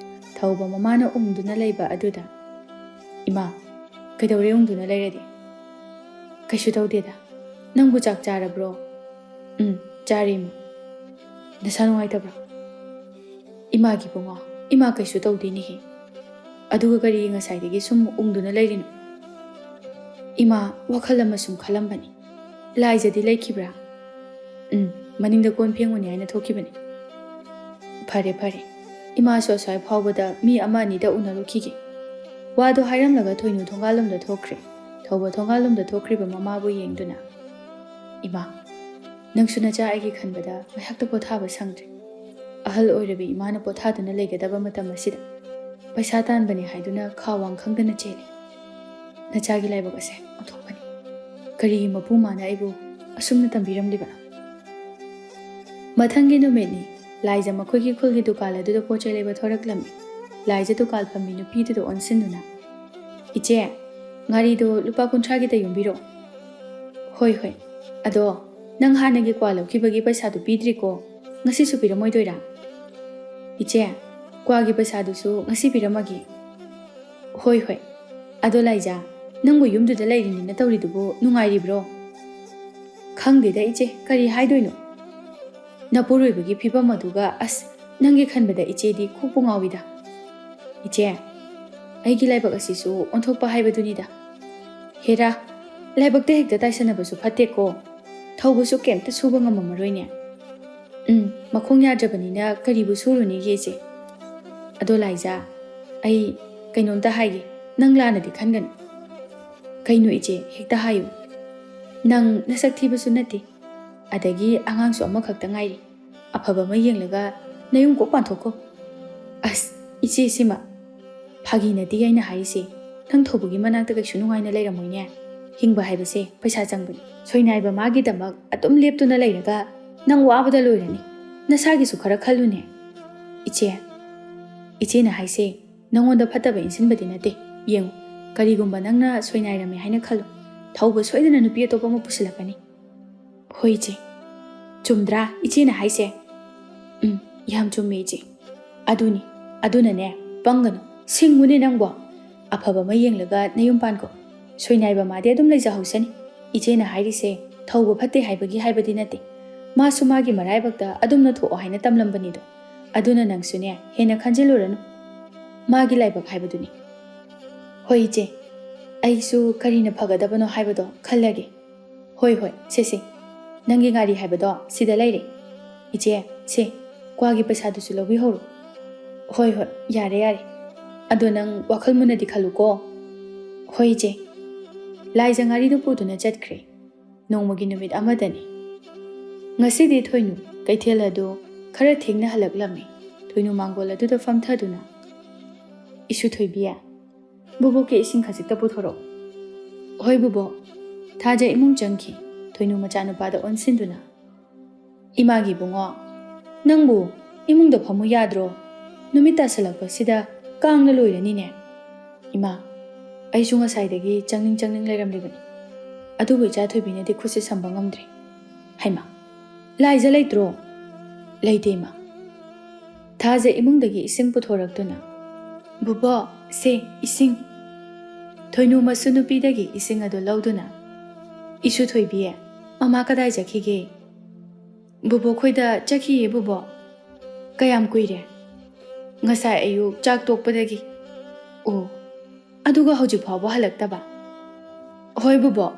ꯊꯧꯕ ꯃꯃꯥꯅ ꯎꯪꯗꯨꯅ ꯂꯩꯕ ꯑꯗꯨꯗ, "ꯏꯃꯥ, ꯀꯩꯗꯧꯔꯦ ꯎꯪꯗꯨꯅ ꯂꯩꯔꯗꯤ?" "ꯀꯩꯁꯨ ꯇꯧꯗꯦꯗ꯫ ꯅꯪꯕꯨ ꯆꯥꯛ ꯆꯥꯔꯕ꯭ꯔꯣ?" "ꯎꯝ, ꯆꯥꯔꯦ ꯏꯃꯥ꯫ ꯅꯁꯥ ꯅꯨꯡꯉꯥꯏꯇꯕ꯭ꯔꯣ?" "ꯏꯃꯥꯒꯤ ꯏꯕꯨꯡꯉꯣ, ꯏꯃꯥ ꯀꯩꯁꯨ ꯇꯧꯗꯦꯅꯦꯍꯦ꯫ ꯑꯗꯨꯒ ꯀꯔꯤꯒꯤ ꯉꯁꯥꯏꯗꯒꯤ ꯁꯨꯝ ꯎꯪꯗꯨꯅ ꯂꯩꯔꯤꯅꯣ?" "ꯏꯃꯥ, ꯋꯥꯈꯜ ꯑꯃ ꯁꯨꯝ ꯈꯜꯂꯝꯕꯅꯤ꯫ ꯂꯥꯏꯖꯗꯤ ꯂꯩꯈꯤꯕ꯭ꯔꯥ?" "ꯎꯝ, ꯃꯅꯤꯡꯗ ꯀꯣꯟ ꯐꯦꯡꯉꯨꯅꯤ ꯍꯥꯏꯅ ꯊꯣꯛꯈꯤꯕꯅꯤ꯫" "ꯐꯔꯦ, ꯐꯔꯦ꯫ ꯏꯃꯥꯁꯨ ꯑꯁ꯭ꯋꯥꯏ ꯐꯥꯎꯕꯗ ꯃꯤ ꯑꯃ ꯑꯅꯤꯗ ꯎꯅꯔꯨꯈꯤꯒꯦ꯫" ꯋꯥꯗꯨ ꯍꯥꯏꯔꯝꯂꯒ ꯊꯣꯏꯅꯨ ꯊꯣꯡꯒꯥꯜꯂꯣꯝꯗ ꯊꯣꯛꯈ꯭ꯔꯦ꯫ ꯊꯧꯕ ꯊꯣꯡꯒꯥꯜꯂꯣꯝꯗ ꯊꯣꯛꯈ꯭ꯔꯤꯕ ꯃꯃꯥꯕꯨ ꯌꯦꯡꯗꯨꯅ, "ꯏꯃꯥ, ꯅꯪꯁꯨ ꯅꯆꯥ ꯑꯩꯒꯤ ꯈꯟꯕꯗ ꯉꯥꯏꯍꯥꯛꯇ ꯄꯣꯊꯥꯕ ꯁꯪꯗ꯭ꯔꯦ꯫ ꯑꯍꯜ ꯑꯣꯏꯔꯕꯤ ꯏꯃꯥꯅ ꯄꯣꯊꯥꯗꯨꯅ ꯂꯩꯒꯗꯕ ꯃꯇꯝ ꯑꯁꯤꯗ ꯄꯩꯁꯥ ꯇꯥꯟꯕꯅꯤ ꯍꯥꯏꯗꯨꯅ ꯈꯥ ꯋꯥꯡ ꯈꯪꯗꯅ ꯆꯦꯜꯂꯤ꯫ ꯅꯆꯥꯒꯤ ꯂꯥꯏꯕꯛ ꯑꯁꯦ ꯑꯣꯟꯊꯣꯛꯄꯅꯤ꯫ ꯀꯔꯤꯒꯤ ꯃꯄꯨ ꯃꯥꯅ ꯑꯩꯕꯨ ꯑꯁꯨꯝꯅ ꯇꯝꯕꯤꯔꯝꯂꯤꯕ?" ꯃꯊꯪꯒꯤ ꯅꯨꯃꯤꯠꯅꯤ꯫ ꯂꯥꯏꯖ ꯃꯈꯣꯏꯒꯤ ꯈꯨꯜꯒꯤ ꯗꯨꯀꯥꯟ ꯑꯗꯨꯗ ꯄꯣꯠ ꯆꯩ ꯂꯩꯕ ꯊꯣꯔꯛꯂꯝꯃꯤ꯫ ꯂꯥꯏꯖ ꯗꯨꯀꯥꯟ ꯐꯝꯃꯤ ꯅꯨꯄꯤꯗꯨꯗ ꯑꯣꯟꯁꯤꯟꯗꯨꯅ, "ꯏꯆꯦ, ꯉꯥꯔꯤꯗꯣ ꯂꯨꯄꯥ ꯀꯨꯟꯊ꯭ꯔꯥꯒꯤꯗ ꯌꯣꯝꯕꯤꯔꯣ꯫" "ꯍꯣꯏ, ꯍꯣꯏ꯫ ꯑꯗꯣ ꯅꯪ ꯍꯥꯟꯅꯒꯤ ꯀ꯭ꯋꯥ ꯂꯧꯈꯤꯕꯒꯤ ꯄꯩꯁꯥꯗꯨ ꯄꯤꯗ꯭ꯔꯤꯀꯣ? ꯉꯁꯤꯁꯨ ꯄꯤꯔꯝꯃꯣꯏꯗꯣꯏꯔꯥ?" "ꯏꯆꯦ, ꯀ꯭ꯋꯥꯒꯤ ꯄꯩꯁꯥꯗꯨꯁꯨ ꯉꯁꯤ ꯄꯤꯔꯝꯃꯒꯦ꯫" "ꯍꯣꯏ, ꯍꯣꯏ꯫ ꯑꯗꯣ ꯂꯥꯏꯖꯥ, ꯅꯪꯕꯨ ꯌꯨꯝꯗꯨꯗ ꯂꯩꯔꯤꯅꯤꯅ ꯇꯧꯔꯤꯗꯨꯕꯨ ꯅꯨꯡꯉꯥꯏꯔꯤꯕ꯭ꯔꯣ?" "ꯈꯪꯗꯦꯗ ꯏꯆꯦ, ꯀꯔꯤ ꯍꯥꯏꯗꯣꯏꯅꯣ? ꯅꯄꯨꯔꯣꯏꯕꯒꯤ ꯐꯤꯕꯝ ꯑꯗꯨꯒ, ꯑꯁ, ꯅꯪꯒꯤ ꯈꯟꯕꯗ ꯏꯆꯦꯗꯤ ꯀꯣꯛꯄꯨ ꯉꯥꯎꯏꯗ꯫" "ꯏꯆꯦ, ꯑꯩꯒꯤ ꯂꯥꯏꯕꯛ ꯑꯁꯤꯁꯨ ꯑꯣꯟꯊꯣꯛꯄ ꯍꯥꯏꯕꯗꯨꯅꯤꯗ꯫ ꯍꯦꯔꯥ, ꯂꯥꯏꯕꯛꯇ ꯍꯦꯛꯇ ꯇꯥꯏꯁꯟꯅꯕꯁꯨ ꯐꯠꯇꯦꯀꯣ꯫ ꯊꯧꯕꯁꯨ ꯀꯩꯝꯇ ꯁꯨꯕ ꯉꯝꯃꯝꯃꯔꯣꯏꯅꯦ꯫" "ꯎꯝ, ꯃꯈꯣꯡ ꯌꯥꯗ꯭ꯔꯕꯅꯤꯅ ꯀꯔꯤꯕꯨ ꯁꯨꯔꯨꯅꯤꯒꯦ ꯏꯆꯦ? ꯑꯗꯣ ꯂꯥꯏꯖꯥ, ꯑꯩ ꯀꯩꯅꯣꯝꯇ ꯍꯥꯏꯒꯦ, ꯅꯪ ꯂꯥꯟꯅꯗꯤ ꯈꯟꯒꯅꯨ꯫" "ꯀꯩꯅꯣ ꯏꯆꯦ, ꯍꯦꯛꯇ ꯍꯥꯏꯌꯨ꯫ ꯅꯪ ꯅꯁꯛ ꯊꯤꯕꯁꯨ ꯅꯠꯇꯦ, ꯑꯗꯒꯤ ꯑꯉꯥꯡꯁꯨ ꯑꯃꯈꯛꯇ ꯉꯥꯏꯔꯤ꯫ ꯑꯐꯕ ꯑꯃ ꯌꯦꯡꯂꯒ ꯅꯌꯨꯝ ꯀꯣꯛ ꯄꯥꯟꯊꯣꯛꯈꯣ꯫" "ꯑꯁ, ꯏꯆꯦ ꯁꯤꯃ, ꯐꯥꯒꯤ ꯅꯠꯇꯦ ꯑꯩꯅ ꯍꯥꯏꯔꯤꯁꯦ꯫ ꯅꯪ ꯊꯧꯕꯒꯤ ꯃꯅꯥꯛꯇ ꯀꯩꯁꯨ ꯅꯨꯡꯉꯥꯏꯅ ꯂꯩꯔꯝꯃꯣꯏꯅꯦ꯫ ꯍꯤꯡꯕ ꯍꯥꯏꯕꯁꯦ ꯄꯩꯁꯥ ꯆꯪꯕꯅꯤ꯫ ꯁꯣꯏꯅꯥꯏꯕ ꯃꯥꯒꯤꯗꯃꯛ ꯑꯗꯨꯝ ꯂꯦꯞꯇꯨꯅ ꯂꯩꯔꯒ ꯅꯪ ꯋꯥꯕꯗ ꯂꯣꯏꯔꯅꯤ꯫ ꯅꯁꯥꯒꯤꯁꯨ ꯈꯔ ꯈꯜꯂꯨꯅꯦ꯫" "ꯏꯆꯦ, ꯏꯆꯦꯅ ꯍꯥꯏꯁꯦ ꯅꯪꯉꯣꯟꯗ ꯐꯠꯇꯕ ꯏꯟꯁꯤꯟꯕꯗꯤ ꯅꯠꯇꯦ꯫ ꯌꯦꯡꯉꯨ, ꯀꯔꯤꯒꯨꯝꯕ ꯅꯪꯅ ꯁꯣꯏꯅꯥꯏꯔꯝꯃꯦ ꯍꯥꯏꯅ ꯈꯜꯂꯨ꯫ ꯊꯧꯕ ꯁꯣꯏꯗꯅ ꯅꯨꯄꯤ ꯑꯇꯣꯞꯄ ꯑꯃ ꯄꯨꯁꯤꯜꯂꯛꯀꯅꯤ꯫ ꯍꯣꯏ ꯏꯆꯦ, ꯆꯨꯝꯗ꯭ꯔꯥ ꯏꯆꯦꯅ ꯍꯥꯏꯁꯦ? ꯎꯝ, ꯌꯥꯝ ꯆꯨꯝꯃꯦ ꯏꯆꯦ꯫ ꯑꯗꯨꯅꯤ, ꯑꯗꯨꯅꯅꯦ, ꯄꯪꯒꯅꯨ, ꯁꯤꯡꯉꯨꯅꯦ ꯅꯪꯕꯣ꯫ ꯑꯐꯕ ꯑꯃ ꯌꯦꯡꯂꯒ ꯅꯌꯨꯝ ꯄꯥꯟꯈꯣ꯫ ꯁꯣꯏꯅꯥꯏꯕ ꯃꯥꯗꯤ ꯑꯗꯨꯝ ꯂꯩꯖꯍꯧꯁꯅꯤ꯫ ꯏꯆꯦꯅ ꯍꯥꯏꯔꯤꯁꯦ ꯊꯧꯕ ꯐꯠꯇꯦ ꯍꯥꯏꯕꯒꯤ ꯍꯥꯏꯕꯗꯤ ꯅꯠꯇꯦ꯫ ꯃꯥꯁꯨ ꯃꯥꯒꯤ ꯃꯔꯥꯏꯕꯛꯇ ꯑꯗꯨꯝꯅ ꯊꯣꯛꯑꯣ ꯍꯥꯏꯅ ꯇꯝꯂꯝꯕꯅꯤꯗꯣ꯫ ꯑꯗꯨꯅ ꯅꯪꯁꯨꯅꯦ ꯍꯦꯟꯅ ꯈꯟꯖꯤꯜꯂꯨꯔꯅꯨ꯫ ꯃꯥꯒꯤ ꯂꯥꯏꯕꯛ ꯍꯥꯏꯕꯗꯨꯅꯤ꯫ ꯍꯣꯏ ꯏꯆꯦ, ꯑꯩꯁꯨ ꯀꯔꯤꯅ ꯐꯒꯗꯕꯅꯣ ꯍꯥꯏꯕꯗꯣ ꯈꯜꯂꯒꯦ꯫ ꯍꯣꯏ ꯍꯣꯏ, ꯁꯦ ꯁꯦ, ꯅꯪꯒꯤ ꯉꯥꯔꯤ ꯍꯥꯏꯕꯗꯣ ꯁꯤꯗ ꯂꯩꯔꯦ꯫ ꯏꯆꯦ, ꯁꯦ, ꯀ꯭ꯋꯥꯒꯤ ꯄꯩꯁꯥꯗꯨꯁꯨ ꯂꯧꯕꯤꯍꯧꯔꯣ꯫ ꯍꯣꯏ ꯍꯣꯏ, ꯌꯥꯔꯦ ꯌꯥꯔꯦ꯫ ꯑꯗꯣ ꯅꯪ ꯋꯥꯈꯜ ꯃꯨꯟꯅꯗꯤ ꯈꯜꯂꯨꯀꯣ꯫ ꯍꯣꯏ ꯏꯆꯦ꯫ ꯂꯥꯏꯖ ꯉꯥꯔꯤꯗꯨ ꯄꯨꯗꯨꯅ ꯆꯠꯈ꯭ꯔꯦ꯫ ꯅꯣꯡꯃꯒꯤ ꯅꯨꯃꯤꯠ ꯑꯃꯗꯅꯤ꯫ ꯉꯁꯤꯗꯤ ꯊꯣꯏꯅꯨ ꯀꯩꯊꯦꯜ ꯑꯗꯨ ꯈꯔ ꯊꯦꯡꯅ ꯍꯜꯂꯛꯂꯝꯃꯤ꯫ ꯊꯣꯏꯅꯨ ꯃꯥꯡꯒꯣꯜ ꯑꯗꯨꯗ ꯐꯝꯊꯗꯨꯅ, "ꯏꯁꯨ ꯊꯣꯏꯕꯤ, ꯕꯨꯕꯣꯛꯀꯤ ꯏꯁꯤꯡ ꯈꯖꯤꯛꯇ ꯄꯨꯊꯣꯔꯛꯎ꯫" "ꯍꯣꯏ ꯕꯨꯕꯣꯛ꯫" ꯊꯥꯖ ꯏꯃꯨꯡ ꯆꯪꯈꯤ, ꯊꯣꯏꯅꯨ ꯃꯆꯥꯅꯨꯄꯥꯗ ꯑꯣꯟꯁꯤꯟꯗꯨꯅ꯫ "ꯏꯃꯥꯒꯤ ꯏꯕꯨꯡꯉꯣ, ꯅꯪꯕꯨ ꯏꯃꯨꯡꯗ ꯐꯝꯃꯨ ꯌꯥꯗ꯭ꯔꯣ? ꯅꯨꯃꯤꯠ ꯇꯥꯁꯜꯂꯛꯄꯁꯤꯗ ꯀꯥꯡꯅ ꯂꯣꯏꯔꯅꯤꯅꯦ꯫" "ꯏꯃꯥ, ꯑꯩꯁꯨ ꯉꯁꯥꯏꯗꯒꯤ ꯆꯪꯅꯤꯡ ꯆꯪꯅꯤꯡ ꯂꯩꯔꯝꯂꯤꯕꯅꯤ, ꯑꯗꯨꯕꯨ ꯏꯆꯥ ꯊꯣꯏꯕꯤꯅꯗꯤ ꯈꯨꯠꯁꯦ ꯁꯝꯕ ꯉꯝꯗ꯭ꯔꯦ꯫" "ꯍꯩꯃꯥ, ꯂꯥꯏꯖ ꯂꯩꯇ꯭ꯔꯣ?" "ꯂꯩꯇꯦ ꯏꯃꯥ꯫" ꯊꯥꯖ ꯏꯃꯨꯡꯗꯒꯤ ꯏꯁꯤꯡ ꯄꯨꯊꯣꯔꯛꯇꯨꯅ, "ꯕꯨꯕꯣꯛ, ꯁꯦ ꯏꯁꯤꯡ꯫" ꯊꯣꯏꯅꯨ ꯃꯁꯨ ꯅꯨꯄꯤꯗꯒꯤ ꯏꯁꯤꯡ ꯑꯗꯨ ꯂꯧꯗꯨꯅ, "ꯏꯁꯨ ꯊꯣꯏꯕꯤ, ꯃꯃꯥ ꯀꯗꯥꯏ ꯆꯠꯈꯤꯒꯦ?" "ꯕꯨꯕꯣꯛ ꯈꯣꯏꯗ ꯆꯠꯈꯤꯌꯦ ꯕꯨꯕꯣꯛ꯫" "ꯀꯌꯥꯝ ꯀꯨꯏꯔꯦ?" "ꯉꯁꯥꯏ ꯑꯌꯨꯛ ꯆꯥꯛ ꯇꯣꯛꯄꯗꯒꯤ꯫" "ꯑꯣ, ꯑꯗꯨꯒ ꯍꯧꯖꯤꯛ ꯐꯥꯎꯕ ꯍꯜꯂꯛꯇꯕ?" "ꯍꯣꯏ ꯕꯨꯕꯣꯛ,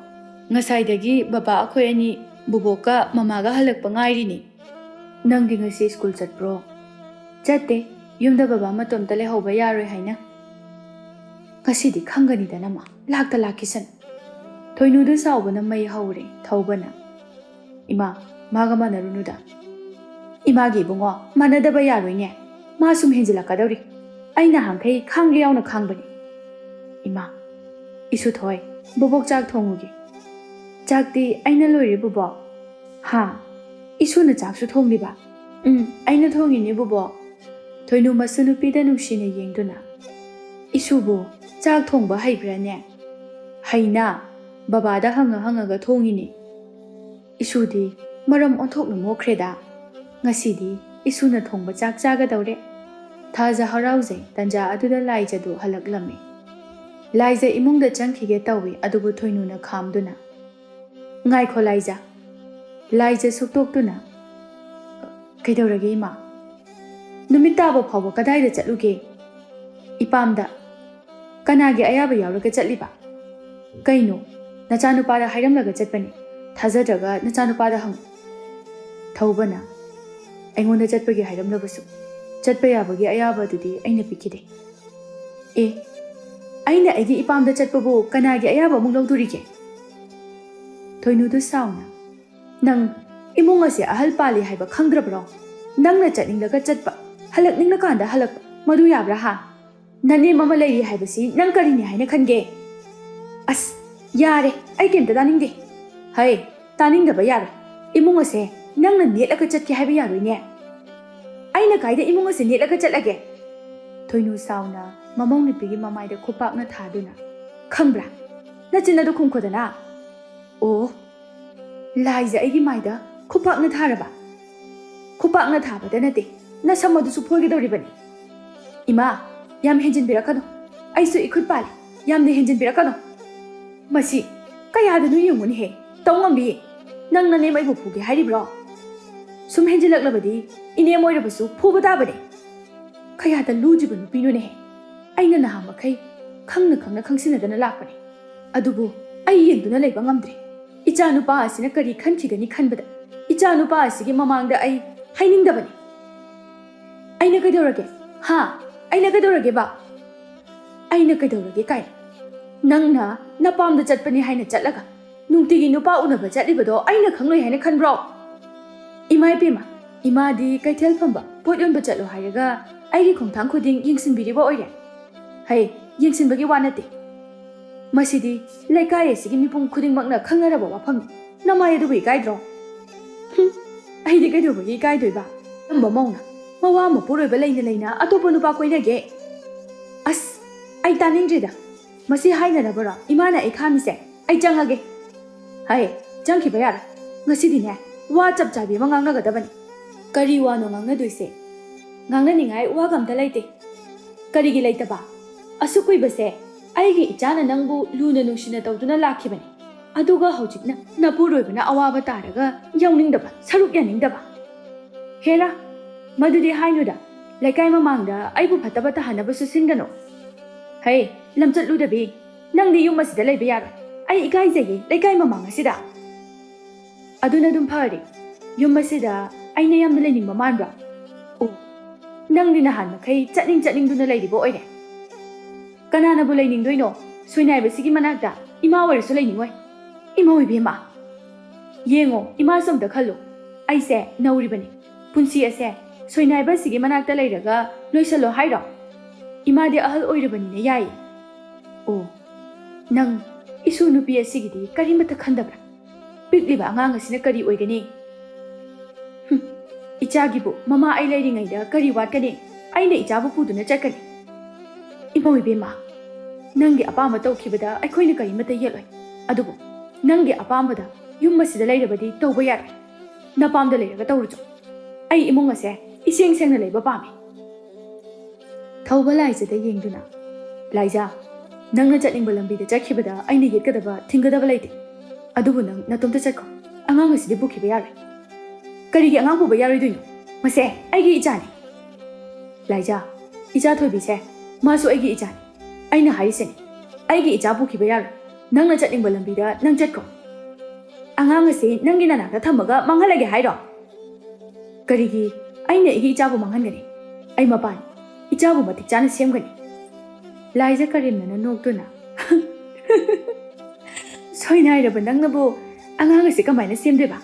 ꯉꯁꯥꯏꯗꯒꯤ ꯕꯕꯥ ꯑꯩꯈꯣꯏ ꯑꯅꯤ ꯕꯨꯕꯣꯛꯀ ꯃꯃꯥꯒ ꯍꯜꯂꯛꯄ ꯉꯥꯏꯔꯤꯅꯤ꯫" "ꯅꯪꯗꯤ ꯉꯁꯤ ꯁ꯭ꯀꯨꯜ ꯆꯠꯄ꯭ꯔꯣ?" "ꯆꯠꯇꯦ, ꯌꯨꯝꯗ ꯕꯕꯥ ꯃꯇꯣꯝꯇ ꯂꯩꯍꯧꯕ ꯌꯥꯔꯣꯏ ꯍꯥꯏꯅ꯫" "ꯉꯁꯤꯗꯤ ꯈꯪꯒꯅꯤꯗꯅ ꯃꯥ, ꯂꯥꯛꯇ ꯂꯥꯛꯈꯤꯁꯅꯨ꯫" ꯊꯣꯏꯅꯨꯗ ꯁꯥꯎꯕꯅ ꯃꯩ ꯍꯧꯔꯦ꯫ ꯊꯧꯕꯅ, "ꯏꯃꯥ, ꯃꯥꯒ ꯃꯥꯟꯅꯔꯨꯅꯨꯗ꯫" "ꯏꯃꯥꯒꯤ ꯏꯕꯨꯡꯉꯣ, ꯃꯥꯟꯅꯗꯕ ꯌꯥꯔꯣꯏꯅꯦ꯫ ꯃꯥ ꯁꯨꯝ ꯍꯦꯟꯖꯤꯜꯂꯛꯀꯗꯧꯔꯤ꯫ ꯑꯩ ꯅꯍꯥꯟꯈꯩ ꯈꯥꯡꯒꯦ ꯌꯥꯎꯅ ꯈꯥꯡꯕꯅꯤ꯫" "ꯏꯃꯥ, ꯏꯁꯨ ꯊꯣꯏ, ꯕꯣꯕꯣꯛ ꯆꯥꯛ ꯊꯣꯡꯉꯨꯒꯦ꯫" "ꯆꯥꯛꯇꯤ ꯑꯩꯅ ꯂꯣꯏꯔꯦ ꯕꯣꯕꯣꯛ꯫" "ꯍꯥ? ꯏꯁꯨꯅ ꯆꯥꯛꯁꯨ ꯊꯣꯡꯂꯤꯕ?" "ꯎꯝ, ꯑꯩꯅ ꯊꯣꯡꯉꯤꯅꯦ ꯕꯣꯕꯣꯛ꯫" ꯊꯣꯏꯅꯨ ꯃꯁꯨ ꯅꯨꯄꯤꯗ ꯅꯨꯡꯁꯤꯅ ꯌꯦꯡꯗꯨꯅ, "ꯏꯁꯨꯕꯨ ꯆꯥꯛ ꯊꯣꯡꯕ ꯍꯩꯕ꯭ꯔꯥꯅꯦ?" "ꯍꯩꯅ, ꯕꯕꯥꯗ ꯍꯪꯉ ꯍꯪꯉꯒ ꯊꯣꯡꯉꯤꯅꯦ꯫ ꯏꯁꯨꯗꯤ ꯃꯔꯝ ꯑꯣꯟꯊꯣꯛꯅ ꯃꯣꯛꯈ꯭ꯔꯦꯗ꯫ ꯉꯁꯤꯗꯤ ꯏꯁꯨꯅ ꯊꯣꯡꯕ ꯆꯥꯛ ꯆꯥꯒꯗꯧꯔꯦ꯫ ꯊꯥꯖ ꯍꯔꯥꯎꯖꯩ ꯇꯟꯖꯥ ꯑꯗꯨꯗ ꯂꯥꯏꯖꯗꯨ ꯍꯜꯂꯛꯂꯝꯃꯤ꯫ ꯂꯥꯏꯖ ꯏꯃꯨꯡꯗ ꯆꯪꯈꯤꯒꯦ ꯇꯧꯏ, ꯑꯗꯨꯕꯨ ꯊꯣꯏꯅꯨꯅ ꯈꯥꯝꯗꯨꯅ, "ꯉꯥꯏꯈꯣ ꯂꯥꯏꯖ"꯫ ꯂꯥꯏꯖ ꯁꯨꯛꯇꯣꯛꯇꯨꯅ, "ꯀꯩꯗꯧꯔꯒꯦ ꯏꯃꯥ? ꯅꯨꯃꯤꯠ ꯇꯥꯕ ꯐꯥꯎꯕ ꯀꯗꯥꯏꯗ ꯆꯠꯂꯨꯒꯦ?" "ꯏꯄꯥꯝꯗ"꯫ "ꯀꯅꯥꯒꯤ ꯑꯌꯥꯕ ꯌꯥꯎꯔꯒ ꯆꯠꯂꯤꯕ? ꯀꯩꯅꯣ, ꯅꯆꯥꯅꯨꯄꯥꯗ ꯍꯥꯏꯔꯝꯂꯒ ꯆꯠꯄꯅꯤ꯫ ꯊꯥꯖꯗ꯭ꯔꯒ ꯅꯆꯥꯅꯨꯄꯥꯗ ꯍꯪꯉꯨ"꯫ ꯊꯧꯕꯅ, "ꯑꯩꯉꯣꯟꯗ ꯆꯠꯄꯒꯤ ꯍꯥꯏꯔꯝꯂꯕꯁꯨ ꯆꯠꯄ ꯌꯥꯕꯒꯤ ꯑꯌꯥꯕ ꯑꯗꯨꯗꯤ ꯑꯩꯅ ꯄꯤꯈꯤꯗꯦ"꯫ "ꯑꯦ, ꯑꯩꯅ ꯑꯩꯒꯤ ꯏꯄꯥꯝꯗ ꯆꯠꯄꯕꯨ ꯀꯅꯥꯒꯤ ꯑꯌꯥꯕ ꯑꯃꯨꯛ ꯂꯧꯗꯣꯔꯤꯒꯦ?" ꯊꯣꯏꯅꯨꯗꯨ ꯁꯥꯎꯅ, "ꯅꯪ ꯏꯃꯨꯡ ꯑꯁꯦ ꯑꯍꯜ ꯄꯥꯜꯂꯤ ꯍꯥꯏꯕ ꯈꯪꯗ꯭ꯔꯕ꯭ꯔꯣ? ꯅꯪꯅ ꯆꯠꯅꯤꯡꯂꯒ ꯆꯠꯄ, ꯍꯜꯂꯛꯅꯤꯡꯂꯀꯥꯟꯗ ꯍꯜꯂꯛꯄ, ꯃꯗꯨ ꯌꯥꯕ꯭ꯔꯥ ꯍꯥ? ꯅꯅꯦꯝ ꯑꯃ ꯂꯩꯔꯤ ꯍꯥꯏꯕꯁꯤ ꯅꯪ ꯀꯔꯤꯅꯤ ꯍꯥꯏꯅ ꯈꯟꯒꯦ?" "ꯑꯁ, ꯌꯥꯔꯦ, ꯑꯩ ꯀꯩꯝꯇ ꯇꯥꯅꯤꯡꯗꯦ"꯫ "ꯍꯩ, ꯇꯥꯅꯤꯡꯗꯕ ꯌꯥꯔꯣꯏ꯫ ꯏꯃꯨꯡ ꯑꯁꯦ ꯅꯪꯅ ꯅꯦꯠꯂꯒ ꯆꯠꯀꯦ ꯍꯥꯏꯕ ꯌꯥꯔꯣꯏꯅꯦ꯫ ꯑꯩꯅ ꯀꯥꯏꯗ ꯏꯃꯨꯡ ꯑꯁꯦ ꯅꯦꯠꯂꯒ ꯆꯠꯂꯒꯦ?" ꯊꯣꯏꯅꯨ ꯁꯥꯎꯅ ꯃꯃꯧ ꯅꯨꯄꯤꯒꯤ ꯃꯃꯥꯏꯗ ꯈꯨꯄꯥꯛꯅ ꯊꯥꯗꯨꯅ, "ꯈꯪꯕ꯭ꯔꯥ? ꯅꯆꯤꯟ ꯑꯗꯨ ꯈꯨꯝꯈꯣꯗꯅ"꯫ "ꯑꯣ, ꯂꯥꯏꯖ ꯑꯩꯒꯤ ꯃꯥꯏꯗ ꯈꯨꯄꯥꯛꯅ ꯊꯥꯔꯕ? ꯈꯨꯄꯥꯛꯅ ꯊꯥꯕꯗ ꯅꯠꯇꯦ, ꯅꯁꯝ ꯑꯗꯨꯁꯨ ꯐꯣꯏꯒꯗꯧꯔꯤꯕꯅꯤ"꯫ "ꯏꯃꯥ, ꯌꯥꯝ ꯍꯦꯟꯖꯤꯟꯕꯤꯔꯛꯀꯅꯨ꯫ ꯑꯩꯁꯨ ꯏꯈꯨꯠ ꯄꯥꯜꯂꯤ, ꯌꯥꯝꯅ ꯍꯦꯟꯖꯤꯟꯕꯤꯔꯛꯀꯅꯨ"꯫ "ꯃꯁꯤ ꯀꯌꯥꯗꯅꯣ ꯌꯦꯡꯉꯨꯅꯦꯍꯦ, ꯇꯧ ꯉꯝꯕꯤ꯫ ꯅꯪ ꯅꯅꯦꯝ ꯑꯩꯕꯨ ꯐꯨꯒꯦ ꯍꯥꯏꯔꯤꯕ꯭ꯔꯣ? ꯁꯨꯝ ꯍꯦꯟꯖꯤꯜꯂꯛꯂꯕꯗꯤ ꯏꯅꯦꯝ ꯑꯣꯏꯔꯕꯁꯨ ꯐꯨꯕ ꯇꯥꯕꯅꯦ꯫ ꯀꯌꯥꯗ ꯂꯨꯖꯤꯕ ꯅꯨꯄꯤꯅꯣꯅꯦꯍꯦ꯫ ꯑꯩꯅ ꯅꯍꯥ ꯃꯈꯩ ꯈꯪꯅ ꯈꯪꯅ ꯈꯪꯁꯤꯟꯅꯗꯅ ꯂꯥꯛꯄꯅꯦ꯫ ꯑꯗꯨꯕꯨ ꯑꯩ ꯌꯦꯡꯗꯨꯅ ꯂꯩꯕ ꯉꯝꯗ꯭ꯔꯦ꯫ ꯏꯆꯥ ꯅꯨꯄꯥ ꯑꯁꯤꯅ ꯀꯔꯤ ꯈꯟꯈꯤꯒꯅꯤ ꯈꯟꯕꯗ ꯏꯆꯥ ꯅꯨꯄꯥ ꯑꯁꯤꯒꯤ ꯃꯃꯥꯡꯗ ꯑꯩ ꯍꯥꯏꯅꯤꯡꯗꯕꯅꯤ"꯫ "ꯑꯩꯅ ꯀꯩꯗꯧꯔꯒꯦ? ꯍꯥ? ꯑꯩꯅ ꯀꯩꯗꯧꯔꯒꯦꯕ?" "ꯑꯩꯅ ꯀꯩꯗꯧꯔꯒꯦ ꯀꯥꯏꯅ? ꯅꯪꯅ ꯅꯄꯥꯝꯗ ꯆꯠꯄꯅꯤ ꯍꯥꯏꯅ ꯆꯠꯂꯒ ꯅꯨꯡꯇꯤꯒꯤ ꯅꯨꯄꯥ ꯎꯅꯕ ꯆꯠꯂꯤꯕꯗꯣ ꯑꯩꯅ ꯈꯪꯂꯣꯏ ꯍꯥꯏꯅ ꯈꯟꯕ꯭ꯔꯣ? ꯏꯃꯥ ꯏꯕꯦꯝꯃ, ꯏꯃꯥꯗꯤ ꯀꯩꯊꯦꯜ ꯐꯝꯕ ꯄꯣꯠ ꯌꯣꯟꯕ ꯆꯠꯂꯣ ꯍꯥꯏꯔꯒ ꯑꯩꯒꯤ ꯈꯣꯡꯊꯥꯡ ꯈꯨꯗꯤꯡ ꯌꯦꯡꯁꯤꯟꯕꯤꯔꯤꯕ ꯑꯣꯏꯔꯦ꯫ ꯍꯩ, ꯌꯦꯡꯁꯤꯟꯕꯒꯤ ꯋꯥ ꯅꯠꯇꯦ꯫ ꯃꯁꯤꯗꯤ ꯂꯩꯀꯥꯏ ꯑꯁꯤꯒꯤ ꯃꯤꯄꯨꯝ ꯈꯨꯗꯤꯡꯃꯛꯅ ꯈꯪꯅꯔꯕ ꯋꯥꯐꯝꯅꯤ꯫ ꯅꯃꯥꯏ ꯑꯗꯨꯕꯨ ꯏꯀꯥꯏꯗ꯭ꯔꯣ?" "ꯍꯨꯝ, ꯑꯩꯗꯤ ꯀꯩꯗꯧꯕꯒꯤ ꯏꯀꯥꯏꯗꯣꯏꯕ? ꯑꯆꯝꯕ ꯃꯧꯅ ꯃꯋꯥ ꯃꯄꯨꯔꯣꯏꯕ ꯂꯩꯅ ꯂꯩꯅ ꯑꯇꯣꯞꯄ ꯅꯨꯄꯥ ꯀꯣꯏꯅꯒꯦ? ꯑꯁ, ꯑꯩ ꯇꯥꯅꯤꯡꯗ꯭ꯔꯦꯗ꯫ ꯃꯁꯤ ꯍꯥꯏꯅꯅꯕꯔꯣ ꯏꯃꯥꯅ ꯑꯩ ꯈꯥꯝꯃꯤꯁꯦ? ꯑꯩ ꯆꯪꯉꯒꯦ꯫ ꯍꯩ, ꯆꯪꯈꯤꯕ ꯌꯥꯔꯣꯏ꯫ ꯉꯁꯤꯗꯤꯅꯦ, ꯋꯥ ꯆꯞ ꯆꯥꯕꯤ ꯑꯃ ꯉꯥꯡꯅꯒꯗꯕꯅꯤ꯫ ꯀꯔꯤ ꯋꯥꯅꯣ ꯉꯥꯡꯅꯗꯣꯏꯁꯦ? ꯉꯥꯡꯅꯅꯤꯡꯉꯥꯏ ꯋꯥꯒ ꯑꯝꯇ ꯂꯩꯇꯦ꯫ ꯀꯔꯤꯒꯤ ꯂꯩꯇꯕ? ꯑꯁꯨꯛ ꯀꯨꯏꯕꯁꯦ ꯑꯩꯒꯤ ꯏꯆꯥꯅ ꯅꯪꯕꯨ ꯂꯨꯅ ꯅꯨꯡꯁꯤꯅ ꯇꯧꯗꯨꯅ ꯂꯥꯛꯈꯤꯕꯅꯤ꯫ ꯑꯗꯨꯒ ꯍꯧꯖꯤꯛꯅ ꯅꯄꯨꯔꯣꯏꯕꯅ ꯑꯋꯥꯕ ꯇꯥꯔꯒ ꯌꯥꯎꯅꯤꯡꯗꯕ, ꯁꯔꯨꯛ ꯌꯥꯅꯤꯡꯗꯕ꯫ ꯍꯦꯔꯥ, ꯃꯗꯨꯗꯤ ꯍꯥꯏꯅꯨꯗ꯫ ꯂꯩꯀꯥꯏ ꯃꯃꯥꯡꯗ ꯑꯩꯕꯨ ꯐꯠꯇꯕ ꯇꯥꯍꯟꯅꯕꯁꯨ ꯁꯤꯟꯒꯅꯨ꯫ ꯍꯩ, ꯂꯝꯆꯠ ꯂꯨꯗꯕꯤ, ꯅꯪꯗꯤ ꯌꯨꯝ ꯑꯁꯤꯗ ꯂꯩꯕ ꯌꯥꯔꯣꯏ꯫ ꯑꯩ ꯏꯀꯥꯏꯖꯩꯌꯦ ꯂꯩꯀꯥꯏ ꯃꯃꯥꯡ ꯑꯁꯤꯗ꯫ ꯑꯗꯨꯅ ꯑꯗꯨꯝ ꯐꯔꯦ꯫ ꯌꯨꯝ ꯑꯁꯤꯗ ꯑꯩꯅ ꯌꯥꯝꯅ ꯂꯩꯅꯤꯡꯕ ꯃꯥꯟꯕ꯭ꯔꯣ? ꯑꯣ, ꯅꯪꯗꯤ ꯅꯍꯥꯟ ꯃꯈꯩ ꯆꯠꯅꯤꯡ ꯆꯠꯅꯤꯡꯗꯨꯅ ꯂꯩꯔꯤꯕ ꯑꯣꯏꯔꯦ꯫ ꯀꯅꯥꯅꯕꯨ ꯂꯩꯅꯤꯡꯗꯣꯏꯅꯣ? ꯁꯣꯏꯅꯥꯏꯕꯁꯤꯒꯤ ꯃꯅꯥꯛꯇ ꯏꯃꯥ ꯑꯣꯏꯔꯁꯨ ꯂꯩꯅꯤꯡꯉꯣꯏ꯫ ꯏꯃꯧ ꯏꯕꯦꯝꯃ, ꯌꯦꯡꯉꯣ, ꯏꯃꯥꯁꯨ ꯑꯝꯇ ꯈꯜꯂꯨ꯫ ꯑꯩꯁꯦ ꯅꯧꯔꯤꯕꯅꯤ꯫ ꯄꯨꯟꯁꯤ ꯑꯁꯦ ꯁꯣꯏꯅꯥꯏꯕꯁꯤꯒꯤ ꯃꯅꯥꯛꯇ ꯂꯩꯔꯒ ꯂꯣꯏꯁꯜꯂꯣ ꯍꯥꯏꯔꯣ? ꯏꯃꯥꯗꯤ ꯑꯍꯜ ꯑꯣꯏꯔꯕꯅꯤꯅ ꯌꯥꯏ꯫ ꯑꯣ, ꯅꯪ ꯏꯁꯨ ꯅꯨꯄꯤ ꯑꯁꯤꯒꯤꯗꯤ ꯀꯔꯤꯃꯠꯇ ꯈꯟꯗꯕ꯭ꯔꯥ? ꯄꯤꯛꯂꯤꯕ ꯑꯉꯥꯡ ꯑꯁꯤꯅ ꯀꯔꯤ ꯑꯣꯏꯒꯅꯤ? ꯍꯨꯝ, ꯏꯆꯥꯒꯤꯕꯨ ꯃꯃꯥ ꯑꯩ ꯂꯩꯔꯤꯉꯩꯗ ꯀꯔꯤ ꯋꯥꯠꯀꯅꯤ? ꯑꯩꯅ ꯏꯆꯥꯕꯨ ꯄꯨꯗꯨꯅ ꯆꯠꯀꯅꯤ꯫ ꯏꯃꯧ ꯏꯕꯦꯝꯃ, ꯅꯪꯒꯤ ꯑꯄꯥꯝꯕ ꯇꯧꯈꯤꯕꯗ ꯑꯩꯈꯣꯏꯅ ꯀꯔꯤꯃꯠꯇ ꯌꯦꯠꯂꯣꯏ꯫ ꯑꯗꯨꯕꯨ ꯅꯪꯒꯤ ꯑꯄꯥꯝꯕꯗ ꯌꯨꯝ ꯑꯁꯤꯗ ꯂꯩꯔꯕꯗꯤ ꯇꯧꯕ ꯌꯥꯔꯣꯏ꯫ ꯅꯄꯥꯝꯗ ꯂꯩꯔꯒ ꯇꯧꯔꯨꯆꯣ꯫ ꯑꯩ ꯏꯃꯨꯡ ꯑꯁꯦ ꯏꯁꯦꯡ ꯁꯦꯡꯅ ꯂꯩꯕ ꯄꯥꯝꯃꯤ꯫ ꯊꯧꯕ ꯂꯥꯏꯖꯗ ꯌꯦꯡꯗꯨꯅ, "ꯂꯥꯏꯖꯥ, ꯅꯪꯅ ꯆꯠꯅꯤꯡꯕ ꯂꯝꯕꯤꯗ ꯆꯠꯈꯤꯕꯗ ꯑꯩꯅ ꯌꯦꯠꯀꯗꯕ, ꯊꯤꯡꯒꯗꯕ ꯂꯩꯇꯦ꯫ ꯑꯗꯨꯕꯨ ꯅꯪ ꯅꯇꯣꯝꯇ ꯆꯠꯈꯣ꯫ ꯑꯉꯥꯡ ꯑꯁꯤꯗꯤ ꯄꯨꯈꯤꯕ ꯌꯥꯔꯣꯏ꯫" "ꯀꯔꯤꯒꯤ ꯑꯉꯥꯡ ꯄꯨꯕ ꯌꯥꯔꯣꯏꯗꯣꯏꯅꯣ? ꯃꯁꯦ ꯑꯩꯒꯤ ꯏꯆꯥꯅꯤ꯫" "ꯂꯥꯏꯖꯥ, ꯏꯆꯥ ꯊꯣꯏꯕꯤꯁꯦ, ꯃꯥꯁꯨ ꯑꯩꯒꯤ ꯏꯆꯥꯅꯤ꯫ ꯑꯩꯅ ꯍꯥꯏꯔꯤꯁꯤꯅꯤ, ꯑꯩꯒꯤ ꯏꯆꯥ ꯄꯨꯈꯤꯕ ꯌꯥꯔꯣꯏ꯫ ꯅꯪꯅ ꯆꯠꯅꯤꯡꯕ ꯂꯝꯕꯤꯗ ꯅꯪ ꯆꯠꯈꯣ꯫ ꯑꯉꯥꯡ ꯑꯁꯤ ꯅꯪꯒꯤ ꯅꯅꯥꯛꯇ ꯊꯝꯃꯒ ꯃꯥꯡꯍꯜꯂꯒꯦ ꯍꯥꯏꯔꯣ?" "ꯀꯔꯤꯒꯤ ꯑꯩꯅ ꯑꯩꯒꯤ ꯏꯆꯥꯕꯨ ꯃꯥꯡꯍꯟꯒꯅꯤ? ꯑꯩ ꯃꯄꯥꯅꯤ, ꯏꯆꯥꯕꯨ ꯃꯇꯤꯛ ꯆꯥꯅ ꯁꯦꯝꯒꯅꯤ꯫" ꯂꯥꯏꯖ ꯀꯔꯦꯝꯅꯅ ꯅꯣꯛꯇꯨꯅ, "ꯁꯣꯏꯅꯥꯏꯔꯕ ꯅꯪꯅꯕꯨ ꯑꯉꯥꯡ ꯑꯁꯤ ꯀꯃꯥꯏꯅ ꯁꯦꯝꯗꯣꯏꯕ?"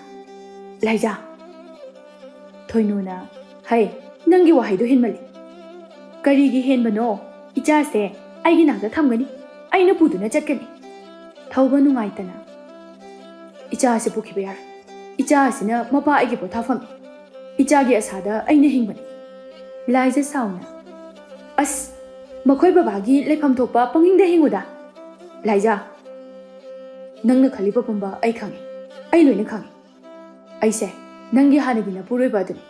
ꯂꯥꯏꯖ, ꯊꯣꯏꯅꯨꯅ, "ꯍꯩ, ꯅꯪꯒꯤ ꯋꯥꯍꯩꯗꯨ ꯍꯦꯟꯃꯜꯂꯤ꯫" "ꯀꯔꯤꯒꯤ ꯍꯦꯟꯕꯅꯣ? ꯏꯆꯥꯁꯦ ꯑꯩꯒꯤ ꯅꯥꯛꯇ ꯊꯝꯒꯅꯤ, ꯑꯩꯅ ꯄꯨꯗꯨꯅ ꯆꯠꯀꯅꯤ꯫" ꯊꯧꯕ ꯅꯨꯡꯉꯥꯏꯇꯅ, "ꯏꯆꯥ ꯑꯁꯤ ꯄꯨꯈꯤꯕ ꯌꯥꯔꯣꯏ꯫ ꯏꯆꯥ ꯑꯁꯤꯅ ꯃꯄꯥ ꯑꯩꯒꯤ ꯄꯣꯊꯥꯐꯝꯅꯤ꯫ ꯏꯆꯥꯒꯤ ꯑꯁꯥꯗ ꯑꯩꯅ ꯍꯤꯡꯕꯅꯤ꯫" ꯂꯥꯏꯖ ꯁꯥꯎꯅ, "ꯑꯁ, ꯃꯈꯣꯏ ꯕꯕꯥꯒꯤ ꯂꯩꯐꯝ ꯊꯣꯛꯄ ꯄꯪꯍꯤꯡꯗ ꯍꯤꯡꯉꯨꯗ꯫ ꯂꯥꯏꯖ, ꯅꯪꯅ ꯈꯜꯂꯤꯕ ꯄꯨꯝꯕ ꯑꯩ ꯈꯪꯉꯤ꯫ ꯑꯩ ꯂꯣꯏꯅ ꯈꯪꯉꯤ꯫ ꯑꯩꯁꯦ ꯅꯪꯒꯤ ꯍꯥꯟꯅꯒꯤ ꯅꯄꯨꯔꯣꯏꯕ ꯑꯗꯨꯅꯤ꯫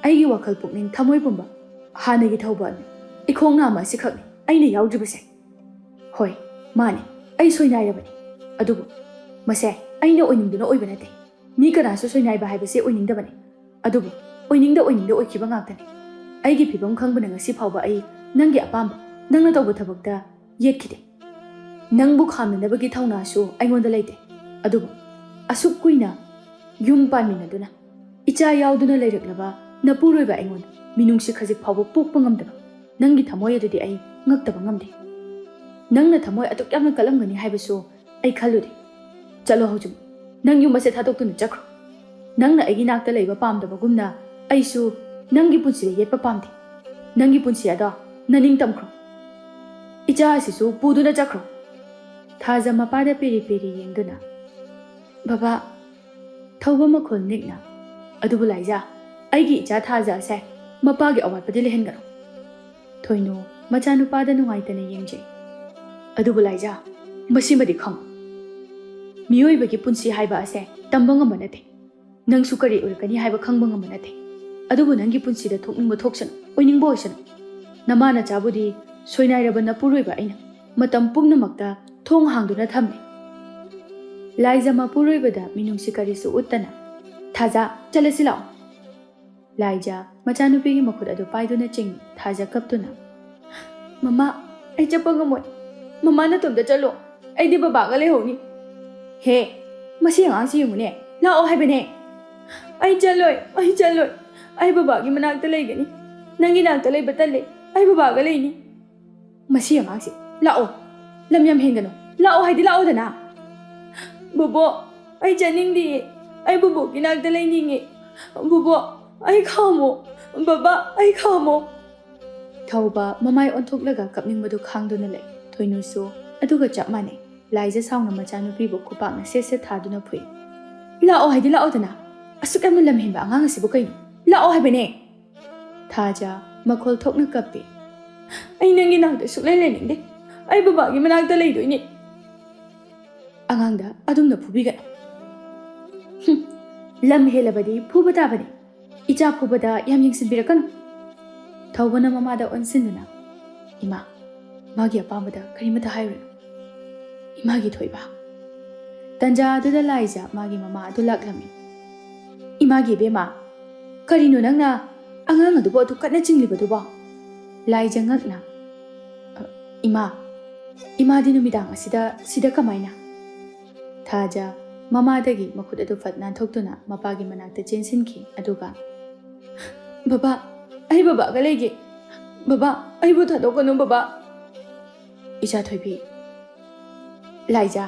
ꯑꯩꯒꯤ ꯋꯥꯈꯜ ꯄꯨꯛꯅꯤꯡ ꯊꯃꯣꯏ ꯄꯨꯝꯕ ꯍꯥꯟꯅꯒꯤ ꯊꯧꯕ ꯑꯗꯨꯅꯤ꯫ ꯏꯈꯣꯡ ꯅꯥꯝꯃ ꯑꯁꯤꯈꯛꯅꯤ ꯑꯩꯅ ꯌꯥꯎꯗ꯭ꯔꯤꯕꯁꯦ꯫ ꯍꯣꯏ, ꯃꯥꯅꯤ, ꯑꯩ ꯁꯣꯏꯅꯥꯏꯔꯕꯅꯤ꯫ ꯑꯗꯨꯕꯨ ꯃꯁꯦ ꯑꯩꯅ ꯑꯣꯏꯅꯤꯡꯗꯨꯅ ꯑꯣꯏꯕ ꯅꯠꯇꯦ꯫ ꯃꯤ ꯀꯅꯥꯁꯨ ꯁꯣꯏꯅꯥꯏꯕ ꯍꯥꯏꯕꯁꯤ ꯑꯣꯏꯅꯤꯡꯗꯕꯅꯤ꯫ ꯑꯗꯨꯕꯨ ꯑꯣꯏꯅꯤꯡꯗ ꯑꯣꯏꯅꯤꯡꯗ ꯑꯣꯏꯈꯤꯕ ꯉꯥꯛꯇꯅꯤ꯫ ꯑꯩꯒꯤ ꯐꯤꯕꯝ ꯈꯪꯕꯅ ꯉꯁꯤ ꯐꯥꯎꯕ ꯑꯩ ꯅꯪꯒꯤ ꯑꯄꯥꯝꯕ, ꯅꯪꯅ ꯇꯧꯕ ꯊꯕꯛꯇ ꯌꯦꯠꯈꯤꯗꯦ꯫ ꯅꯪꯕꯨ ꯈꯥꯝꯅꯅꯕꯒꯤ ꯊꯧꯅꯥꯁꯨ ꯑꯩꯉꯣꯟꯗ ꯂꯩꯇꯦ꯫ ꯑꯗꯨꯕꯨ ꯑꯁꯨꯛ ꯀꯨꯏꯅ ꯌꯨꯝ ꯄꯥꯟꯃꯤꯟꯅꯗꯨꯅ ꯏꯆꯥ ꯌꯥꯎꯗꯨꯅ ꯂꯩꯔꯛꯂꯕ ꯅꯄꯨꯔꯣꯏꯕ ꯑꯩꯉꯣꯟꯗ ꯃꯤꯅꯨꯡꯁꯤ ꯈꯖꯤꯛ ꯐꯥꯎꯕ ꯄꯣꯛꯄ ꯉꯝꯗꯕ ꯅꯪꯒꯤ ꯊꯃꯣꯏ ꯑꯗꯨꯗꯤ ꯑꯩ ꯉꯛꯇꯕ ꯉꯝꯗꯦ꯫ ꯅꯪꯅ ꯊꯃꯣꯏ ꯑꯗꯨꯛ ꯌꯥꯝꯅ ꯀꯜꯂꯝꯒꯅꯤ ꯍꯥꯏꯕꯁꯨ ꯑꯩ ꯈꯜꯂꯨꯗꯦ꯫ ꯆꯠꯂꯣ ꯍꯧꯖꯤꯛ, ꯅꯪ ꯌꯨꯝ ꯑꯁꯦ ꯊꯥꯗꯣꯛꯇꯨꯅ ꯆꯠꯈ꯭ꯔꯣ꯫ ꯅꯪꯅ ꯑꯩꯒꯤ ꯅꯥꯛꯇ ꯂꯩꯕ ꯄꯥꯝꯗꯕꯒꯨꯝꯅ ꯑꯩꯁꯨ ꯅꯪꯒꯤ ꯄꯨꯟꯁꯤꯗ ꯌꯦꯠꯄ ꯄꯥꯝꯗꯦ꯫ ꯅꯪꯒꯤ ꯄꯨꯟꯁꯤ ꯑꯗꯣ ꯅꯅꯤꯡ ꯇꯝꯈ꯭ꯔꯣ꯫ ꯏꯆꯥ ꯑꯁꯤꯁꯨ ꯄꯨꯗꯨꯅ ꯆꯠꯈ꯭ꯔꯣ꯫ ꯊꯥꯖ ꯃꯄꯥꯗ ꯄꯦꯔꯤ ꯄꯦꯔꯤ ꯌꯦꯡꯗꯨꯅ, "ꯕꯕꯥ", ꯊꯧꯕ ꯃꯈꯣꯜ ꯅꯤꯛꯅ, "ꯑꯗꯨꯕꯨ ꯂꯥꯏꯖꯥ, ꯑꯩꯒꯤ ꯏꯆꯥ ꯊꯥꯖ ꯑꯁꯦ ꯃꯄꯥꯒꯤ ꯑꯋꯥꯠꯄꯗꯤ ꯂꯩꯍꯟꯒꯅꯨ꯫" ꯊꯣꯏꯅꯨ ꯃꯆꯥꯅꯨꯄꯥꯗ ꯅꯨꯡꯉꯥꯏꯇꯅ ꯌꯦꯡꯖꯩ꯫ "ꯑꯗꯨꯕꯨ ꯂꯥꯏꯖꯥ, ꯃꯁꯤꯃꯗꯤ ꯈꯪꯉꯨ, ꯃꯤꯑꯣꯏꯕꯒꯤ ꯄꯨꯟꯁꯤ ꯍꯥꯏꯕ ꯑꯁꯦ ꯇꯝꯕ ꯉꯝꯕ ꯅꯠꯇꯦ꯫ ꯅꯪꯁꯨ ꯀꯔꯤ ꯑꯣꯏꯔꯛꯀꯅꯤ ꯍꯥꯏꯕ ꯈꯪꯕ ꯉꯝꯕ ꯅꯠꯇꯦ꯫ ꯑꯗꯨꯕꯨ ꯅꯪꯒꯤ ꯄꯨꯟꯁꯤꯗ ꯊꯣꯛꯅꯤꯡꯕ ꯊꯣꯛꯁꯅꯨ, ꯑꯣꯏꯅꯤꯡꯕ ꯑꯣꯏꯁꯅꯨ꯫ ꯅꯃꯥ ꯅꯆꯥꯕꯨꯗꯤ ꯁꯣꯏꯅꯥꯏꯔꯕ ꯅꯄꯨꯔꯣꯏꯕ ꯑꯩꯅ ꯃꯇꯝ ꯄꯨꯝꯅꯃꯛꯇ ꯊꯣꯡ ꯍꯥꯡꯗꯨꯅ ꯊꯝꯂꯦ꯫" ꯂꯥꯏꯖ ꯃꯄꯨꯔꯣꯏꯕꯗ ꯃꯤꯅꯨꯡꯁꯤ ꯀꯔꯤꯁꯨ ꯎꯠꯇꯅ, "ꯊꯥꯖ, ꯆꯠꯂꯁꯤ ꯂꯥꯛꯑꯣ꯫" ꯂꯥꯏꯖ ꯃꯆꯥꯅꯨꯄꯤꯒꯤ ꯃꯈꯨꯠ ꯑꯗꯨ ꯄꯥꯏꯗꯨꯅ ꯆꯤꯡꯏ꯫ ꯊꯥꯖ ꯀꯞꯇꯨꯅ, "ꯃꯃꯥ, ꯑꯩ ꯆꯠꯄ ꯉꯝꯃꯣꯏ꯫ ꯃꯃꯥ, ꯅꯇꯣꯝꯇ ꯆꯠꯂꯣ꯫ ꯑꯩꯗꯤ ꯕꯕꯥꯒ ꯂꯩꯍꯧꯅꯤ꯫" "ꯍꯦ, ꯃꯁꯤ ꯑꯉꯥꯡꯁꯤ ꯌꯦꯡꯉꯨꯅꯦ꯫ ꯂꯥꯛꯑꯣ ꯍꯥꯏꯕꯅꯦ꯫" "ꯑꯩ ꯆꯠꯂꯣꯏ, ꯑꯩ ꯆꯠꯂꯣꯏ꯫ ꯑꯩ ꯕꯕꯥꯒꯤ ꯃꯅꯥꯛꯇ ꯂꯩꯒꯅꯤ꯫ ꯅꯪꯒꯤ ꯅꯥꯛꯇ ꯂꯩꯕ ꯇꯜꯂꯦ꯫ ꯑꯩ ꯕꯕꯥꯒ ꯂꯩꯅꯤ꯫" "ꯃꯁꯤ ꯑꯉꯥꯡꯁꯤ, ꯂꯥꯛꯑꯣ꯫ ꯂꯝ ꯌꯥꯝ ꯍꯦꯟꯒꯅꯨ꯫ ꯂꯥꯛꯑꯣ ꯍꯥꯏꯗꯤ ꯂꯥꯛꯑꯣꯗꯅ꯫" "ꯕꯣꯕꯣ, ꯑꯩ ꯆꯠꯅꯤꯡꯗꯤꯌꯦ꯫ ꯑꯩ ꯕꯣꯕꯣꯒꯤ ꯅꯥꯛꯇ ꯂꯩꯅꯤꯡꯉꯦ꯫ ꯕꯣꯕꯣ, ꯑꯩ ꯈꯥꯝꯃꯣ꯫ ꯕꯕꯥ, ꯑꯩ ꯈꯥꯝꯃꯣ꯫" ꯊꯧꯕ ꯃꯃꯥꯏ ꯑꯣꯟꯊꯣꯛꯂꯒ ꯀꯞꯅꯤꯡꯕꯗꯨ ꯈꯥꯡꯗꯨꯅ ꯂꯩ꯫ ꯊꯣꯏꯅꯨꯁꯨ ꯑꯗꯨꯒ ꯆꯞ ꯃꯥꯟꯅꯩ꯫ ꯂꯥꯏꯖ ꯁꯥꯎꯅ ꯃꯆꯥꯅꯨꯄꯤꯕꯨ ꯈꯨꯄꯥꯛꯅ ꯁꯦꯠ ꯁꯦꯠ ꯊꯥꯗꯨꯅ ꯐꯨꯏ꯫ "ꯂꯥꯛꯑꯣ ꯍꯥꯏꯗꯤ ꯂꯥꯛꯑꯣꯗꯅ꯫ ꯑꯁꯨꯛ ꯌꯥꯝꯅ ꯂꯝꯍꯦꯟꯕ ꯑꯉꯥꯡ ꯑꯁꯤꯕꯨ ꯀꯩꯅꯣ? ꯂꯥꯛꯑꯣ ꯍꯥꯏꯕꯅꯦ!" ꯊꯥꯖ ꯃꯈꯣꯜ ꯊꯣꯛꯅ ꯀꯞꯄꯤ꯫ "ꯑꯩ ꯅꯪꯒꯤ ꯅꯥꯛꯇ ꯁꯨꯛꯂꯩ ꯂꯩꯅꯤꯡꯗꯦ꯫ ꯑꯩ ꯕꯕꯥꯒꯤ ꯃꯅꯥꯛꯇ ꯂꯩꯗꯣꯏꯅꯦ꯫" ꯑꯉꯥꯡꯗ ꯑꯗꯨꯝꯅ ꯐꯨꯕꯤꯒꯅꯨ꯫ ꯍꯨꯝ, ꯂꯝ ꯍꯦꯜꯂꯕꯗꯤ ꯐꯨꯕ ꯇꯥꯕꯅꯤ꯫ ꯏꯆꯥ ꯐꯨꯕꯗ ꯌꯥꯝ ꯌꯦꯡꯁꯤꯟꯕꯤꯔꯛꯀꯅꯨ꯫ ꯊꯧꯕꯅ ꯃꯃꯥꯗ ꯑꯣꯟꯁꯤꯟꯗꯨꯅ, "ꯏꯃꯥ, ꯃꯥꯒꯤ ꯑꯄꯥꯝꯕꯗ ꯀꯔꯤꯃꯠꯇ ꯍꯥꯏꯔꯨꯅꯨ꯫ ꯏꯃꯥꯒꯤ ꯊꯣꯏꯕ"꯫ ꯇꯟꯖꯥ ꯑꯗꯨꯗ ꯂꯥꯏꯖ ꯃꯥꯒꯤ ꯃꯃꯥ ꯑꯗꯨ ꯂꯥꯛꯂꯝꯃꯤ꯫ "ꯏꯃꯥꯒꯤ ꯏꯕꯦꯝꯃ, ꯀꯔꯤꯅꯣ ꯅꯪꯅ ꯑꯉꯥꯡ ꯑꯗꯨꯕꯨ ꯑꯗꯨ ꯀꯟꯅ ꯆꯤꯡꯂꯤꯕꯗꯨꯕꯣ?" ꯂꯥꯏꯖ ꯉꯛꯅ, "ꯑ, ꯏꯃꯥ, ꯏꯃꯥꯗꯤ ꯅꯨꯃꯤꯗꯥꯡ ꯑꯁꯤꯗ ꯁꯤꯗ ꯀꯃꯥꯏꯅ?" ꯊꯥꯖ ꯃꯃꯥꯗꯒꯤ ꯃꯈꯨꯠ ꯑꯗꯨ ꯐꯠ ꯅꯥꯟꯊꯣꯛꯇꯨꯅ ꯃꯄꯥꯒꯤ ꯃꯅꯥꯛꯇ ꯆꯦꯟꯁꯤꯟꯈꯤ, ꯑꯗꯨꯒ, "ꯕꯕꯥ, ꯑꯩ ꯕꯕꯥꯒ ꯂꯩꯒꯦ꯫ ꯕꯕꯥ, ꯑꯩꯕꯨ ꯊꯥꯗꯣꯛꯀꯅꯨ, ꯕꯕꯥ"꯫ ꯏꯆꯥ ꯊꯣꯏꯕꯤ, "ꯂꯥꯏꯖ,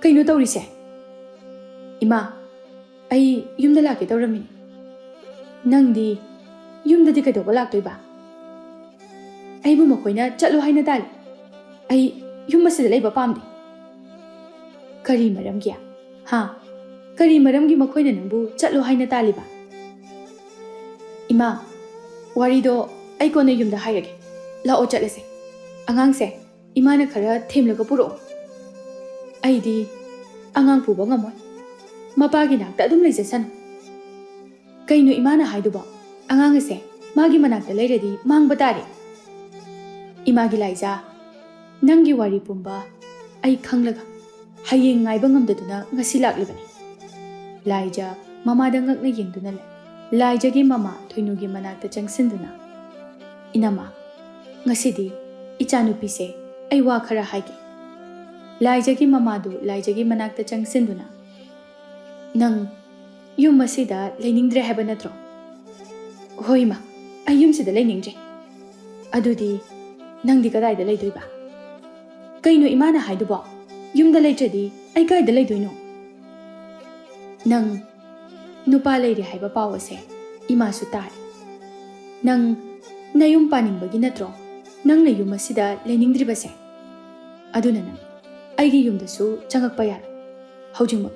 ꯀꯩꯅꯣ ꯇꯧꯔꯤꯁꯦ?" "ꯏꯃꯥ, ꯑꯩ ꯌꯨꯝꯗ ꯂꯥꯛꯀꯦ ꯇꯧꯔꯝꯃꯤꯅꯤ"꯫ "ꯅꯪꯗꯤ ꯌꯨꯝꯗꯗꯤ ꯀꯩꯗꯧꯕ ꯂꯥꯛꯇꯣꯏꯕ?" "ꯑꯩꯕꯨ ꯃꯈꯣꯏꯅ ꯆꯠꯂꯣ ꯍꯥꯏꯅ ꯇꯥꯜꯂꯤ꯫ ꯑꯩ ꯌꯨꯝ ꯑꯁꯤꯗ ꯂꯩꯕ ꯄꯥꯝꯗꯦ"꯫ "ꯀꯔꯤ ꯃꯔꯝꯒꯤ? ꯍꯥ? ꯀꯔꯤ ꯃꯔꯝꯒꯤ ꯃꯈꯣꯏꯅ ꯅꯪꯕꯨ ꯆꯠꯂꯣ ꯍꯥꯏꯅ ꯇꯥꯜꯂꯤꯕ?" "ꯏꯃꯥ, ꯋꯥꯔꯤꯗꯣ ꯑꯩ ꯀꯣꯟꯅ ꯌꯨꯝꯗ ꯍꯥꯏꯔꯒꯦ꯫ ꯂꯥꯛꯑꯣ ꯆꯠꯂꯁꯦ꯫ ꯑꯉꯥꯡꯁꯦ ꯏꯃꯥꯅ ꯈꯔ ꯊꯦꯝꯂꯒ ꯄꯨꯔꯛꯑꯣ꯫ ꯑꯩꯗꯤ ꯑꯉꯥꯡ ꯄꯨꯕ ꯉꯝꯃꯣꯏ꯫ ꯃꯄꯥꯒꯤ ꯅꯥꯛꯇ ꯑꯗꯨꯝ ꯂꯩꯖꯁꯅꯨ"꯫ "ꯀꯩꯅꯣ ꯏꯃꯥꯅ ꯍꯥꯏꯗꯨꯕꯣ? ꯑꯉꯥꯡ ꯑꯁꯦ ꯃꯥꯒꯤ ꯃꯅꯥꯛꯇ ꯂꯩꯔꯗꯤ ꯃꯥꯡꯕ ꯇꯥꯔꯦ"꯫ "ꯏꯃꯥꯒꯤ ꯂꯥꯏꯖꯥ, ꯅꯪꯒꯤ ꯋꯥꯔꯤ ꯄꯨꯝꯕ ꯑꯩ ꯈꯪꯂꯒ ꯍꯌꯦꯡ ꯉꯥꯏꯕ ꯉꯝꯗꯗꯨꯅ ꯉꯁꯤ ꯂꯥꯛꯂꯤꯕꯅꯤ"꯫ ꯂꯥꯏꯖ ꯃꯃꯥꯗ ꯉꯛꯅ ꯌꯦꯡꯗꯨꯅ ꯂꯩ꯫ ꯂꯥꯏꯖꯒꯤ ꯃꯃꯥ ꯊꯣꯏꯅꯨꯒꯤ ꯃꯅꯥꯛꯇ ꯆꯪꯁꯤꯟꯗꯨꯅ, "ꯏꯅꯝꯃ, ꯉꯁꯤꯗꯤ ꯏꯆꯥꯅꯨꯄꯤꯁꯦ ꯑꯩ ꯋꯥ ꯈꯔ ꯍꯥꯏꯒꯦ"꯫ ꯂꯥꯏꯖꯒꯤ ꯃꯃꯥꯗꯨ ꯂꯥꯏꯖꯒꯤ ꯃꯅꯥꯛꯇ ꯆꯪꯁꯤꯟꯗꯨꯅ, "ꯅꯪ ꯌꯨꯝ ꯑꯁꯤꯗ ꯂꯩꯅꯤꯡꯗ꯭ꯔꯦ ꯍꯥꯏꯕ ꯅꯠꯇ꯭ꯔꯣ?" "ꯍꯣꯏ ꯏꯃꯥ, ꯑꯩ ꯌꯨꯝꯁꯤꯗ ꯂꯩꯅꯤꯡꯗ꯭ꯔꯦ"꯫ "ꯑꯗꯨꯗꯤ ꯅꯪꯗꯤ ꯀꯗꯥꯏꯗ ꯂꯩꯗꯣꯏꯕ?" "ꯀꯩꯅꯣ ꯏꯃꯥꯅ ꯍꯥꯏꯗꯨꯕꯣ? ꯌꯨꯝꯗ ꯂꯩꯇ꯭ꯔꯗꯤ ꯑꯩ ꯀꯥꯏꯗ ꯂꯩꯗꯣꯏꯅꯣ?" "ꯅꯪ ꯅꯨꯄꯥ ꯂꯩꯔꯦ ꯍꯥꯏꯕ ꯄꯥꯎ ꯑꯁꯦ ꯏꯃꯥꯁꯨ ꯇꯥꯔꯦ꯫ ꯅꯪ ꯅꯌꯨꯝ ꯄꯥꯅꯤꯡꯕꯒꯤ ꯅꯠꯇ꯭ꯔꯣ ꯅꯪꯅ ꯌꯨꯝ ꯑꯁꯤꯗ ꯂꯩꯅꯤꯡꯗ꯭ꯔꯤꯕꯁꯦ? ꯑꯗꯨꯅ ꯅꯪ ꯑꯩꯒꯤ ꯌꯨꯝꯗꯁꯨ ꯆꯪꯉꯛꯄ ꯌꯥꯔꯣꯏ꯫ ꯍꯧꯖꯤꯛꯃꯛ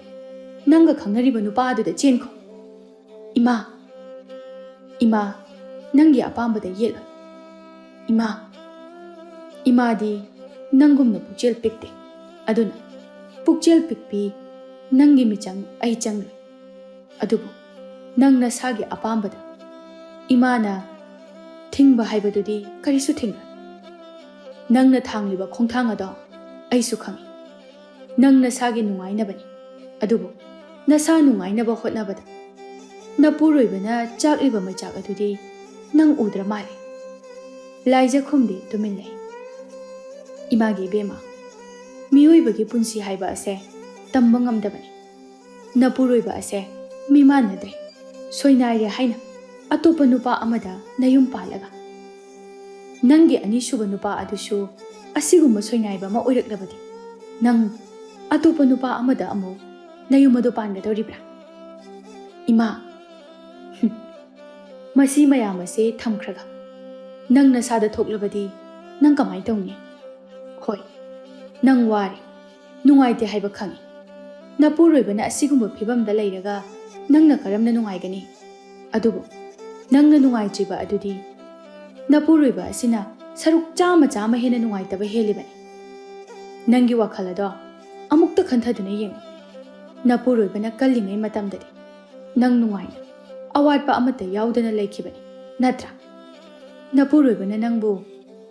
ꯅꯪꯒ ꯈꯪꯅꯔꯤꯕ ꯅꯨꯄꯥ ꯑꯗꯨꯗ ꯆꯦꯟꯈꯣ"꯫ "ꯏꯃꯥ, ꯏꯃꯥ, ꯅꯪꯒꯤ ꯑꯄꯥꯝꯕꯗ ꯌꯦꯠꯂꯣꯏ꯫ ꯏꯃꯥ, ꯏꯃꯥꯗꯤ ꯅꯪꯒꯨꯝꯅ ꯄꯨꯛꯆꯦꯜ ꯄꯤꯛꯇꯦ꯫ ꯑꯗꯨꯅ ꯄꯨꯛꯆꯦꯜ ꯄꯤꯛꯄꯤ, ꯅꯪꯒꯤ ꯃꯤꯆꯪ ꯑꯩ ꯆꯪꯂꯣꯏ꯫ ꯑꯗꯨꯕꯨ ꯅꯪ ꯅꯁꯥꯒꯤ ꯑꯄꯥꯝꯕꯗ ꯏꯃꯥꯅ ꯊꯤꯡꯕ ꯍꯥꯏꯕꯗꯨꯗꯤ ꯀꯔꯤꯁꯨ ꯊꯤꯡꯂꯣꯏ꯫ ꯅꯪꯅ ꯊꯥꯡꯂꯤꯕ ꯈꯣꯡꯊꯥꯡ ꯑꯗꯣ ꯑꯩꯁꯨ ꯈꯪꯏ꯫ ꯅꯪ ꯅꯁꯥꯒꯤ ꯅꯨꯡꯉꯥꯏꯅꯕꯅꯤ꯫ ꯑꯗꯨꯕꯨ ꯅꯁꯥ ꯅꯨꯡꯉꯥꯏꯅꯕ ꯍꯣꯠꯅꯕꯗ ꯅꯄꯨꯔꯣꯏꯕꯅ ꯆꯥꯛꯂꯤꯕ ꯃꯩꯆꯥꯛ ꯑꯗꯨꯗꯤ ꯅꯪ ꯎꯗ꯭ꯔ ꯃꯥꯜꯂꯦ꯫ ꯂꯥꯏꯖ ꯈꯨꯝꯗꯦ, ꯇꯨꯃꯤꯟ ꯂꯩ꯫ ꯏꯃꯥꯒꯤ ꯏꯕꯦꯝꯃ, ꯃꯤꯑꯣꯏꯕꯒꯤ ꯄꯨꯟꯁꯤ ꯍꯥꯏꯕ ꯑꯁꯦ ꯇꯝꯕ ꯉꯝꯗꯕꯅꯤ꯫ ꯅꯄꯨꯔꯣꯏꯕ ꯑꯁꯦ ꯃꯤꯃꯥꯟꯅꯗ꯭ꯔꯦ꯫ ꯁꯣꯏꯅꯥꯏꯔꯦ ꯍꯥꯏꯅ ꯑꯇꯣꯞꯄ ꯅꯨꯄꯥ ꯑꯃꯗ ꯅꯌꯨꯝ ꯄꯥꯜꯂꯒ ꯅꯪꯒꯤ ꯑꯅꯤꯁꯨꯕ ꯅꯨꯄꯥ ꯑꯗꯨꯁꯨ ꯑꯁꯤꯒꯨꯝꯕ ꯁꯣꯏꯅꯥꯏꯕ ꯑꯃ ꯑꯣꯏꯔꯛꯂꯕꯗꯤ ꯅꯪ ꯑꯇꯣꯞꯄ ꯅꯨꯄꯥ ꯑꯃꯗ ꯑꯃꯨꯛ ꯅꯌꯨꯝ ꯑꯗꯨ ꯄꯥꯟꯒꯗꯧꯔꯤꯕ꯭ꯔꯥ? ꯏꯃꯥ, ꯍꯨꯝ, ꯃꯁꯤ ꯃꯌꯥꯝ ꯑꯁꯦ ꯊꯝꯈ꯭ꯔꯒ ꯅꯪ ꯅꯁꯥꯗ ꯊꯣꯛꯂꯕꯗꯤ ꯅꯪ ꯀꯃꯥꯏ ꯇꯧꯅꯤ? ꯍꯣꯏ, ꯅꯪ ꯋꯥꯔꯦ, ꯅꯨꯡꯉꯥꯏꯇꯦ ꯍꯥꯏꯕ ꯈꯪꯏ꯫ ꯅꯄꯨꯔꯣꯏꯕꯅ ꯑꯁꯤꯒꯨꯝꯕ ꯐꯤꯕꯝꯗ ꯂꯩꯔꯒ ꯅꯪꯅ ꯀꯔꯝꯅ ꯅꯨꯡꯉꯥꯏꯒꯅꯤ? ꯑꯗꯨꯕꯨ ꯅꯪꯅ ꯅꯨꯡꯉꯥꯏꯇ꯭ꯔꯤꯕ ꯑꯗꯨꯗꯤ ꯅꯄꯨꯔꯣꯏꯕ ꯑꯁꯤꯅ ꯁꯔꯨꯛ ꯆꯥꯝꯃ ꯆꯥꯝꯃ ꯍꯦꯟꯅ ꯅꯨꯡꯉꯥꯏꯇꯕ ꯍꯦꯜꯂꯤꯕꯅꯤ꯫ ꯅꯪꯒꯤ ꯋꯥꯈꯜ ꯑꯗꯣ ꯑꯃꯨꯛꯇ ꯈꯟꯊꯗꯨꯅ ꯌꯦꯡꯉꯨ꯫ ꯅꯄꯨꯔꯣꯏꯕꯅ ꯀꯜꯂꯤꯉꯩ ꯃꯇꯝꯗꯗꯤ ꯅꯪ ꯅꯨꯡꯉꯥꯏꯅ, ꯑꯋꯥꯠꯄ ꯑꯃꯠꯇ ꯌꯥꯎꯗꯅ ꯂꯩꯈꯤꯕꯅꯤ, ꯅꯠꯇ꯭ꯔꯥ? ꯅꯄꯨꯔꯣꯏꯕꯅ ꯅꯪꯕꯨ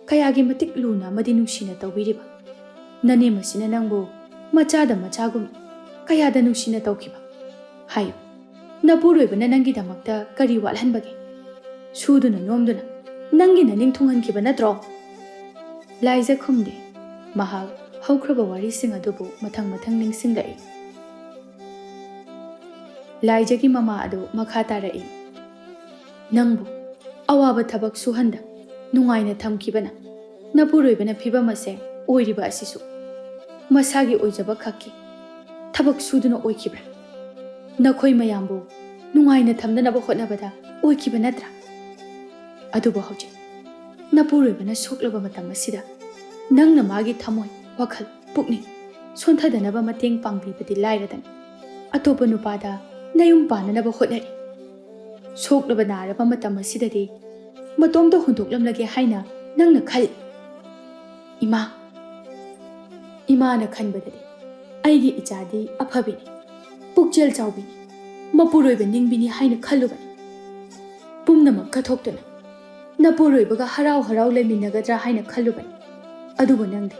ꯀꯌꯥꯒꯤ ꯃꯇꯤꯛ ꯂꯨꯅ ꯑꯃꯗꯤ ꯅꯨꯡꯁꯤꯅ ꯇꯧꯕꯤꯔꯤꯕ? ꯅꯅꯦꯝ ꯑꯁꯤꯅ ꯅꯪꯕꯨ ꯃꯆꯥꯗ ꯃꯆꯥꯒꯨꯝ ꯀꯌꯥꯗ ꯅꯨꯡꯁꯤꯅ ꯇꯧꯈꯤꯕ? ꯍꯥꯏꯌꯨ, ꯅꯄꯨꯔꯣꯏꯕꯅ ꯅꯪꯒꯤꯗꯃꯛꯇ ꯀꯔꯤ ꯋꯥꯠꯍꯟꯕꯒꯦ? ꯁꯨꯗꯨꯅ ꯅꯣꯝꯗꯨꯅ ꯅꯪꯒꯤ ꯅꯅꯤꯡ ꯊꯨꯡꯍꯟꯈꯤꯕ ꯅꯠꯇ꯭ꯔꯣ? ꯂꯥꯏꯖ ꯈꯨꯝꯗꯦ꯫ ꯃꯍꯥꯛ ꯍꯧꯈ꯭ꯔꯕ ꯋꯥꯔꯤꯁꯤꯡ ꯑꯗꯨꯕꯨ ꯃꯊꯪ ꯃꯊꯪ ꯅꯤꯡꯁꯤꯡꯂꯛꯏ꯫ ꯂꯥꯏꯖꯒꯤ ꯃꯃꯥ ꯑꯗꯨ ꯃꯈꯥ ꯇꯥꯔꯛꯏ, ꯅꯪꯕꯨ ꯑꯋꯥꯕ ꯊꯕꯛ ꯁꯨꯍꯟꯗ ꯅꯨꯡꯉꯥꯏꯅ ꯊꯝꯈꯤꯕꯅ ꯅꯄꯨꯔꯣꯏꯕꯅ ꯐꯤꯕꯝ ꯑꯁꯦ ꯑꯣꯏꯔꯤꯕ ꯑꯁꯤꯁꯨ ꯃꯁꯥꯒꯤ ꯑꯣꯏꯖꯕ ꯈꯛꯀꯤ ꯊꯕꯛ ꯁꯨꯗꯨꯅ ꯑꯣꯏꯈꯤꯕ꯭ꯔꯥ? ꯅꯈꯣꯏ ꯃꯌꯥꯝꯕꯨ ꯅꯨꯡꯉꯥꯏꯅ ꯊꯝꯅꯅꯕ ꯍꯣꯠꯅꯕꯗ ꯑꯣꯏꯈꯤꯕ ꯅꯠꯇ꯭ꯔꯥ? ꯑꯗꯨꯕꯨ ꯍꯧꯖꯤꯛ ꯅꯄꯨꯔꯣꯏꯕꯅ ꯁꯣꯛꯂꯕ ꯃꯇꯝ ꯑꯁꯤꯗ ꯅꯪꯅ ꯃꯥꯒꯤ ꯊꯃꯣꯏ, ꯋꯥꯈꯜ, ꯄꯨꯛꯅꯤꯡ ꯁꯣꯟꯊꯗꯅꯕ ꯃꯇꯦꯡ ꯄꯥꯡꯕꯤꯕꯗꯤ ꯂꯥꯏꯔꯗꯅ ꯑꯇꯣꯞꯄ ꯅꯨꯄꯥꯗ ꯅꯌꯨꯝ ꯄꯥꯟꯅꯅꯕ ꯍꯣꯠꯅꯔꯤ꯫ ꯁꯣꯛꯂꯕ ꯅꯥꯔꯕ ꯃꯇꯝ ꯑꯁꯤꯗꯗꯤ ꯃꯇꯣꯝꯇ ꯍꯨꯟꯗꯣꯛꯂꯝꯂꯒꯦ ꯍꯥꯏꯅ ꯅꯪꯅ ꯈꯜꯂꯤ꯫ ꯏꯃꯥ, ꯏꯃꯥꯅ ꯈꯟꯕꯗꯗꯤ ꯑꯩꯒꯤ ꯏꯆꯥꯗꯤ ꯑꯐꯕꯤꯅꯤ, ꯄꯨꯛꯆꯦꯜ ꯆꯥꯎꯕꯤꯅꯤ, ꯃꯄꯨꯔꯣꯏꯕ ꯅꯤꯡꯕꯤꯅꯤ ꯍꯥꯏꯅ ꯈꯜꯂꯨꯕꯅꯤ꯫ ꯄꯨꯝꯅꯃꯛ ꯀꯠꯊꯣꯛꯇꯨꯅ ꯅꯄꯨꯔꯣꯏꯕꯒ ꯍꯔꯥꯎ ꯍꯔꯥꯎ ꯂꯩꯃꯤꯟꯅꯒꯗ꯭ꯔꯥ ꯍꯥꯏꯅ ꯈꯜꯂꯨꯕꯅꯤ꯫ ꯑꯗꯨꯕꯨ ꯅꯪꯗꯤ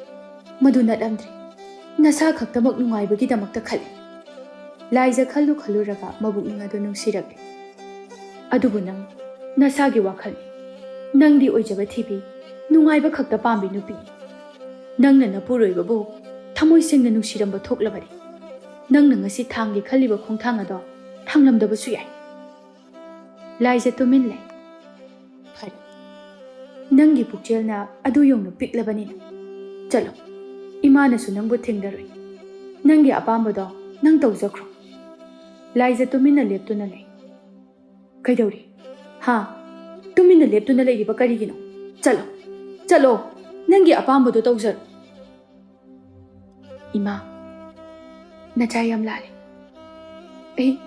ꯃꯗꯨ ꯅꯠꯂꯝꯗ꯭ꯔꯦ꯫ ꯅꯁꯥ ꯈꯛꯇꯃꯛ ꯅꯨꯡꯉꯥꯏꯕꯒꯤꯗꯃꯛꯇ ꯈꯜꯂꯤ꯫ ꯂꯥꯏꯖ ꯈꯜꯂꯨ ꯈꯜꯂꯨꯔꯒ ꯃꯕꯨꯛꯅꯤꯡ ꯑꯗꯨ ꯅꯨꯡꯁꯤꯔꯛꯂꯦ꯫ ꯑꯗꯨꯕꯨ ꯅꯪ ꯅꯁꯥꯒꯤ ꯋꯥꯈꯜꯅꯤ꯫ ꯅꯪꯗꯤ ꯑꯣꯏꯖꯕ ꯊꯤꯕꯤ, ꯅꯨꯡꯉꯥꯏꯕ ꯈꯛꯇ ꯄꯥꯝꯕꯤ ꯅꯨꯄꯤꯅꯤ꯫ ꯅꯪꯅ ꯅꯄꯨꯔꯣꯏꯕꯕꯨ ꯊꯃꯣꯏ ꯁꯦꯡꯅ ꯅꯨꯡꯁꯤꯔꯝꯕ ꯊꯣꯛꯂꯕꯗꯤ ꯅꯪꯅ ꯉꯁꯤ ꯊꯥꯡꯒꯦ ꯈꯜꯂꯤꯕ ꯈꯣꯡꯊꯥꯡ ꯑꯗꯣ ꯊꯥꯡꯂꯝꯗꯕꯁꯨ ꯌꯥꯏ꯫ ꯂꯥꯏꯖ ꯇꯨꯃꯤꯟ ꯂꯩ꯫ ꯐꯔꯦ, ꯅꯪꯒꯤ ꯄꯨꯛꯆꯦꯜꯅ ꯑꯗꯨ ꯌꯧꯅ ꯄꯤꯛꯂꯕꯅꯤꯅ꯫ ꯆꯠꯂꯣ, ꯏꯃꯥꯅꯁꯨ ꯅꯪꯕꯨ ꯊꯤꯡꯗꯔꯣꯏ꯫ ꯅꯪꯒꯤ ꯑꯄꯥꯝꯕꯗꯣ ꯅꯪ ꯇꯧꯖꯈ꯭ꯔꯣ꯫ ꯂꯥꯏꯖ ꯇꯨꯃꯤꯟꯅ ꯂꯦꯞꯇꯨꯅ ꯂꯩ꯫ ꯀꯩꯗꯧꯔꯤ? ꯍꯥ? ꯇꯨꯃꯤꯟꯅ ꯂꯦꯞꯇꯨꯅ ꯂꯩꯔꯤꯕ ꯀꯔꯤꯒꯤꯅꯣ? ꯆꯠꯂꯣ, ꯆꯠꯂꯣ, ꯅꯪꯒꯤ ꯑꯄꯥꯝꯕꯗꯣ ꯇꯧꯖꯔꯣ꯫ ꯏꯃꯥ, ꯅꯆꯥ ꯌꯥꯝ ꯂꯥꯜꯂꯦ꯫ ꯑꯩ,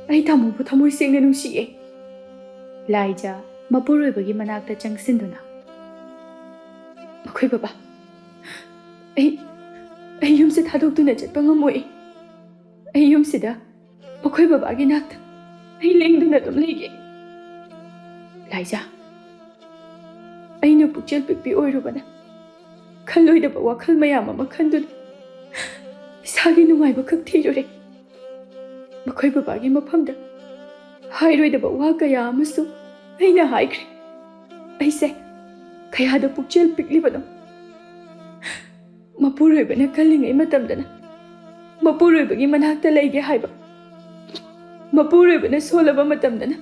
ꯑꯩ ꯇꯥꯃꯣꯕꯨ ꯊꯃꯣꯏ ꯁꯦꯡꯅ ꯅꯨꯡꯁꯤꯌꯦ꯫ ꯂꯥꯏꯖ ꯃꯄꯨꯔꯣꯏꯕꯒꯤ ꯃꯅꯥꯛꯇ ꯆꯪꯁꯤꯟꯗꯨꯅ, "ꯃꯈꯣꯏ ꯕꯕꯥ, ꯑꯩ, ꯑꯩ ꯌꯨꯝꯁꯦ ꯊꯥꯗꯣꯛꯇꯨꯅ ꯆꯠꯄ ꯉꯝꯃꯣꯏ꯫ ꯑꯩ ꯌꯨꯝꯁꯤꯗ ꯃꯈꯣꯏ ꯕꯕꯥꯒꯤ ꯅꯥꯛꯇ ꯑꯩ ꯂꯦꯡꯗꯅ ꯑꯗꯨꯝ ꯂꯩꯒꯦ꯫ ꯂꯥꯏꯖ, ꯑꯩꯅ ꯄꯨꯛꯆꯦꯜ ꯄꯤꯛꯄꯤ ꯑꯣꯏꯔꯨꯕꯅ ꯈꯜꯂꯣꯏꯗꯕ ꯋꯥꯈꯜ ꯃꯌꯥꯝ ꯑꯃ ꯈꯟꯗꯨꯅ ꯏꯁꯥꯒꯤ ꯅꯨꯡꯉꯥꯏꯕ ꯈꯛ ꯊꯤꯔꯨꯔꯦ꯫ ꯃꯈꯣꯏ ꯕꯕꯥꯒꯤ ꯃꯐꯝꯗ ꯍꯥꯏꯔꯣꯏꯗꯕ ꯋꯥ ꯀꯌꯥ ꯑꯃꯁꯨ ꯑꯩꯅ ꯍꯥꯏꯈ꯭ꯔꯦ꯫ ꯑꯩꯁꯦ ꯀꯌꯥꯗ ꯄꯨꯛꯆꯦꯜ ꯄꯤꯛꯂꯤꯕꯅꯣ꯫ ꯃꯄꯨꯔꯣꯏꯕꯅ ꯀꯜꯂꯤꯉꯩ ꯃꯇꯝꯗꯅ ꯃꯄꯨꯔꯣꯏꯕꯒꯤ ꯃꯅꯥꯛꯇ ꯂꯩꯒꯦ ꯍꯥꯏꯕ, ꯃꯄꯨꯔꯣꯏꯕꯅ ꯁꯣꯜꯂꯕ ꯃꯇꯝꯗꯅ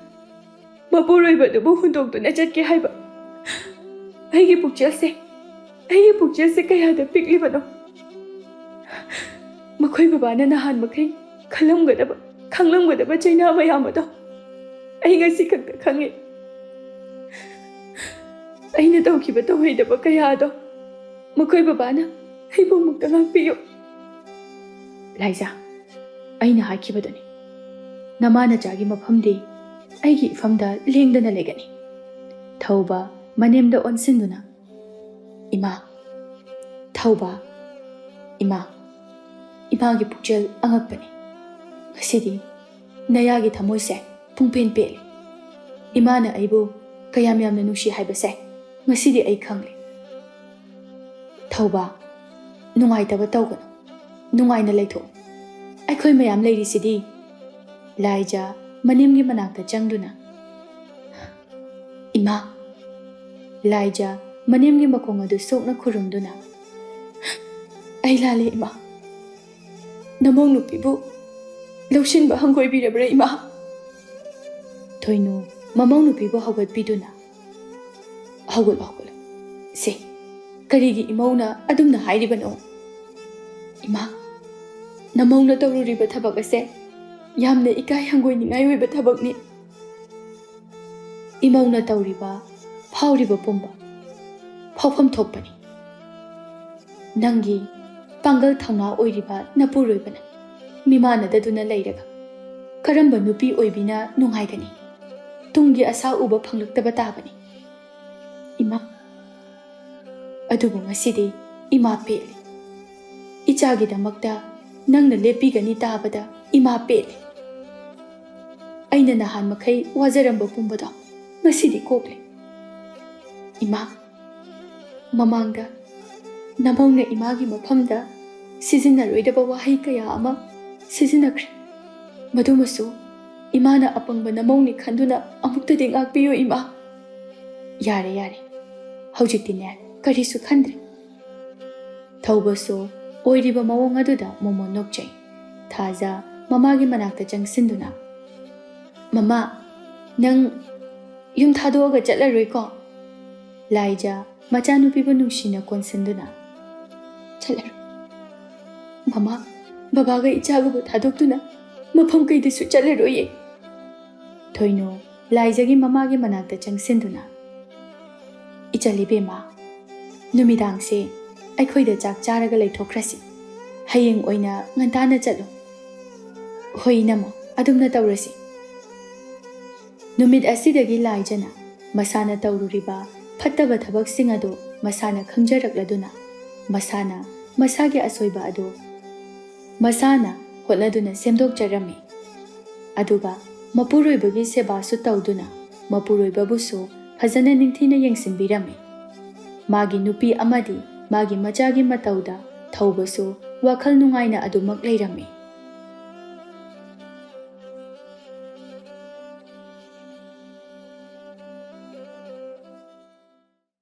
ꯃꯄꯨꯔꯣꯏꯕꯗꯨꯕꯨ ꯍꯨꯟꯗꯣꯛꯇꯨꯅ ꯆꯠꯀꯦ ꯍꯥꯏꯕ꯫ ꯑꯩꯒꯤ ꯄꯨꯛꯆꯦꯜꯁꯦ, ꯑꯩꯒꯤ ꯄꯨꯛꯆꯦꯜꯁꯦ ꯀꯌꯥꯗ ꯄꯤꯛꯂꯤꯕꯅꯣ꯫ ꯃꯈꯣꯏ ꯕꯕꯥꯅ ꯅꯍꯥꯟ ꯃꯈꯩ ꯈꯜꯂꯝꯒꯗꯕ, ꯈꯪꯂꯝꯒꯗꯕ ꯆꯩꯅꯥ ꯃꯌꯥꯝ ꯑꯗꯣ ꯑꯩ ꯉꯁꯤ ꯈꯛꯇ ꯈꯪꯉꯤ꯫ ꯑꯩꯅ ꯇꯧꯈꯤꯕ ꯇꯧꯍꯩꯗꯕ ꯀꯌꯥ ꯑꯗꯣ ꯃꯈꯣꯏ ꯕꯕꯥꯅ ꯑꯩꯕꯨ ꯑꯃꯨꯛꯇ ꯉꯥꯛꯄꯤꯌꯨ꯫ ꯂꯥꯏꯖꯥ, ꯑꯩꯅ ꯍꯥꯏꯈꯤꯕꯗꯨꯅꯤ, ꯅꯃꯥ ꯅꯆꯥꯒꯤ ꯃꯐꯝꯗꯤ ꯑꯩꯒꯤ ꯏꯐꯝꯗ ꯂꯦꯡꯗꯅ ꯂꯩꯒꯅꯤ꯫ ꯊꯧꯕ ꯃꯅꯦꯝꯗ ꯑꯣꯟꯁꯤꯟꯗꯨꯅ, "ꯏꯃꯥ, ꯊꯧꯕ, ꯏꯃꯥ, ꯏꯃꯥꯒꯤ ꯄꯨꯛꯆꯦꯜ ꯑꯉꯛꯄꯅꯤ꯫ ꯉꯁꯤꯗꯤ ꯅꯌꯥꯒꯤ ꯊꯃꯣꯏꯁꯦ ꯄꯨꯡꯄꯦꯟ ꯄꯦꯜꯂꯦ꯫ ꯏꯃꯥꯅ ꯑꯩꯕꯨ ꯀꯌꯥꯝ ꯌꯥꯝꯅ ꯅꯨꯡꯁꯤ ꯍꯥꯏꯕꯁꯦ ꯉꯁꯤꯗꯤ ꯑꯩ ꯈꯪꯂꯦ꯫ ꯊꯧꯕ, ꯅꯨꯡꯉꯥꯏꯇꯕ ꯇꯧꯒꯅꯨ, ꯅꯨꯡꯉꯥꯏꯅ ꯂꯩꯊꯣꯛꯎ꯫ ꯑꯩꯈꯣꯏ ꯃꯌꯥꯝ ꯂꯩꯔꯤꯁꯤꯗꯤ꯫ ꯂꯥꯏꯖ ꯃꯅꯦꯝꯒꯤ ꯃꯅꯥꯛꯇ ꯆꯪꯗꯨꯅ, "ꯏꯃꯥ!" ꯂꯥꯏꯖ ꯃꯅꯦꯝꯒꯤ ꯃꯈꯣꯡ ꯑꯗꯨ ꯁꯣꯛꯅ ꯈꯨꯔꯨꯝꯗꯨꯅ, "ꯑꯩ ꯂꯥꯜꯂꯦ, ꯏꯃꯥ꯫ ꯅꯃꯧ ꯅꯨꯄꯤꯕꯨ ꯂꯧꯁꯤꯟꯕ ꯍꯪꯒꯣꯏꯕꯤꯔꯕ꯭ꯔꯥ, ꯏꯃꯥ?" ꯊꯣꯏꯅꯨ ꯃꯃꯧ ꯅꯨꯄꯤꯕꯨ ꯍꯧꯒꯠꯄꯤꯗꯨꯅ, "ꯍꯧꯒꯠꯂꯣ, ꯍꯧꯒꯠꯂꯣ꯫ ꯁꯦ, ꯀꯔꯤꯒꯤ ꯏꯃꯧꯅ ꯑꯗꯨꯝꯅ ꯍꯥꯏꯔꯤꯕꯅꯣ? ꯏꯃꯥ, ꯅꯃꯧꯅ ꯇꯧꯔꯨꯔꯤꯕ ꯊꯕꯛ ꯑꯁꯦ ꯌꯥꯝꯅ ꯏꯀꯥꯏ ꯍꯪꯒꯣꯏꯅꯤꯡꯉꯥꯏ ꯑꯣꯏꯕ ꯊꯕꯛꯅꯤ꯫ ꯏꯃꯧꯅ ꯇꯧꯔꯤꯕ, ꯐꯥꯎꯔꯤꯕ ꯄꯨꯝꯕ ꯐꯥꯎꯐꯝ ꯊꯣꯛꯄꯅꯤ꯫ ꯅꯪꯒꯤ ꯄꯥꯡꯒꯜ ꯊꯧꯅꯥ ꯑꯣꯏꯔꯤꯕ ꯅꯄꯨꯔꯣꯏꯕꯅ ꯃꯤꯃꯥꯟꯅꯗꯗꯨꯅ ꯂꯩꯔꯒ ꯀꯔꯝꯕ ꯅꯨꯄꯤ ꯑꯣꯏꯕꯤꯅ ꯅꯨꯡꯉꯥꯏꯒꯅꯤ? ꯇꯨꯡꯒꯤ ꯑꯁꯥ ꯎꯕ ꯐꯪꯂꯛꯇꯕ ꯇꯥꯕꯅꯤ, ꯏꯃꯥ꯫ ꯑꯗꯨꯕꯨ ꯉꯁꯤꯗꯤ ꯏꯃꯥ ꯄꯦꯜꯂꯤ꯫ ꯏꯆꯥꯒꯤꯗꯃꯛꯇ ꯅꯪꯅ ꯂꯦꯞꯄꯤꯒꯅꯤ ꯇꯥꯕꯗ ꯏꯃꯥ ꯄꯦꯜꯂꯤ꯫ ꯑꯩꯅ ꯅꯍꯥꯟ ꯃꯈꯩ ꯋꯥꯖꯔꯝꯕ ꯄꯨꯝꯕꯗꯣ ꯉꯁꯤꯗꯤ ꯀꯣꯛꯂꯦ, ꯏꯃꯥ꯫ ꯃꯃꯥꯡꯗ ꯅꯃꯧꯅ ꯏꯃꯥꯒꯤ ꯃꯐꯝꯗ ꯁꯤꯖꯤꯟꯅꯔꯣꯏꯗꯕ ꯋꯥꯍꯩ ꯀꯌꯥ ꯑꯃ ꯁꯤꯖꯤꯟꯅꯈ꯭ꯔꯦ꯫ ꯃꯗꯨꯃꯁꯨ ꯏꯃꯥꯅ ꯑꯄꯪꯕ ꯅꯃꯧꯅꯤ ꯈꯟꯗꯨꯅ ꯑꯃꯨꯛꯇꯗꯤ ꯉꯥꯛꯄꯤꯌꯨ, ꯏꯃꯥ꯫" "ꯌꯥꯔꯦ, ꯌꯥꯔꯦ꯫ ꯍꯧꯖꯤꯛꯇꯤꯅꯦ, ꯀꯔꯤꯁꯨ ꯈꯟꯗ꯭ꯔꯦ꯫" ꯊꯧꯕꯁꯨ ꯑꯣꯏꯔꯤꯕ ꯃꯑꯣꯡ ꯑꯗꯨꯗ ꯃꯣꯃꯣꯟ ꯅꯣꯛꯆꯩ꯫ ꯊꯥꯖ ꯃꯃꯥꯒꯤ ꯃꯅꯥꯛꯇ ꯆꯪꯁꯤꯟꯗꯨꯅ, "ꯃꯃꯥ, ꯅꯪ ꯌꯨꯝ ꯊꯥꯗꯣꯛꯑꯒ ꯆꯠꯂꯔꯣꯏꯀꯣ?" ꯂꯥꯏꯖ ꯃꯆꯥꯅꯨꯄꯤꯕꯨ ꯅꯨꯡꯁꯤꯅ ꯀꯣꯟꯁꯤꯟꯗꯨꯅ, "ꯆꯠꯂꯔꯣꯏ꯫ ꯃꯃꯥ, ꯕꯕꯥꯒ ꯏꯆꯥꯒꯕꯨ ꯊꯥꯗꯣꯛꯇꯨꯅ ꯃꯐꯝ ꯀꯩꯗꯁꯨ ꯆꯠꯂꯔꯣꯏꯌꯦ꯫" ꯊꯣꯏꯅꯨ ꯂꯥꯏꯖꯒꯤ ꯃꯃꯥꯒꯤ ꯃꯅꯥꯛꯇ ꯆꯪꯁꯤꯟꯗꯨꯅ, "ꯏꯆꯜ ꯏꯕꯦꯝꯃ, ꯅꯨꯃꯤꯗꯥꯡꯁꯦ ꯑꯩꯈꯣꯏꯗ ꯆꯥꯛ ꯆꯥꯔꯒ ꯂꯩꯊꯣꯛꯈ꯭ꯔꯁꯤ꯫ ꯍꯌꯦꯡ ꯑꯣꯏꯅ ꯉꯟꯇꯥꯅ ꯆꯠꯂꯨ꯫" "ꯍꯣꯏ ꯏꯅꯝꯃ, ꯑꯗꯨꯝꯅ ꯇꯧꯔꯁꯤ꯫" ꯅꯨꯃꯤꯠ ꯑꯁꯤꯗꯒꯤ ꯂꯥꯏꯖꯅ ꯃꯁꯥꯅ ꯇꯧꯔꯨꯔꯤꯕ ꯐꯠꯇꯕ ꯊꯕꯛꯁꯤꯡ ꯑꯗꯨ ꯃꯁꯥꯅ ꯈꯪꯖꯔꯛꯂꯗꯨꯅ, ꯃꯁꯥꯅ ꯃꯁꯥꯒꯤ ꯑꯁꯣꯏꯕ ꯑꯗꯨ ꯃꯁꯥꯅ ꯍꯣꯠꯅꯗꯨꯅ ꯁꯦꯝꯗꯣꯛꯆꯔꯝꯃꯤ꯫ ꯑꯗꯨꯒ ꯃꯄꯨꯔꯣꯏꯕꯒꯤ ꯁꯦꯕꯥꯁꯨ ꯇꯧꯗꯨꯅ ꯃꯄꯨꯔꯣꯏꯕꯕꯨꯁꯨ ꯐꯖꯅ ꯅꯤꯡꯊꯤꯅ ꯌꯦꯡꯁꯤꯟꯕꯤꯔꯝꯃꯤ꯫ ꯃꯥꯒꯤ ꯅꯨꯄꯤ ꯑꯃꯗꯤ ꯃꯥꯒꯤ ꯃꯆꯥꯒꯤ ꯃꯇꯧꯗ ꯊꯧꯕꯁꯨ ꯋꯥꯈꯜ ꯅꯨꯡꯉꯥꯏꯅ ꯑꯗꯨꯃꯛ ꯂꯩꯔꯝꯃꯤ꯫